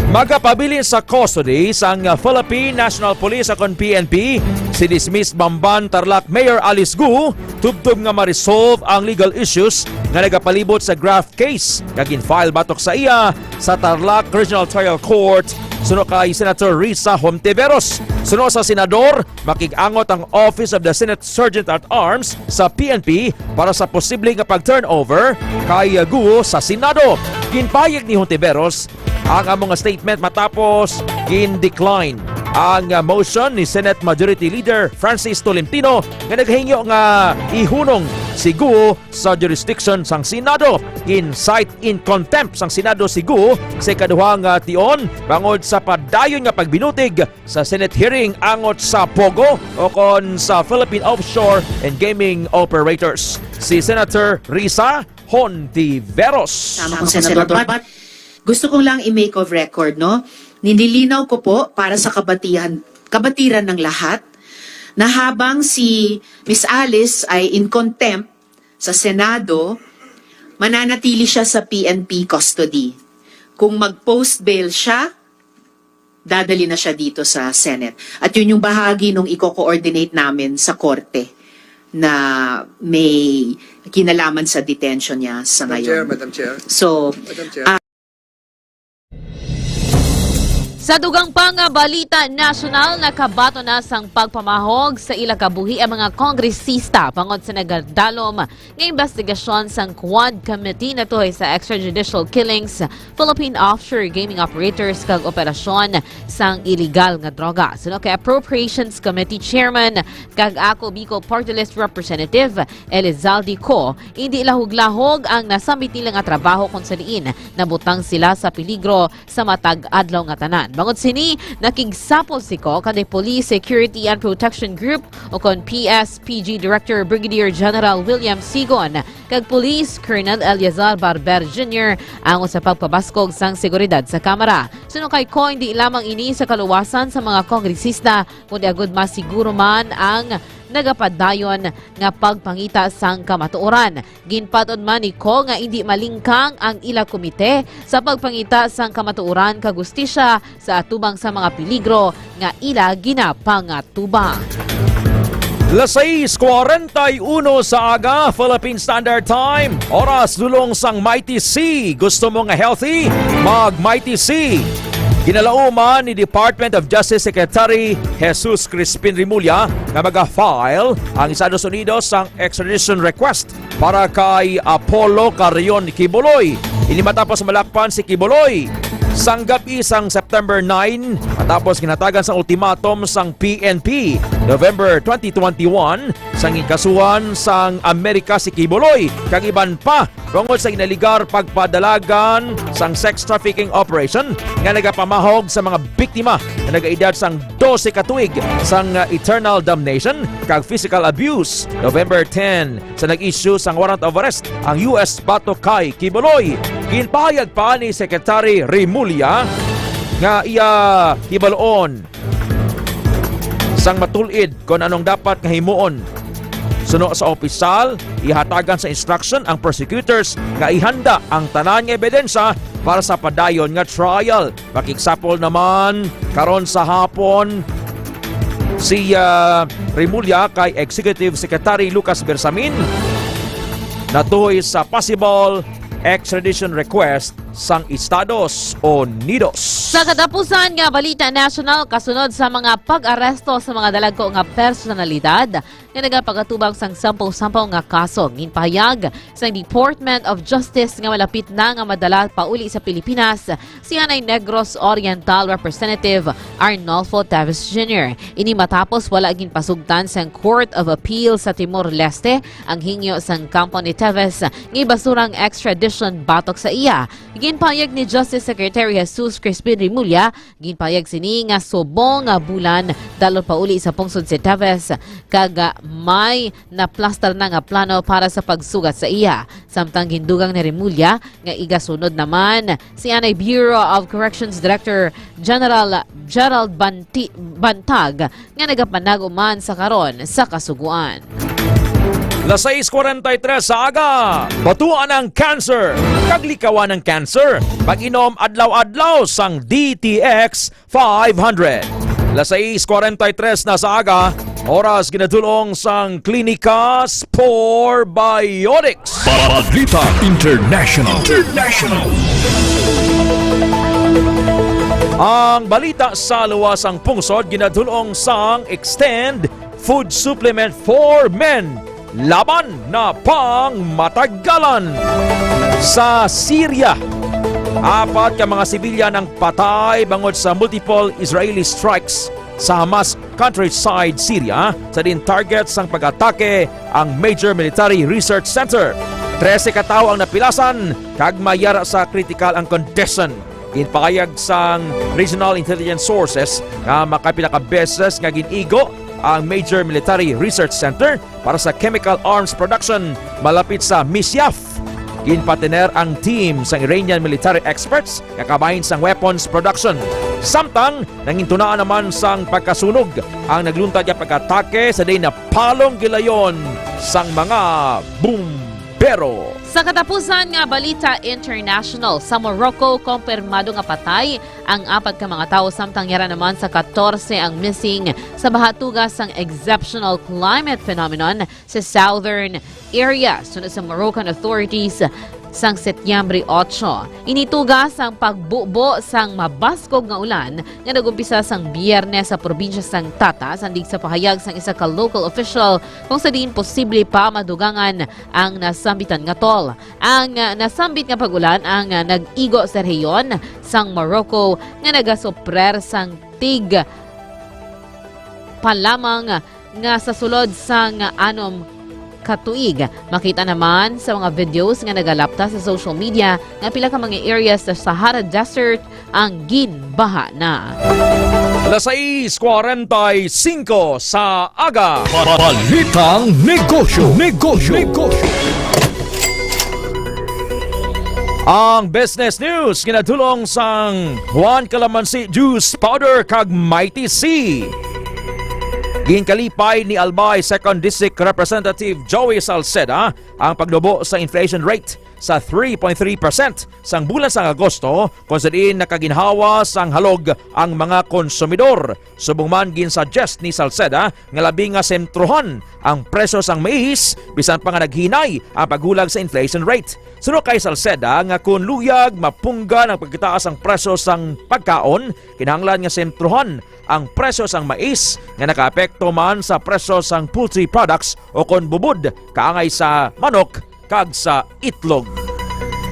Magapabilin sa custody sang Philippine National Police, akon P N P, si dismissed Bamban Tarlac Mayor Alice Go, tubtob nga ma-resolve ang legal issues nga nagapalibot sa graft case nga gin-file batok sa iya sa Tarlac Regional Trial Court, suno kay Senator Risa Hontiveros. Suno sa senador, makig-angot ang Office of the Senate Sergeant at Arms sa P N P para sa posible nga pag-turnover kay Go sa Senado. Ginpahayag ni Hontiveros ang amo nga statement matapos gin-decline ang motion ni Senate Majority Leader Francis Tolentino nga naghingyo nga ihunong si Go sa jurisdiction sang Senado. Gin-cite in contempt sang Senado si Go sa ikaduha nga tion bangod sa padayon nga pagbinutig sa Senate hearing angot sa POGO o kon sa Philippine Offshore and Gaming Operators. Si Senator Risa Hontiveros. Tama ko, Senator Bat. Gusto ko lang i-make of record, no? Nililinaw ko po para sa kabatihan, kabatiran ng lahat na habang si Miss Alice ay in contempt sa Senado, mananatili siya sa P N P custody. Kung mag-post bail siya, dadali na siya dito sa Senate. At yun yung bahagi nung i-coordinate namin sa korte na may kinalaman sa detention niya sa Madam Chair, ngayon. Madam Chair. So, Madam Chair. Ah, Sa dugang pa nga balita nasyonal, nakabaton na sang pagpamahog sa ila kabuhi ang mga kongresista bangod sa nagadalom nga imbestigasyon sang Quad Committee natuhoy sa extrajudicial killings, Philippine offshore gaming operators kag operasyon sang iligal nga droga. Suno kay Appropriations Committee Chairman kag ako Bicol Party List Representative Elizalde Co, indi lahog-lahog ang nasambit nila nga trabaho kon sa diin nabutang sila sa peligro sa matag adlaw nga tanan. Bangod sini, nakigsapol si Co kay Police Security and Protection Group o kon P S P G Director Brigadier General William Sigon kag Police Colonel Eleazar Barber Junior angot sa pagpabaskog sang seguridad sa Kamara. Suno kay Co, hindi lamang ini sa kaluwasan sa mga kongresista, kundi agud masiguro man ang nagapadayon nga pagpangita sang kamatuoran. Ginpad-on man ni Co nga indi malingkang ang ila komite sa pagpangita sang kamatuoran kag hustisya sa atubang sa mga peligro nga ila ginapangatuba. Las sais cuarenta y uno sa aga, Philippine Standard Time. Oras dulong sang Mighty C. Gusto mo nga healthy? Mag Mighty C. Ginalauman ni Department of Justice Secretary Jesus Crispin Remulla nga maga-file ang Estados Unidos sang extradition request para kay Apollo Carrion Quiboloy. Ini matapos malakpan si Quiboloy sang gab-i sang September nine, matapos ginhatagan sang ultimatum sang P N P November twenty twenty-one, sang ginkasuhan sang Amerika si Quiboloy kag iban pa tungod sa ginaligar pagpadalagan sang sex trafficking operation nga nagapamahog sa mga biktima nga nagaedad sang dose ka tuig sang eternal damnation kag physical abuse. November ten, sa nag-issue sang warrant of arrest ang U S batok kay Quiboloy. Ginpahayag pa ni Secretary Remulla nga iya hibaluon sang matul-id kon anong dapat nga himuon. Suno sa opisyal, ihatagan sa instruction ang prosecutors nga ihanda ang tanan nga ebidensya para sa padayon nga trial. Makigsapol naman karon sa hapon si, ah, Remulla kay Executive Secretary Lucas Bersamin natuhoy sa possible extradition request sang Estados Unidos. Sa katapusan nga balita nasyonal, kasunod sa mga pag-aresto sa mga dalagko nga personalidad nga nagapagatubang sang sampaw-sampaw nga kaso, ginpahayag sang Department of Justice nga malapit na nga madala pauli sa Pilipinas si anay Negros Oriental Representative Arnolfo Teves Junior. Ini matapos wala ginpasugtan sang Court of Appeal sa Timor-Leste ang hingyo sang kampo ni Teves nga ibasurang extradition batok sa iya. Ginpahayag ni Justice Secretary Jesus Crispin Remulla, ginpahayag sini nga subong nga bulan dalon pauli sa pungsod si Teves, kag may naplastar na nga plano para sa pagsugat sa iya. Samtang gindugang ni Remulla nga igasunod naman si anay Bureau of Corrections Director General Gerald Banti-, Bantag nga nagapanaguman sa karon sa kasugoan. Las sais cuarenta y tres sa aga, batuan ang cancer, kag likawan ang cancer. Pag-inom adlaw-adlaw sang D T X five hundred. Las sais cuarenta y tres na sa aga, oras ginadulong sang Klinika Spore Biotics. Balita International. International. Ang balita sa luwas sang pungsod ginadulong sang Extend Food Supplement for Men laban na pangmatagalan. Sa Syria, apat ka mga sibilyan ang patay bangod sa multiple Israeli strikes sa Hamas countryside Syria, sa diin target sang pag-atake ang Major Military Research Center. Trese ka tawo ang napilasan kag mayara sa critical ang condition. Ginpahayag sang regional intelligence sources nga makapila ka beses nga gin-igo ang Major Military Research Center para sa chemical arms production malapit sa Misyaf. Ginpatener ang team sang Iranian military experts nga kabahin sang weapons production. Samtang nangintunaan naman sang pagkasunog ang nagluntad nga pag-atake sa diin napalong gilayon sang mga bumbero. Sa katapusan nga balita international, sa Morocco, kompirmado nga patay ang apat ka mga tawo, samtang yara naman sa katorse ang missing sa bahatuga sang exceptional climate phenomenon sa southern area, suno sa Moroccan authorities, sang Setyembre otso. Ini tuga sang pagbubo sang mabaskog nga ulan nga nag-umpisa sang Biyernes sa probinsya sang Tata, sandig sa pahayag sang isa ka local official, kung sa diin posible pa madugangan ang nasambitan nga tol. Ang, ah, nasambit nga pag-ulan ang, ah, nag-igo sa rehiyon sang Morocco nga nagasuprer sang tig pa lamang nga sa sulod sang anom ka tuig. Makita naman sa mga videos nga nagalapta sa social media nga pila ka mga areas sa Sahara Desert ang ginbaha na. Las sais cuarenta y cinco sa aga. Balitang negosyo, negosyo, negosyo. Ang business news ginadulong sang Juan Calamansi Juice Powder kag Mighty C. Ginkalipay ni Albay Second District Representative Joey Salceda ang pagnubo sa inflation rate sa three point three percent sang bulan sang Agosto, kung sa diin nakaginhawa sang halog ang mga konsumidor. Subong man, ginsuggest ni Salceda nga labi nga sentrohan ang presyo sang mais, bisan pa nga naghinay ang paghulag sa inflation rate. Suno kay Salceda nga kon luyag mapunggan ang pagtaas ang presyo sang pagkaon, kinahanglan nga sentrohan ang presyo sang mais nga nakaapekto man sa presyo sang poultry products o kon bubod kaangay sa manok kag sa itlog.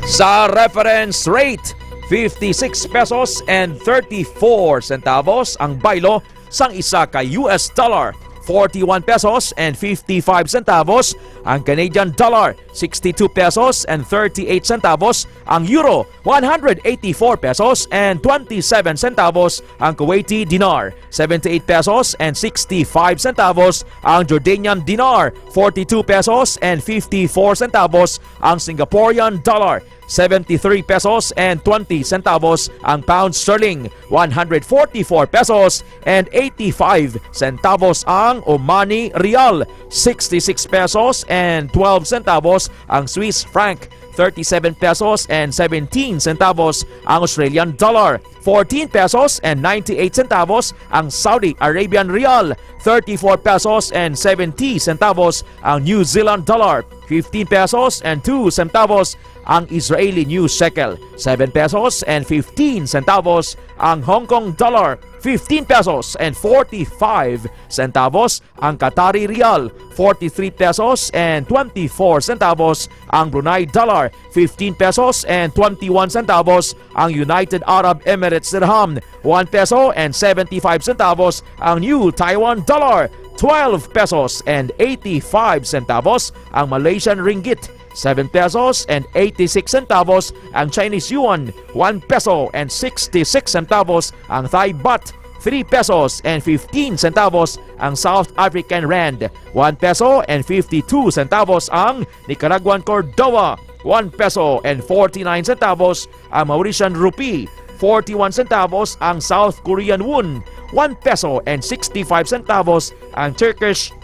Sa reference rate, fifty-six pesos and thirty-four centavos ang baylo sang isa ka U S dollar, forty-one pesos and fifty-five centavos ang Canadian dollar, sixty-two pesos and thirty-eight centavos ang euro, one hundred eighty-four pesos and twenty-seven centavos ang Kuwaiti dinar, seventy-eight pesos and sixty-five centavos ang Jordanian dinar, forty-two pesos and fifty-four centavos ang Singaporean dollar, seventy-three pesos and twenty centavos ang pound sterling, one hundred forty-four pesos and eighty-five centavos ang Omani rial, sixty-six pesos and twelve centavos ang Swiss franc, thirty-seven pesos and seventeen centavos ang Australian dollar, fourteen pesos and ninety-eight centavos ang Saudi Arabian rial, thirty-four pesos and seventy centavos ang New Zealand dollar, fifteen pesos and two centavos ang Israeli new shekel, seven pesos and fifteen centavos ang Hong Kong dollar, fifteen pesos and forty-five centavos ang Qatari riyal, forty-three pesos and twenty-four centavos ang Brunei dollar, fifteen pesos and twenty-one centavos ang United Arab Emirates dirham, one peso and seventy-five centavos ang New Taiwan dollar, twelve pesos and eighty-five centavos ang Malaysian ringgit, seven pesos and eighty-six centavos ang Chinese yuan, one peso and sixty-six centavos ang Thai baht, three pesos and fifteen centavos ang South African rand, one peso and fifty-two centavos ang Nicaraguan cordoba, one peso and forty-nine centavos ang Mauritian rupee, forty-one centavos ang South Korean won, one peso and sixty-five centavos ang Turkish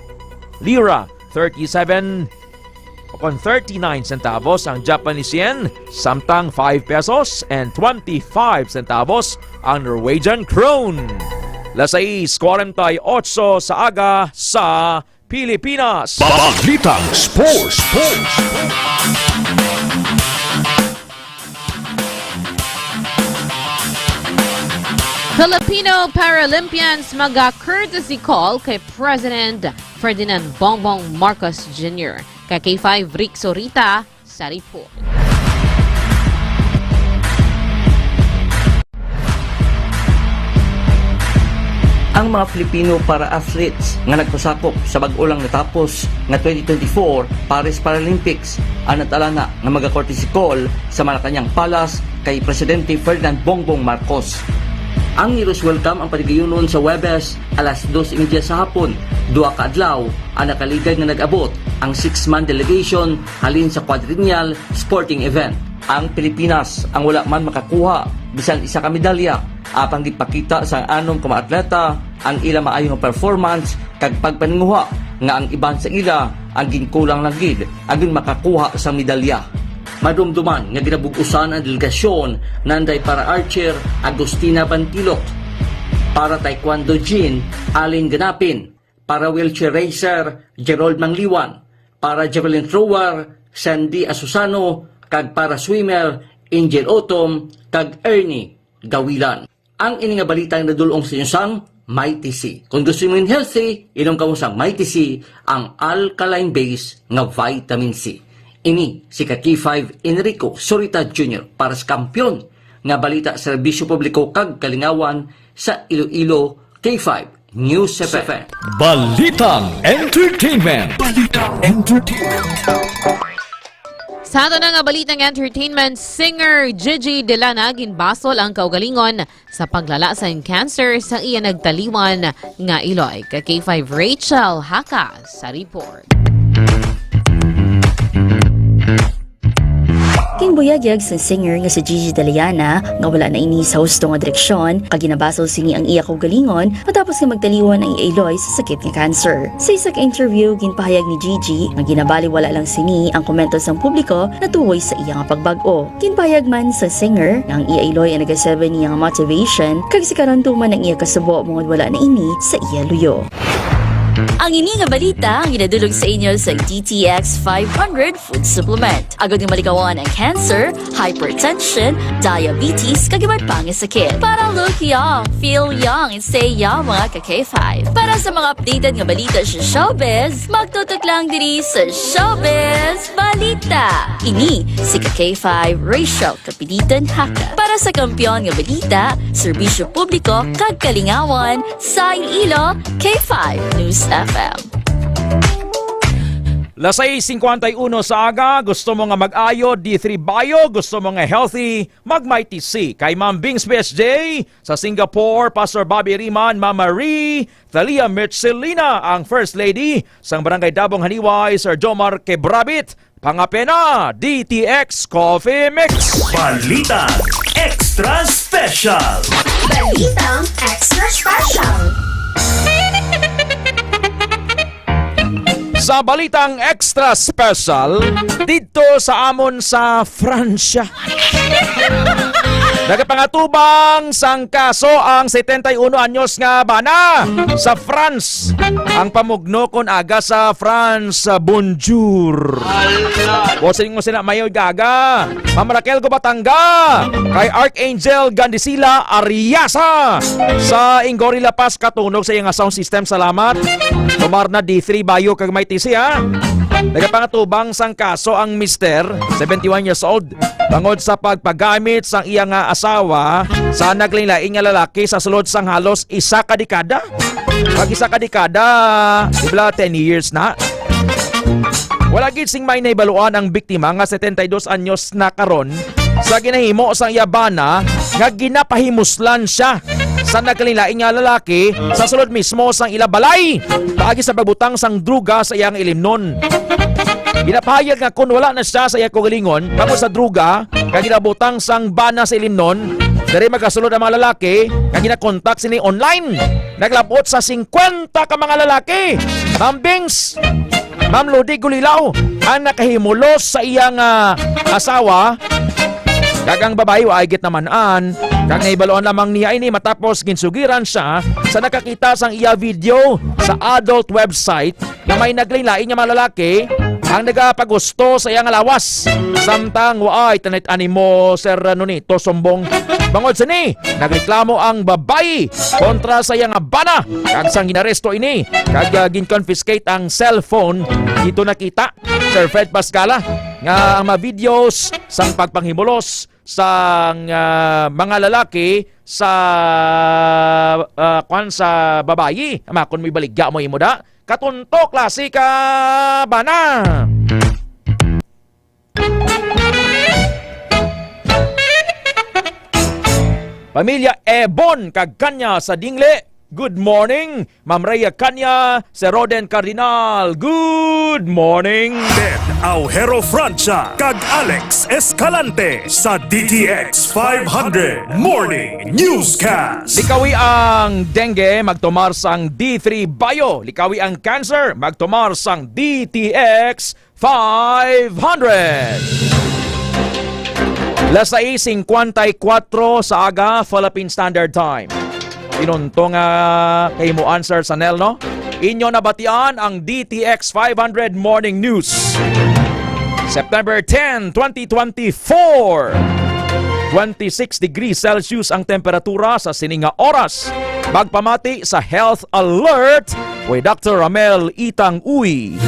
lira, thirty-seven o kon thirty-nine centavos ang Japanese yen, samtang five pesos and twenty-five centavos ang Norwegian krone. Las sais cuarenta y ocho sa aga sa Pilipinas. Balitang Sports. Sports. Filipino Paralympians maga-courtesy call kay President Ferdinand Bongbong Marcos Junior. Kay K five, Rick Sorita sa report. Ang mga Filipino para-athletes nga nagpasakop sa bag-o lang natapos nga twenty twenty-four Paris Paralympics ang nag-alana nga maga-courtesy call sa Malacañang Palace kay Presidente Ferdinand Bongbong Marcos. Ang Heroes Welcome ang paligayunon sa Huwebes alas dos y media sa hapon, duha ka adlaw ang nakaligad nga nag-abot ang six-man delegation halin sa quadrennial sporting event. Ang Pilipinas ang wala man makakuha bisan isa ka medalya, apang gipakita sang anom ka mga atleta ang ila maayo nga performance kag pagpaninguha nga ang iban sa ila ang ginkulang lang gid agud makakuha sang medalya. Madumduman nga ginabug-usan ang delegasyon nanday para archer Agustina Bantilok, para taekwondo jin Allen Ganapin, para wheelchair racer Gerald Mangliwan, para javelin thrower Sandy Asusano, kag para swimmer Angel Otom kag Ernie Gawilan. Ang ini nga balita ang nadul-ong sa inyo sang Mighty C. Kung gusto mo healthy, inom kamo sang Mighty C, ang alkaline base nga vitamin C. Ini si ka K five Enrico Sorita Junior para sa Kampiyon nga Balita, Serbisyo Publiko kag Kalingawan sa Iloilo, K five News F M. Balitang Entertainment. Balitang Entertainment. Sa ato na nga balitang entertainment, singer Gigi Delana ginbasol ang kaugalingon sa paglala sang cancer sa iya nagtaliwan nga iloy. Ka K five Rachel Haka sa report. Ginbuyagyag sang singer nga si Gigi Daliana nga wala na ini sa husto nga direksyon, kag ginabasol sini ang iya kaugalingon matapos nga magtaliwan ang iya iloy sa sakit nga cancer. Sa isa ka interview, ginpahayag ni Gigi nga ginabaliwala lang sini ang komento sang publiko natuhoy sa iya nga pagbag-o. Ginpahayag man sa singer nga ang iya iloy ang nagaserve niya nga motivation, kag sa karon tuman ang iya kasubo bangod wala na ini sa iya luyo. Ang ini nga balita ang ginadulog sa inyo sa D T X five hundred Food Supplement. Agod nga malikawan ang cancer, hypertension, diabetes, kag iban pa nga sakit. Para look young, feel young, and stay young, mga ka K five. Para sa mga updated nga balita sa showbiz, magtutok lang diri sa Showbiz Balita. Ini si ka K five Rachel Kapilitan Haka. Para sa Kampiyon nga Balita, Serbisyo Publiko kag Kalingawan sa Iloilo, K five News F M. Las sais cincuenta y uno sa aga, gusto mo nga mag-ayo, D three Bio, gusto mo nga healthy, mag Mighty C. Kay Ma'am Bings P S J sa Singapore, Pastor Bobby Riman, Mama Ri, Thalia Mercelina, ang First Lady sang Barangay Dabong Haniway, Sir Jomar Quebrabit. Pangapena, D T X Coffee Mix. Balita Extra Special. Balitang Extra Special. Sa Balitang extra special didto sa amon sa Francia. Nagapangatubang sang kaso ang setenta y uno anyos nga bana sa France. Ang pamugno kon aga sa France, bonjour. Bossing mo sila mayo gaga. Ma'am Raquel Gubatanga, kay Archangel Gandisila Ariasa sa Ingory La Paz, katunog sa iyang sound system. Salamat. Tomar na D three Bayo kag may T C, ha. Nagapangatubang sang kaso ang mister, seventy-one years old, bangod sa pagpagamit sang iya nga asawa sa naglain-lain nga lalaki sa sulod sang halos isa ka dekada. Pag isa ka dekada, di ba, ten years na. Wala gid sing may nahibaluan ang biktima nga setenta y dos anyos na karon sa ginahimo sang iya bana nga ginapahimuslan siya sa nagkalain-lain nga lalaki sa sulod mismo sang ila balay paagi sa pagbutang sang droga sa iyang ilimnon. Ginapahayag nga kon wala na siya sa iya kaugalingon tungod sa droga nga ginabutang sang bana sa ilimnon, diri magasulod ang mga lalaki nga ginakontak sini online. Naglabot sa singkwenta ka mga lalaki. Ma'am Bings, Ma'am Lodi Gulilaw, ang nakahimulos sa iyang, ah, asawa. Kag ang babayi wa ay gid naman-an, kag nahibaluan lamang niya ini matapos ginsugiran siya sa nakakita sang iya video sa adult website nga may naglain-lain nga mga lalaki ang nagapagusto sa iya nga lawas. Samtang waay tanit animo, Sir Nonito Sumbong. Bangod sini, nagreklamo ang babayi kontra sa iya nga bana, kag sang ginaresto ini, kag, ah, gin-confiscate ang cellphone. Dito nakita, Sir Fred Pascala, nga ang mga videos sang pagpanghimulos sang, ah, mga lalaki sa, ah, kwan, sa babayi. Ama, kung may baligya mo imo da, katunto klase ka bana. Pamilya Ebon kag Kanya sa Dingle, good morning. Ma'am Rhea Kanya, Sir Roden Cardinal, good morning. Ted Aujero Francia kag Alex Escalante sa D T X five hundred Morning Newscast. Likawi ang dengue, magtumar sang D three Bio. Likawi ang cancer, magtumar sang D T X five hundred. Las sais singkwenta y kuwatro sa aga, Philippine Standard Time. Pinunto nga kay mo answer sa Nel, no? Inyo nabatian ang D T X five hundred Morning News. September ten, twenty twenty-four. Twenty-six degrees Celsius ang temperatura sa sini nga oras. Magpamati sa health alert kay Doctor Ramel Itang Uy.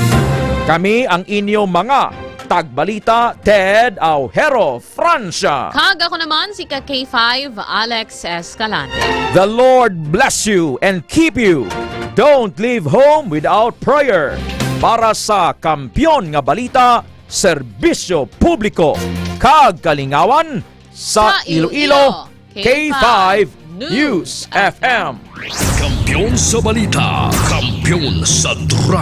Kami ang inyo mga tagbalita, Ted Aujero Francia. Kag ako naman si ka K five, Alex Escalante. The Lord bless you and keep you. Don't leave home without prayer. Para sa Kampiyon nga Balita, Serbisyo Publiko, kag Kalingawan sa Iloilo, K five News F M. Kampiyon sa balita, kampiyon sa drama.